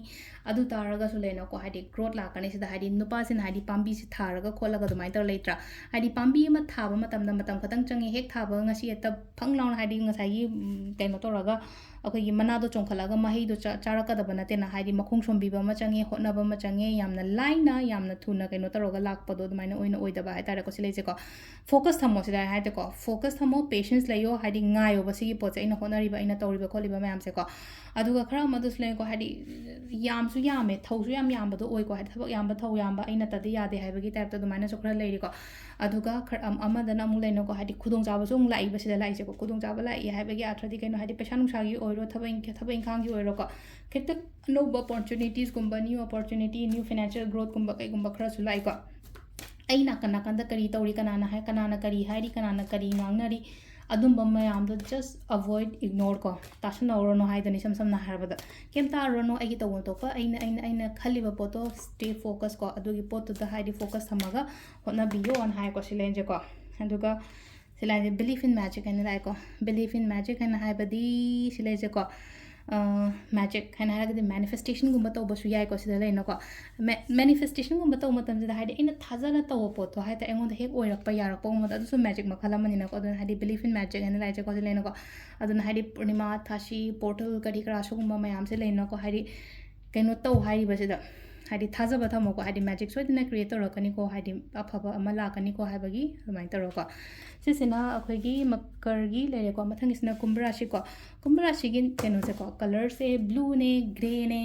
ꯑꯗꯨ ꯇꯥꯔꯒꯁꯨ ꯂꯩꯅꯀꯣ, ꯍꯥꯏꯗꯤ growth ꯂꯥꯛꯀꯅꯤ ꯁꯤꯗ꯫ ꯍꯥꯏꯗꯤ ꯅꯨꯄꯥꯁꯤꯅ ꯍꯥꯏꯗꯤ ꯄꯥꯝꯕꯤꯁꯤ ꯊꯥꯔꯒ ꯈꯣꯠꯂꯒ ꯑꯗꯨꯃꯥꯏꯅ ꯇꯧꯔ ꯂꯩꯇ꯭ꯔꯥ? ꯍꯥꯏꯗꯤ ꯄꯥꯝꯕꯤ ꯑꯃ ꯊꯥꯕ ꯃꯇꯝꯗ ꯃꯇꯝ ꯈꯛꯇꯪ ꯆꯪꯉꯤ, ꯍꯦꯛ ꯊꯥꯕ ꯉꯁꯤ ꯍꯦꯛꯇ ꯐꯪ ꯂꯥꯎꯅ ꯍꯥꯏꯗꯤ ꯉꯁꯥꯏꯒꯤ, ꯎꯝ, ꯀꯩꯅꯣ ꯇꯧꯔꯒ, ꯑꯩꯈꯣꯏꯒꯤ ꯃꯅꯥꯗꯣ ꯆꯣꯡꯈꯠꯂꯒ ꯃꯍꯩꯗꯣ ꯆꯥ-, ꯆꯥꯔꯛꯀꯗꯕ ꯅꯠꯇꯦꯅ, ꯍꯥꯏꯗꯤ ꯃꯈꯣꯡ ꯁꯣꯝꯕꯤꯕ ꯑꯃ ꯆꯪꯉꯦ, ꯍꯣꯠꯅꯕ ꯑꯃ ꯆꯪꯉꯦ, ꯌꯥꯝꯅ ꯂꯥꯏꯅ, ꯌꯥꯝꯅ ꯊꯨꯅ ꯀꯩꯅꯣ ꯇꯧꯔꯒ ꯂꯥꯛꯄꯗꯣ ꯑꯗꯨꯃꯥꯏꯅ ꯑꯣꯏꯅ ꯑꯣꯏꯗꯕ ꯍꯥꯏꯇꯥꯔꯦꯀꯣ, ꯁꯤ ꯂꯩꯁꯦꯀꯣ꯫ Focus ꯊꯝꯃꯣ ꯁꯤꯗ ꯍꯥꯏꯗꯤꯀꯣ, focus ꯊꯝꯃꯣ, patience ꯂꯩꯌꯣ, ꯍꯥꯏꯗꯤ ꯉꯥꯏꯌꯣꯕ ꯁꯤꯒꯤ ꯄꯣꯠꯁꯦ, ꯑꯩꯅ ꯍꯣꯠꯅꯔꯤꯕ, ꯑꯩꯅ ꯇꯧꯔꯤꯕ ꯈꯣꯠꯂꯤꯕ ꯃꯌꯥꯝꯁꯦꯀꯣ꯫ ꯑꯗꯨꯒ ꯈꯔ ꯑꯃꯗꯨꯁꯨ ꯂꯩꯀꯣ, ꯍꯥꯏꯗꯤ ꯌꯥꯝꯁꯨ ꯌꯥꯝꯃꯦ, ꯊꯧꯁꯨ ꯌꯥꯝ ꯌꯥꯝꯕꯗꯣ ꯑꯣꯏꯀꯣ, ꯍꯥꯏꯗꯤ ꯊꯕꯛ ꯌꯥꯝꯕ ꯊꯧ ꯌꯥꯝꯕ, ꯑꯩ ꯅꯠꯇꯗꯤ ꯌꯥꯗꯦ ꯍꯥꯏꯕꯒꯤ type ꯇ ꯑꯗꯨꯃꯥꯏꯅꯁꯨ ꯈꯔ ꯂꯩꯔꯤꯀꯣ꯫ ꯑꯗꯨꯒ ꯈꯔ ꯑꯝ-, ꯑꯃꯗꯅ ꯑꯃꯨꯛ ꯂꯩꯅꯀꯣ, ꯍꯥꯏꯗꯤ ꯈꯨꯗꯣꯡꯆꯥꯕꯁꯨ ꯑꯃꯨꯛ ꯂꯥꯛꯏꯕ ꯁꯤꯗ ꯂꯥꯛꯏꯁꯦꯀꯣ꯫ ꯈꯨꯗꯣꯡꯆꯥꯕ ꯂꯥꯛꯏ ꯍꯥꯏꯕꯒꯤ ꯑꯥꯔꯊꯗꯤ ꯀꯩꯅꯣ, ꯍꯥꯏꯗꯤ ꯄꯩꯁꯥ ꯅꯨꯡꯁꯥꯒꯤ ꯑꯣꯏꯔꯣ, ꯊꯕꯛ ꯏꯪ-, ꯊꯕꯛ ꯏꯪꯈꯥꯡꯒꯤ ꯑꯣꯏꯔꯣꯀꯣ, ꯈꯤꯇꯪ ꯑꯅꯧꯕ opportunities ꯀꯨꯝꯕ, new opportunity, new financial growth ꯀꯨꯝꯕ ꯀꯩꯒꯨꯝꯕ ꯈꯔꯁꯨ ꯂꯥꯛꯏꯀꯣ꯫ ꯑꯩ ꯅꯥꯀꯟ ꯅꯥꯀꯟꯗ ꯀꯔꯤ ꯇꯧꯔꯤ, ꯀꯅꯥꯅ ꯍꯥꯏ, ꯀꯅꯥꯅ ꯀꯔꯤ ꯍꯥꯏꯔꯤ, ꯀꯅꯥꯅ ꯀꯔꯤ ꯉꯥꯡꯅꯔꯤ, ꯑꯗꯨꯝꯕ ꯃꯌꯥꯝꯗꯣ just avoid, ignore ꯀꯣ, ꯇꯥꯁꯟꯅꯧꯔꯅꯨ ꯍꯥꯏꯗꯨꯅꯤ, ꯏꯁꯝ ꯁꯝꯅ ꯍꯥꯏꯔꯕꯗ꯫ ꯀꯩꯝ ꯇꯥꯔꯨꯔꯅꯨ, ꯑꯩꯒꯤ ꯇꯧꯐꯝ ꯊꯣꯛꯄ, ꯑꯩꯅ, ꯑꯩꯅ, ꯑꯩꯅ ꯈꯜꯂꯤꯕ ꯄꯣꯠꯇꯣ stay focus ꯀꯣ, ꯑꯗꯨꯒꯤ ꯄꯣꯠꯇꯨꯗ ꯍꯥꯏꯗꯤ focus ꯊꯝꯃꯒ ꯍꯣꯠꯅꯕꯤꯌꯣꯅ ꯍꯥꯏꯀꯣ, ꯁꯤ ꯂꯩꯁꯦꯀꯣ꯫ ꯑꯗꯨꯒ ꯁꯤ ꯂꯩꯁꯦ belief in magic ꯍꯥꯏꯅ ꯂꯥꯛꯑꯦꯀꯣ꯫ Belief in magic ꯍꯥꯏꯅ ꯍꯥꯏꯕꯗꯤ ꯁꯤ ꯂꯩꯁꯦꯀꯣ, magic ꯍꯥꯏꯅ ꯍꯥꯏꯔꯒꯗꯤ manifestation ꯒꯨꯝꯕ ꯇꯧꯕꯁꯨ ꯌꯥꯏꯀꯣ, ꯁꯤꯗ ꯂꯩꯅꯀꯣ꯫ Ma-, manifestation ꯒꯨꯝꯕ ꯇꯧꯕ ꯃꯇꯝꯁꯤꯗ ꯍꯥꯏꯗꯤ ꯑꯩꯅ ꯊꯥꯖꯅ ꯇꯧꯕ ꯄꯣꯠꯇꯣ ꯍꯥꯏꯇꯥꯔꯦ, ꯑꯩꯉꯣꯟꯗ ꯍꯦꯛ ꯑꯣꯏꯔꯛꯄ ꯌꯥꯔꯛꯄꯒꯨꯝꯕꯗꯣ, ꯑꯗꯨꯁꯨ magic ꯃꯈꯜ ꯑꯃꯅꯤꯅꯀꯣ꯫ ꯑꯗꯨꯅ ꯍꯥꯏꯗꯤ belief in magic ꯍꯥꯏꯅ ꯂꯥꯛꯏꯁꯦꯀꯣ, ꯁꯤ ꯂꯩꯅꯀꯣ꯫ ꯑꯗꯨꯅ ꯍꯥꯏꯗꯤ ꯄꯨꯔꯅꯤꯃꯥ, ꯊꯥꯁꯤ, portal ꯀꯔꯤ ꯀꯔꯥ ꯁꯤꯒꯨꯝꯕ ꯃꯌꯥꯝꯁꯦ ꯂꯩꯅꯀꯣ, ꯍꯥꯏꯗꯤ ꯀꯩꯅꯣ ꯇꯧ ꯍꯥꯏꯔꯤꯕꯁꯤꯗ, ꯍꯥꯏꯗꯤ ꯊꯥꯖꯕ ꯊꯝꯃꯣꯀꯣ, ꯍꯥꯏꯗꯤ magic ꯁꯣꯏꯗꯅ create ꯇꯧꯔꯛꯀꯅꯤꯀꯣ, ꯍꯥꯏꯗꯤ ꯑꯐꯕ ꯑꯃ ꯂꯥꯛꯀꯅꯤꯀꯣ ꯍꯥꯏꯕꯒꯤ ꯑꯗꯨꯃꯥꯏꯅ ꯇꯧꯔꯒꯀꯣ꯫ ꯁꯤꯁꯤꯅ ꯑꯩꯈꯣꯏꯒꯤ ꯃꯀꯔꯒꯤ ꯂꯩꯔꯦꯀꯣ꯫ ꯃꯊꯪꯒꯤꯁꯤꯅ ꯀꯨꯝꯚ ꯔꯥꯁꯤꯀꯣ꯫ ꯀꯨꯝꯚ ꯔꯥꯁꯤꯒꯤ ꯀꯩꯅꯣꯁꯦꯀꯣ, colour ꯁꯦ blue ꯅꯦ, grey ꯅꯦ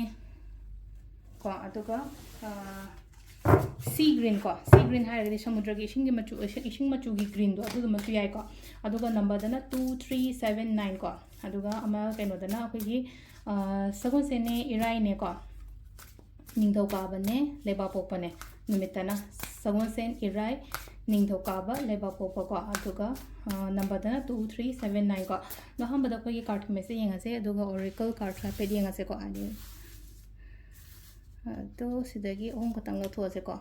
ꯀꯣ, ꯑꯗꯨꯒ, ꯑꯥ, sea green ꯀꯣ, sea green ꯍꯥꯏꯔꯒꯗꯤ ꯁꯃꯨꯗ꯭ꯔꯒꯤ ꯏꯁꯤꯡꯒꯤ ꯃꯆꯨ, ꯏꯁꯤꯡ, ꯏꯁꯤꯡ ꯃꯆꯨꯒꯤ green ꯗꯣ, ꯑꯗꯨꯗꯨꯃꯁꯨ ꯌꯥꯏꯀꯣ꯫ ꯑꯗꯨꯒ number ꯗꯅ two three seven nine ꯀꯣ꯫ ꯑꯗꯨꯒ ꯑꯃ ꯀꯩꯅꯣꯗꯅ ꯑꯩꯈꯣꯏꯒꯤ, ꯑꯥ, ꯁꯒꯣꯜꯁꯦꯟꯅꯦ, ꯏꯔꯥꯏꯅꯦꯀꯣ, ꯅꯤꯡꯊꯧꯀꯥꯕꯅꯦ, ꯂꯩꯕꯥꯛꯄꯣꯛꯄꯅꯦ꯫ ꯅꯨꯃꯤꯠꯇꯅ ꯁꯒꯣꯜꯁꯦꯟ, ꯏꯔꯥꯏ, ꯅꯤꯡꯊꯧꯀꯥꯕ, ꯂꯩꯕꯥꯛꯄꯣꯛꯄꯀꯣ꯫ ꯑꯗꯨꯒ, ꯑꯥ, number ꯗꯅ two three seven nine ꯀꯣ꯫ ꯑꯗꯣ ꯑꯍꯥꯟꯕꯗ ꯑꯩꯈꯣꯏꯒꯤ card ꯒꯤ message ꯌꯦꯡꯉꯁꯦ, ꯑꯗꯨꯒ oracle card ꯁꯨ ꯍꯥꯏꯐꯦꯠ ꯌꯦꯡꯉꯁꯦꯀꯣ꯫ ꯍꯥꯏꯗꯤ, ꯑꯗꯣ ꯁꯤꯗꯒꯤ ꯑꯍꯨꯝ ꯈꯛꯇꯪ ꯂꯧꯊꯣꯛꯑꯁꯦꯀꯣ꯫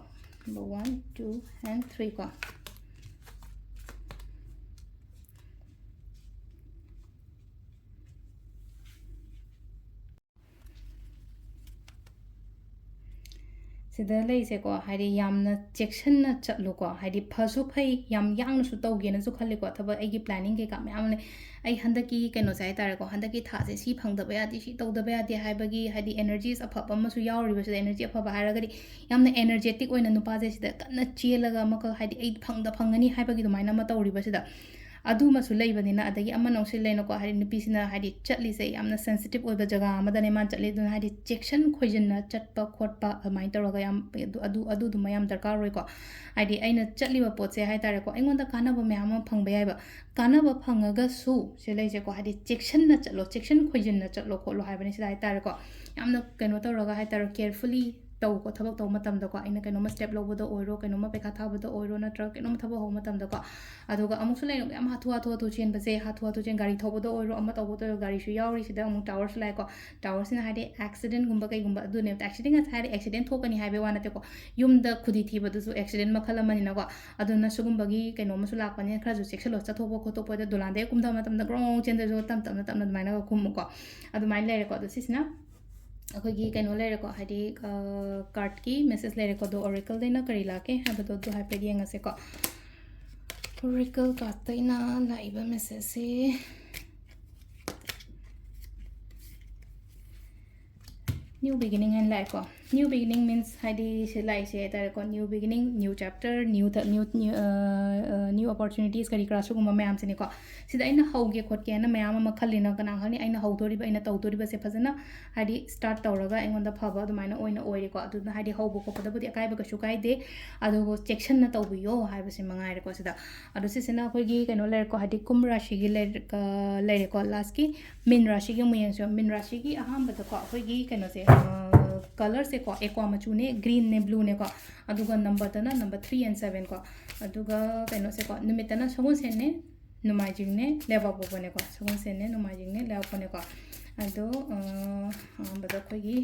Number one, two and three ꯀꯣ꯫ ꯁꯤꯗ ꯂꯩꯁꯦꯀꯣ, ꯍꯥꯏꯗꯤ ꯌꯥꯝꯅ ꯆꯦꯛꯁꯤꯟꯅ ꯆꯠꯂꯨꯀꯣ꯫ ꯍꯥꯏꯗꯤ ꯐꯁꯨ ꯐꯩ, ꯌꯥꯝ ꯌꯥꯡꯅꯁꯨ ꯇꯧꯒꯦꯅꯁꯨ ꯈꯜꯂꯤꯀꯣ꯫ ꯊꯕꯛ, ꯑꯩꯒꯤ planning ꯀꯩꯀꯥ ꯃꯌꯥꯝ ꯂꯩ꯫ ꯑꯩ ꯍꯟꯗꯛꯀꯤ ꯀꯩꯅꯣꯁꯦ ꯍꯥꯏ ꯇꯥꯔꯦꯀꯣ, ꯍꯟꯗꯛꯀꯤ ꯊꯥꯁꯦ ꯁꯤ ꯐꯪꯗꯕ ꯌꯥꯗꯦ, ꯁꯤ ꯇꯧꯗꯕ ꯌꯥꯗꯦ ꯍꯥꯏꯕꯒꯤ, ꯍꯥꯏꯗꯤ energies ꯑꯐꯕ ꯑꯃꯁꯨ ꯌꯥꯎꯔꯤꯕꯁꯤꯗ, energy ꯑꯐꯕ ꯍꯥꯏꯔꯒꯗꯤ ꯌꯥꯝꯅ energetic ꯑꯣꯏꯅ ꯅꯨꯄꯥꯁꯦ ꯁꯤꯗ ꯀꯟꯅ ꯆꯦꯜꯂꯒ ꯑꯃꯈꯛ, ꯍꯥꯏꯗꯤ ꯑꯩ ꯐꯪꯗ ꯐꯪꯒꯅꯤ ꯍꯥꯏꯕꯒꯤ ꯑꯗꯨꯃꯥꯏꯅ ꯑꯃ ꯇꯧꯔꯤꯕꯁꯤꯗ, ꯑꯗꯨꯃꯁꯨ ꯂꯩꯕꯅꯤꯅ, ꯑꯗꯒꯤ ꯑꯃꯅ ꯑꯃꯨꯛꯁꯨ ꯂꯩꯅꯀꯣ, ꯍꯥꯏꯗꯤ ꯅꯨꯄꯤꯁꯤꯅ ꯍꯥꯏꯗꯤ ꯆꯠꯂꯤꯁꯦ ꯌꯥꯝꯅ sensitive ꯑꯣꯏꯕ ꯖꯒꯥ ꯑꯃꯗꯅꯦ ꯃꯥꯅ ꯆꯠꯂꯤ꯫ ꯑꯗꯨꯅ ꯍꯥꯏꯗꯤ ꯆꯦꯛꯁꯤꯟ ꯈꯣꯏꯖꯤꯟꯅ ꯆꯠꯄ ꯈꯣꯠꯄ ꯑꯗꯨꯃꯥꯏꯅ ꯇꯧꯔꯒ ꯌꯥꯝ, ꯑꯗꯨ, ꯑꯗꯨ, ꯑꯗꯨꯗꯨꯃ ꯌꯥꯝ ꯗꯔꯀꯥꯔ ꯑꯣꯏꯀꯣ꯫ ꯍꯥꯏꯗꯤ ꯑꯩꯅ ꯆꯠꯂꯤꯕ ꯄꯣꯠꯁꯦ ꯍꯥꯏ ꯇꯥꯔꯦꯀꯣ, ꯑꯩꯉꯣꯟꯗ ꯀꯥꯟꯅꯕ ꯃꯌꯥꯝ ꯑꯃ ꯐꯪꯕ ꯌꯥꯏꯕ꯫ ꯀꯥꯟꯅꯕ ꯐꯪꯉꯒꯁꯨ ꯁꯤ ꯂꯩꯁꯦꯀꯣ, ꯍꯥꯏꯗꯤ ꯆꯦꯛꯁꯤꯟꯅ ꯆꯠꯂꯣ, ꯆꯦꯛꯁꯤꯟ ꯈꯣꯏꯖꯤꯟꯅ ꯆꯠꯂꯣ ꯈꯣꯠꯂꯣ ꯍꯥꯏꯕꯅꯤ ꯁꯤꯗ ꯍꯥꯏ ꯇꯥꯔꯦꯀꯣ꯫ ꯌꯥꯝꯅ ꯀꯩꯅꯣ ꯇꯧꯔꯒ ꯍꯥꯏ ꯇꯥꯔꯦ, carefully ꯇꯧꯀꯣ꯫ ꯊꯕꯛ ꯇꯧꯕ ꯃꯇꯝꯗꯀꯣ, ꯑꯩꯅ ꯀꯩꯅꯣꯝꯃ step ꯂꯧꯕꯗ ꯑꯣꯏꯔꯣ, ꯀꯩꯅꯣꯝꯃ ꯄꯩꯈꯥ ꯊꯥꯕꯗ ꯑꯣꯏꯔꯣ, ꯅꯠꯇ꯭ꯔꯒ ꯀꯩꯅꯣꯝ ꯊꯕꯛ ꯍꯧꯕ ꯃꯇꯝꯗꯀꯣ, ꯑꯗꯨꯒ ꯑꯃꯨꯛꯁꯨ ꯂꯩꯔꯝꯃꯦ ꯌꯥꯝ ꯍꯥꯊꯨ ꯍꯥꯊꯨ ꯍꯥꯊꯨ ꯆꯦꯟꯕꯁꯦ, ꯍꯥꯊꯨ ꯍꯥꯊꯨ ꯆꯦꯟ, ꯒꯥꯔꯤ ꯊꯧꯕꯗ ꯑꯣꯏꯔꯣ, ꯑꯃ ꯇꯧꯕꯗ ꯑꯣꯏꯔꯣ, ꯒꯥꯔꯤꯁꯨ ꯌꯥꯎꯔꯤ꯫ ꯁꯤꯗ ꯑꯃꯨꯛ towerꯁꯨ ꯂꯥꯛꯑꯦꯀꯣ꯫ Towerꯁꯤꯅ ꯍꯥꯏꯗꯤ accidentꯒꯨꯝꯕ ꯀꯩꯒꯨꯝꯕ ꯑꯗꯨꯅꯦꯕ꯫ Accident ꯉꯁꯥꯏ ꯍꯥꯏꯗꯤ accident ꯊꯣꯛꯀꯅꯤ ꯍꯥꯏꯕꯩ ꯋꯥ ꯅꯠꯇꯦꯀꯣ, ꯌꯨꯝꯗ ꯈꯨꯗꯤ ꯊꯤꯕꯗꯨꯁꯨ accident ꯃꯈꯜ ꯑꯃꯅꯤꯅꯀꯣ꯫ ꯑꯗꯨꯅ ꯁꯤꯒꯨꯝꯕꯒꯤ ꯀꯩꯅꯣ ꯑꯃꯁꯨ ꯂꯥꯛꯄꯅꯤꯅ ꯈꯔꯁꯨ ꯆꯦꯛꯁꯤꯜꯂꯣ꯫ ꯆꯠꯊꯣꯛꯄ ꯈꯣꯠꯇꯣꯛꯄꯗ ꯗꯣꯂꯥꯟꯗꯒꯤ ꯀꯨꯝꯊꯕ ꯃꯇꯝꯗ ꯒ꯭ꯔꯣꯡ ꯒ꯭ꯔꯣꯡ ꯆꯦꯟꯗ꯭ꯔꯁꯨ ꯇꯞ ꯇꯞꯅ ꯇꯞꯅ ꯑꯗꯨꯃꯥꯏꯅꯒ ꯀꯨꯝꯃꯨꯀꯣ꯫ ꯑꯗꯨꯃꯥꯏꯅ ꯂꯩꯔꯦꯀꯣ꯫ ꯑꯗꯣ ꯁꯤꯁꯤꯅ ꯑꯩꯈꯣꯏꯒꯤ ꯀꯩꯅꯣ ꯂꯩꯔꯦꯀꯣ, ꯍꯥꯏꯗꯤ, ꯑ, cardꯀꯤ message ꯂꯩꯔꯦꯀꯣ꯫ ꯑꯗꯣ Oracleꯗꯩꯅ ꯀꯔꯤ ꯂꯥꯛꯀꯦ ꯍꯥꯏꯕꯗꯣ ꯑꯗꯨ ꯍꯥꯏꯐꯦꯠ ꯌꯦꯡꯉꯁꯦꯀꯣ꯫ Oracle cardꯇꯩꯅ ꯂꯥꯛꯏꯕ messageꯁꯦ new beginning ꯍꯥꯏꯅ ꯂꯥꯛꯑꯦꯀꯣ꯫ New beginning means ꯍꯥꯏꯗꯤ ꯁꯤ ꯂꯥꯛꯏꯁꯦ ꯍꯥꯏ ꯇꯥꯔꯦꯀꯣ, new beginning, new chapter, new th-, new, new, ꯑ, ꯑ, new opportunities ꯀꯔꯤ ꯀꯔꯥ ꯁꯤꯒꯨꯝꯕ ꯃꯌꯥꯝꯁꯤꯅꯤꯀꯣ꯫ ꯁꯤꯗ ꯑꯩꯅ ꯍꯧꯒꯦ ꯈꯣꯠꯀꯦꯅ ꯃꯌꯥꯝ ꯑꯃ ꯈꯜꯂꯤꯅ, ꯀꯅꯥ ꯈꯪꯅꯤ ꯑꯩꯅ ꯍꯧꯗꯣꯔꯤꯕ, ꯑꯩꯅ ꯇꯧꯗꯣꯔꯤꯕꯁꯦ ꯐꯖꯅ ꯍꯥꯏꯗꯤ start ꯇꯧꯔꯒ ꯑꯩꯉꯣꯟꯗ ꯐꯕ ꯑꯗꯨꯃꯥꯏꯅ ꯑꯣꯏꯅ ꯑꯣꯏꯔꯦꯀꯣ꯫ ꯑꯗꯨꯅ ꯍꯥꯏꯗꯤ ꯍꯧꯕ ꯈꯣꯠꯄꯗꯕꯨꯗꯤ ꯑꯀꯥꯏꯕ ꯀꯩꯁꯨ ꯀꯥꯏꯗꯦ, ꯑꯗꯨꯕꯨ ꯆꯦꯛꯁꯤꯟꯅ ꯇꯧꯕꯤꯌꯣ ꯍꯥꯏꯕꯁꯤ ꯃꯉꯥꯏꯔꯦꯀꯣ ꯁꯤꯗ꯫ ꯑꯗꯣ ꯁꯤꯁꯤꯅ ꯑꯩꯈꯣꯏꯒꯤ ꯀꯩꯅꯣ ꯂꯩꯔꯦꯀꯣ, ꯍꯥꯏꯗꯤ ꯀꯨꯝ ꯔꯥꯁꯤꯒꯤ ꯂꯩꯔꯦ-, ꯑ, ꯂꯩꯔꯦꯀꯣ꯫ Lastꯀꯤ ꯃꯤꯟ ꯔꯥꯁꯤꯒꯤ ꯑꯃꯨꯛ ꯌꯦꯡꯁꯦ꯫ ꯃꯤꯟ ꯔꯥꯁꯤꯒꯤ ꯑꯍꯥꯟꯕꯗꯀꯣ ꯑꯩꯈꯣꯏꯒꯤ ꯀꯩꯅꯣꯁꯦ, ꯑ, colourꯁꯦꯀꯣ, aqua ꯃꯆꯨꯅꯦ, greenꯅꯦ, blueꯅꯦꯀꯣ꯫ ꯑꯗꯨꯒ numberꯗꯅ number three and seven ꯀꯣ꯫ ꯑꯗꯨꯒ ꯀꯩꯅꯣꯁꯦꯀꯣ, ꯅꯨꯃꯤꯠꯇꯅ ꯁꯒꯣꯜꯁꯦꯟꯅꯦ, ꯅꯣꯡꯃꯥꯏꯖꯤꯡꯅꯦ, ꯂꯩꯕꯥꯛꯄꯣꯛꯄꯅꯦꯀꯣ꯫ ꯁꯒꯣꯜꯁꯦꯟꯅꯦ, ꯅꯣꯡꯃꯥꯏꯖꯤꯡꯅꯦ, ꯂꯩꯕꯥꯛꯄꯣꯛꯄꯅꯦꯀꯣ꯫ ꯑꯗꯣ, ꯑ, ꯑꯍꯥꯟꯕꯗ ꯑꯩꯈꯣꯏꯒꯤ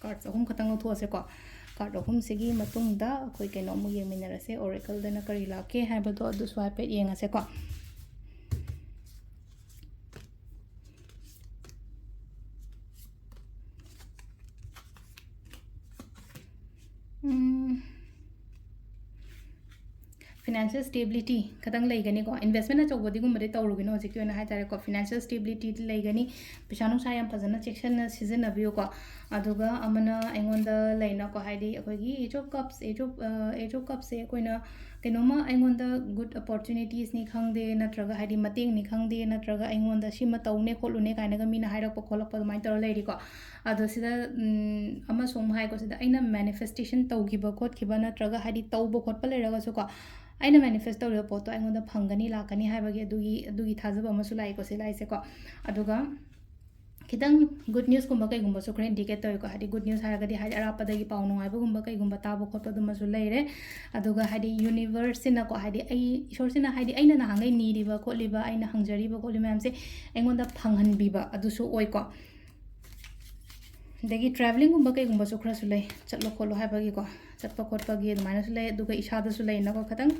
card ꯑꯍꯨꯝ ꯈꯛꯇꯪ ꯂꯧꯊꯣꯛꯑꯁꯦꯀꯣ꯫ Card ꯑꯍꯨꯝꯁꯤꯒꯤ ꯃꯇꯨꯡꯗ ꯑꯩꯈꯣꯏ ꯀꯩꯅꯣ ꯑꯃꯨꯛ ꯌꯦꯡꯃꯤꯟꯅꯔꯁꯦ, Oracleꯗꯅ ꯀꯔꯤ ꯂꯥꯛꯀꯦ ꯍꯥꯏꯕꯗꯣ ꯑꯗꯨꯁꯨ ꯍꯥꯏꯐꯦꯠ ꯌꯦꯡꯉꯁꯦꯀꯣ꯫ ꯐꯥꯏꯅꯥꯟꯁꯤꯌꯦꯜ ꯁ꯭ꯇꯦꯕꯤꯂꯤꯇꯤ ꯈꯤꯇꯪ ꯂꯩꯒꯅꯤꯀꯣ꯫ ꯏꯟꯚꯦꯁꯃꯦꯟ ꯑꯆꯧꯕꯗꯤꯒꯨꯝꯕꯗꯤ ꯇꯧꯔꯨꯒꯤꯅꯣ ꯍꯧꯖꯤꯛꯀꯤ ꯑꯣꯏꯅ ꯍꯥꯏ ꯇꯥꯔꯦꯀꯣ꯫ ꯐꯥꯏꯅꯥꯟꯁꯤꯌꯦꯜ ꯁ꯭ꯇꯦꯕꯤꯂꯤꯇꯤꯗꯤ ꯂꯩꯒꯅꯤ, ꯄꯩꯁꯥ ꯅꯨꯡꯁꯥ ꯌꯥꯝ ꯐꯖꯅ ꯆꯦꯛꯁꯤꯟꯅ ꯁꯤꯖꯤꯟꯅꯕꯤꯌꯨꯀꯣ꯫ ꯑꯗꯨꯒ ꯑꯃꯅ ꯑꯩꯉꯣꯟꯗ ꯂꯩꯅꯀꯣ, ꯍꯥꯏꯗꯤ ꯑꯩꯈꯣꯏꯒꯤ Ace of Cups, Ace of, ꯑ, Ace of Cupꯁꯦ ꯑꯩꯈꯣꯏꯅ ꯀꯩꯅꯣꯝꯃ ꯑꯩꯉꯣꯟꯗ ꯒꯨꯗ ꯑꯣꯄꯣꯔꯆꯨꯅꯤꯇꯤꯁꯅꯤ ꯈꯪꯗꯦ, ꯅꯠꯇ꯭ꯔꯒ ꯍꯥꯏꯗꯤ ꯃꯇꯦꯡꯅꯤ ꯈꯪꯗꯦ, ꯅꯠꯇ꯭ꯔꯒ ꯑꯩꯉꯣꯟꯗ ꯁꯤꯃ ꯇꯧꯅꯦ ꯈꯣꯠꯂꯨꯅꯦ ꯀꯥꯏꯅꯒ ꯃꯤꯅ ꯍꯥꯏꯔꯛꯄ ꯈꯣꯠꯂꯛꯄ ꯑꯗꯨꯃꯥꯏꯅ ꯇꯧꯔ ꯂꯩꯔꯤꯀꯣ꯫ ꯑꯗꯣ ꯁꯤꯗ, ꯎꯝ, ꯑꯃꯁꯨ ꯑꯃꯨꯛ ꯍꯥꯏꯀꯣ, ꯁꯤꯗ ꯑꯩꯅ ꯃꯦꯅꯤꯐꯦꯁꯇꯦꯁꯟ ꯇꯧꯈꯤꯕ ꯈꯣꯠꯈꯤꯕ ꯅꯠꯇ꯭ꯔꯒ ꯍꯥꯏꯗꯤ ꯇꯧꯕ ꯈꯣꯠꯄ ꯂꯩꯔꯒꯁꯨꯀꯣ, ꯑꯩꯅ ꯃꯦꯅꯤꯐꯦꯁ ꯇꯧꯔꯤꯕ ꯄꯣꯠꯇꯣ ꯑꯩꯉꯣꯟꯗ ꯐꯪꯒꯅꯤ, ꯂꯥꯛꯀꯅꯤ ꯍꯥꯏꯕꯒꯤ ꯑꯗꯨꯒꯤ, ꯑꯗꯨꯒꯤ ꯊꯥꯖꯕ ꯑꯃꯁꯨ ꯂꯥꯛꯏꯀꯣ ꯁꯤ ꯂꯥꯏꯁꯦꯀꯣ꯫ ꯑꯗꯨꯒ ꯈꯤꯇꯪ ꯒꯨꯗ ꯅ꯭ꯌꯨꯁꯀꯨꯝꯕ ꯀꯩꯒꯨꯝꯕꯁꯨ ꯈꯔ ꯏꯟꯗꯤꯀꯦꯠ ꯇꯧꯋꯤꯀꯣ꯫ ꯍꯥꯏꯗꯤ ꯒꯨꯗ ꯅ꯭ꯌꯨꯁ ꯍꯥꯏꯔꯒꯗꯤ ꯍꯥꯏꯗꯤ ꯑꯔꯥꯞꯄꯗꯒꯤ ꯄꯥꯎ ꯅꯨꯡꯉꯥꯏꯕꯒꯨꯝꯕ ꯀꯩꯒꯨꯝꯕ ꯇꯥꯕ ꯈꯣꯠꯄ ꯑꯗꯨꯃꯁꯨ ꯂꯩꯔꯦ꯫ ꯑꯗꯨꯒ ꯍꯥꯏꯗꯤ ꯌꯨꯅꯤꯚꯔꯁꯁꯤꯅꯀꯣ, ꯍꯥꯏꯗꯤ ꯑꯩ, ꯏꯁꯣꯔꯁꯤꯅ ꯍꯥꯏꯗꯤ ꯑꯩꯅ ꯅꯍꯥꯟꯈꯩ ꯅꯤꯔꯤꯕ ꯈꯣꯠꯂꯤꯕ, ꯑꯩꯅ ꯍꯪꯖꯔꯤꯕ ꯈꯣꯠꯂꯤꯕ ꯃꯌꯥꯝꯁꯦ ꯑꯩꯉꯣꯟꯗ ꯐꯪꯍꯟꯕꯤꯕ ꯑꯗꯨꯁꯨ ꯑꯣꯏꯀꯣ꯫ ꯑꯗꯒꯤ ꯇ꯭ꯔꯥꯚꯦꯂꯤꯡꯒꯨꯝꯕ ꯀꯩꯒꯨꯝꯕꯁꯨ ꯈꯔꯁꯨ ꯂꯩ, ꯆꯠꯂꯣ ꯈꯣꯠꯂꯣ ꯍꯥꯏꯕꯒꯤꯀꯣ, ꯆꯠꯄ ꯈꯣꯠꯄꯒꯤ ꯑꯗꯨꯃꯥꯏꯅꯁꯨ ꯂꯩ꯫ ꯑꯗꯨꯒ ꯏꯁꯥꯗꯁꯨ ꯂꯩꯅꯀꯣ, ꯈꯤꯇꯪ,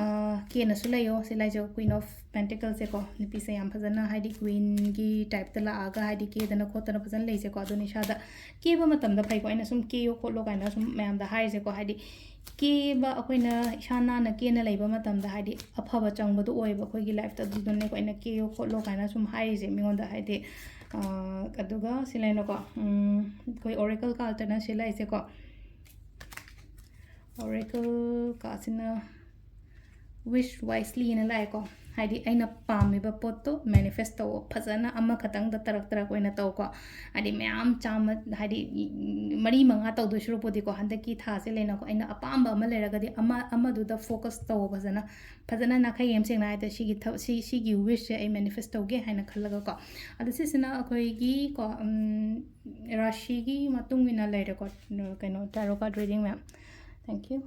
ꯑ, ꯀꯦꯅꯁꯨ ꯂꯩꯌꯣ꯫ ꯁꯤ ꯂꯥꯏꯁꯦ Queen of Pentaclesꯁꯦꯀꯣ, ꯅꯨꯄꯤꯁꯦ ꯌꯥꯝ ꯐꯖꯅ ꯍꯥꯏꯗꯤ ꯀ꯭ꯋꯤꯟꯒꯤ ꯇꯥꯏꯞꯇ ꯂꯥꯛꯑꯒ ꯍꯥꯏꯗꯤ ꯀꯦꯗꯅ ꯈꯣꯠꯇꯅ ꯐꯖꯅ ꯂꯩꯁꯦꯀꯣ꯫ ꯑꯗꯨꯅ ꯏꯁꯥꯗ ꯀꯦꯕ ꯃꯇꯝꯗ ꯐꯩꯀꯣ, ꯑꯩꯅ ꯁꯨꯝ ꯀꯦꯌꯣ ꯈꯣꯠꯂꯣ ꯀꯥꯏꯅ ꯁꯨꯝ ꯃꯌꯥꯝꯗ ꯍꯥꯏꯔꯤꯁꯦꯀꯣ꯫ ꯍꯥꯏꯗꯤ ꯀꯦꯕ, ꯑꯩꯈꯣꯏꯅ ꯏꯁꯥ ꯅꯥꯟꯅ ꯀꯦꯅ ꯂꯩꯕ ꯃꯇꯝꯗ ꯍꯥꯏꯗꯤ ꯑꯐꯕ ꯆꯪꯕꯗꯣ ꯑꯣꯏꯌꯦꯕ ꯑꯩꯈꯣꯏꯒꯤ ꯂꯥꯏꯐꯇ꯫ ꯑꯗꯨꯗꯨꯅꯦꯀꯣ ꯑꯩꯅ ꯀꯦꯌꯣ ꯈꯣꯠꯂꯣ ꯀꯥꯏꯅ ꯁꯨꯝ ꯍꯥꯏꯔꯤꯁꯦ ꯃꯤꯉꯣꯟꯗ ꯍꯥꯏꯗꯤ꯫ ꯑ, ꯑꯗꯨꯒ ꯁꯤ ꯂꯩꯅꯀꯣ, ꯎꯝ, ꯑꯩꯈꯣꯏ oracle cardꯇꯅ ꯁꯤ ꯂꯩꯁꯦꯀꯣ꯫ Oracle cardꯁꯤꯅ Wish wiselyꯅ ꯂꯥꯛꯑꯦꯀꯣ꯫ ꯍꯥꯏꯗꯤ ꯑꯩꯅ ꯄꯥꯝꯃꯤꯕ ꯄꯣꯠꯇꯣ ꯃꯦꯅꯤꯐꯦꯁ ꯇꯧꯑꯣ꯫ ꯐꯖꯅ ꯑꯃꯈꯛꯇꯪꯗ ꯇꯔꯛ ꯇꯔꯛ ꯑꯣꯏꯅ ꯇꯧꯀꯣ꯫ ꯍꯥꯏꯗꯤ ꯃꯌꯥꯝ ꯆꯥꯝꯃ, ꯍꯥꯏꯗꯤ ꯃꯔꯤ ꯃꯉꯥ ꯇꯧꯗꯣꯏ ꯁꯔꯨꯛꯄꯨꯗꯤꯀꯣ, ꯍꯟꯗꯛꯀꯤ ꯊꯥꯁꯦ ꯂꯩꯅꯀꯣ, ꯑꯩꯅ ꯑꯄꯥꯝꯕ ꯑꯃ ꯂꯩꯔꯒꯗꯤ ꯑꯃ, ꯑꯃꯗꯨꯗ ꯐꯣꯀꯁ ꯇꯧꯑꯣ ꯐꯖꯅ꯫ ꯐꯖꯅ ꯅꯥꯈꯩ ꯑꯃ ꯁꯦꯡꯅ ꯍꯥꯏꯔꯗꯤ ꯁꯤꯒꯤ ꯊꯕ-, ꯁꯤ, ꯁꯤꯒꯤ ꯋꯤꯁꯁꯦ ꯑꯩ ꯃꯦꯅꯤꯐꯦꯁ ꯇꯧꯒꯦ ꯍꯥꯏꯅ ꯈꯜꯂꯒꯀꯣ꯫ ꯑꯗꯣ ꯁꯤꯁꯤꯅ ꯑꯩꯈꯣꯏꯒꯤ ꯀꯣ, ꯎꯝ, ꯔꯥꯁꯤꯒꯤ ꯃꯇꯨꯡ ꯏꯟꯅ ꯂꯩꯔꯦꯀꯣ, ꯀꯩꯅꯣ, tarot card reading ꯃꯌꯥꯝ꯫ Thank you꯫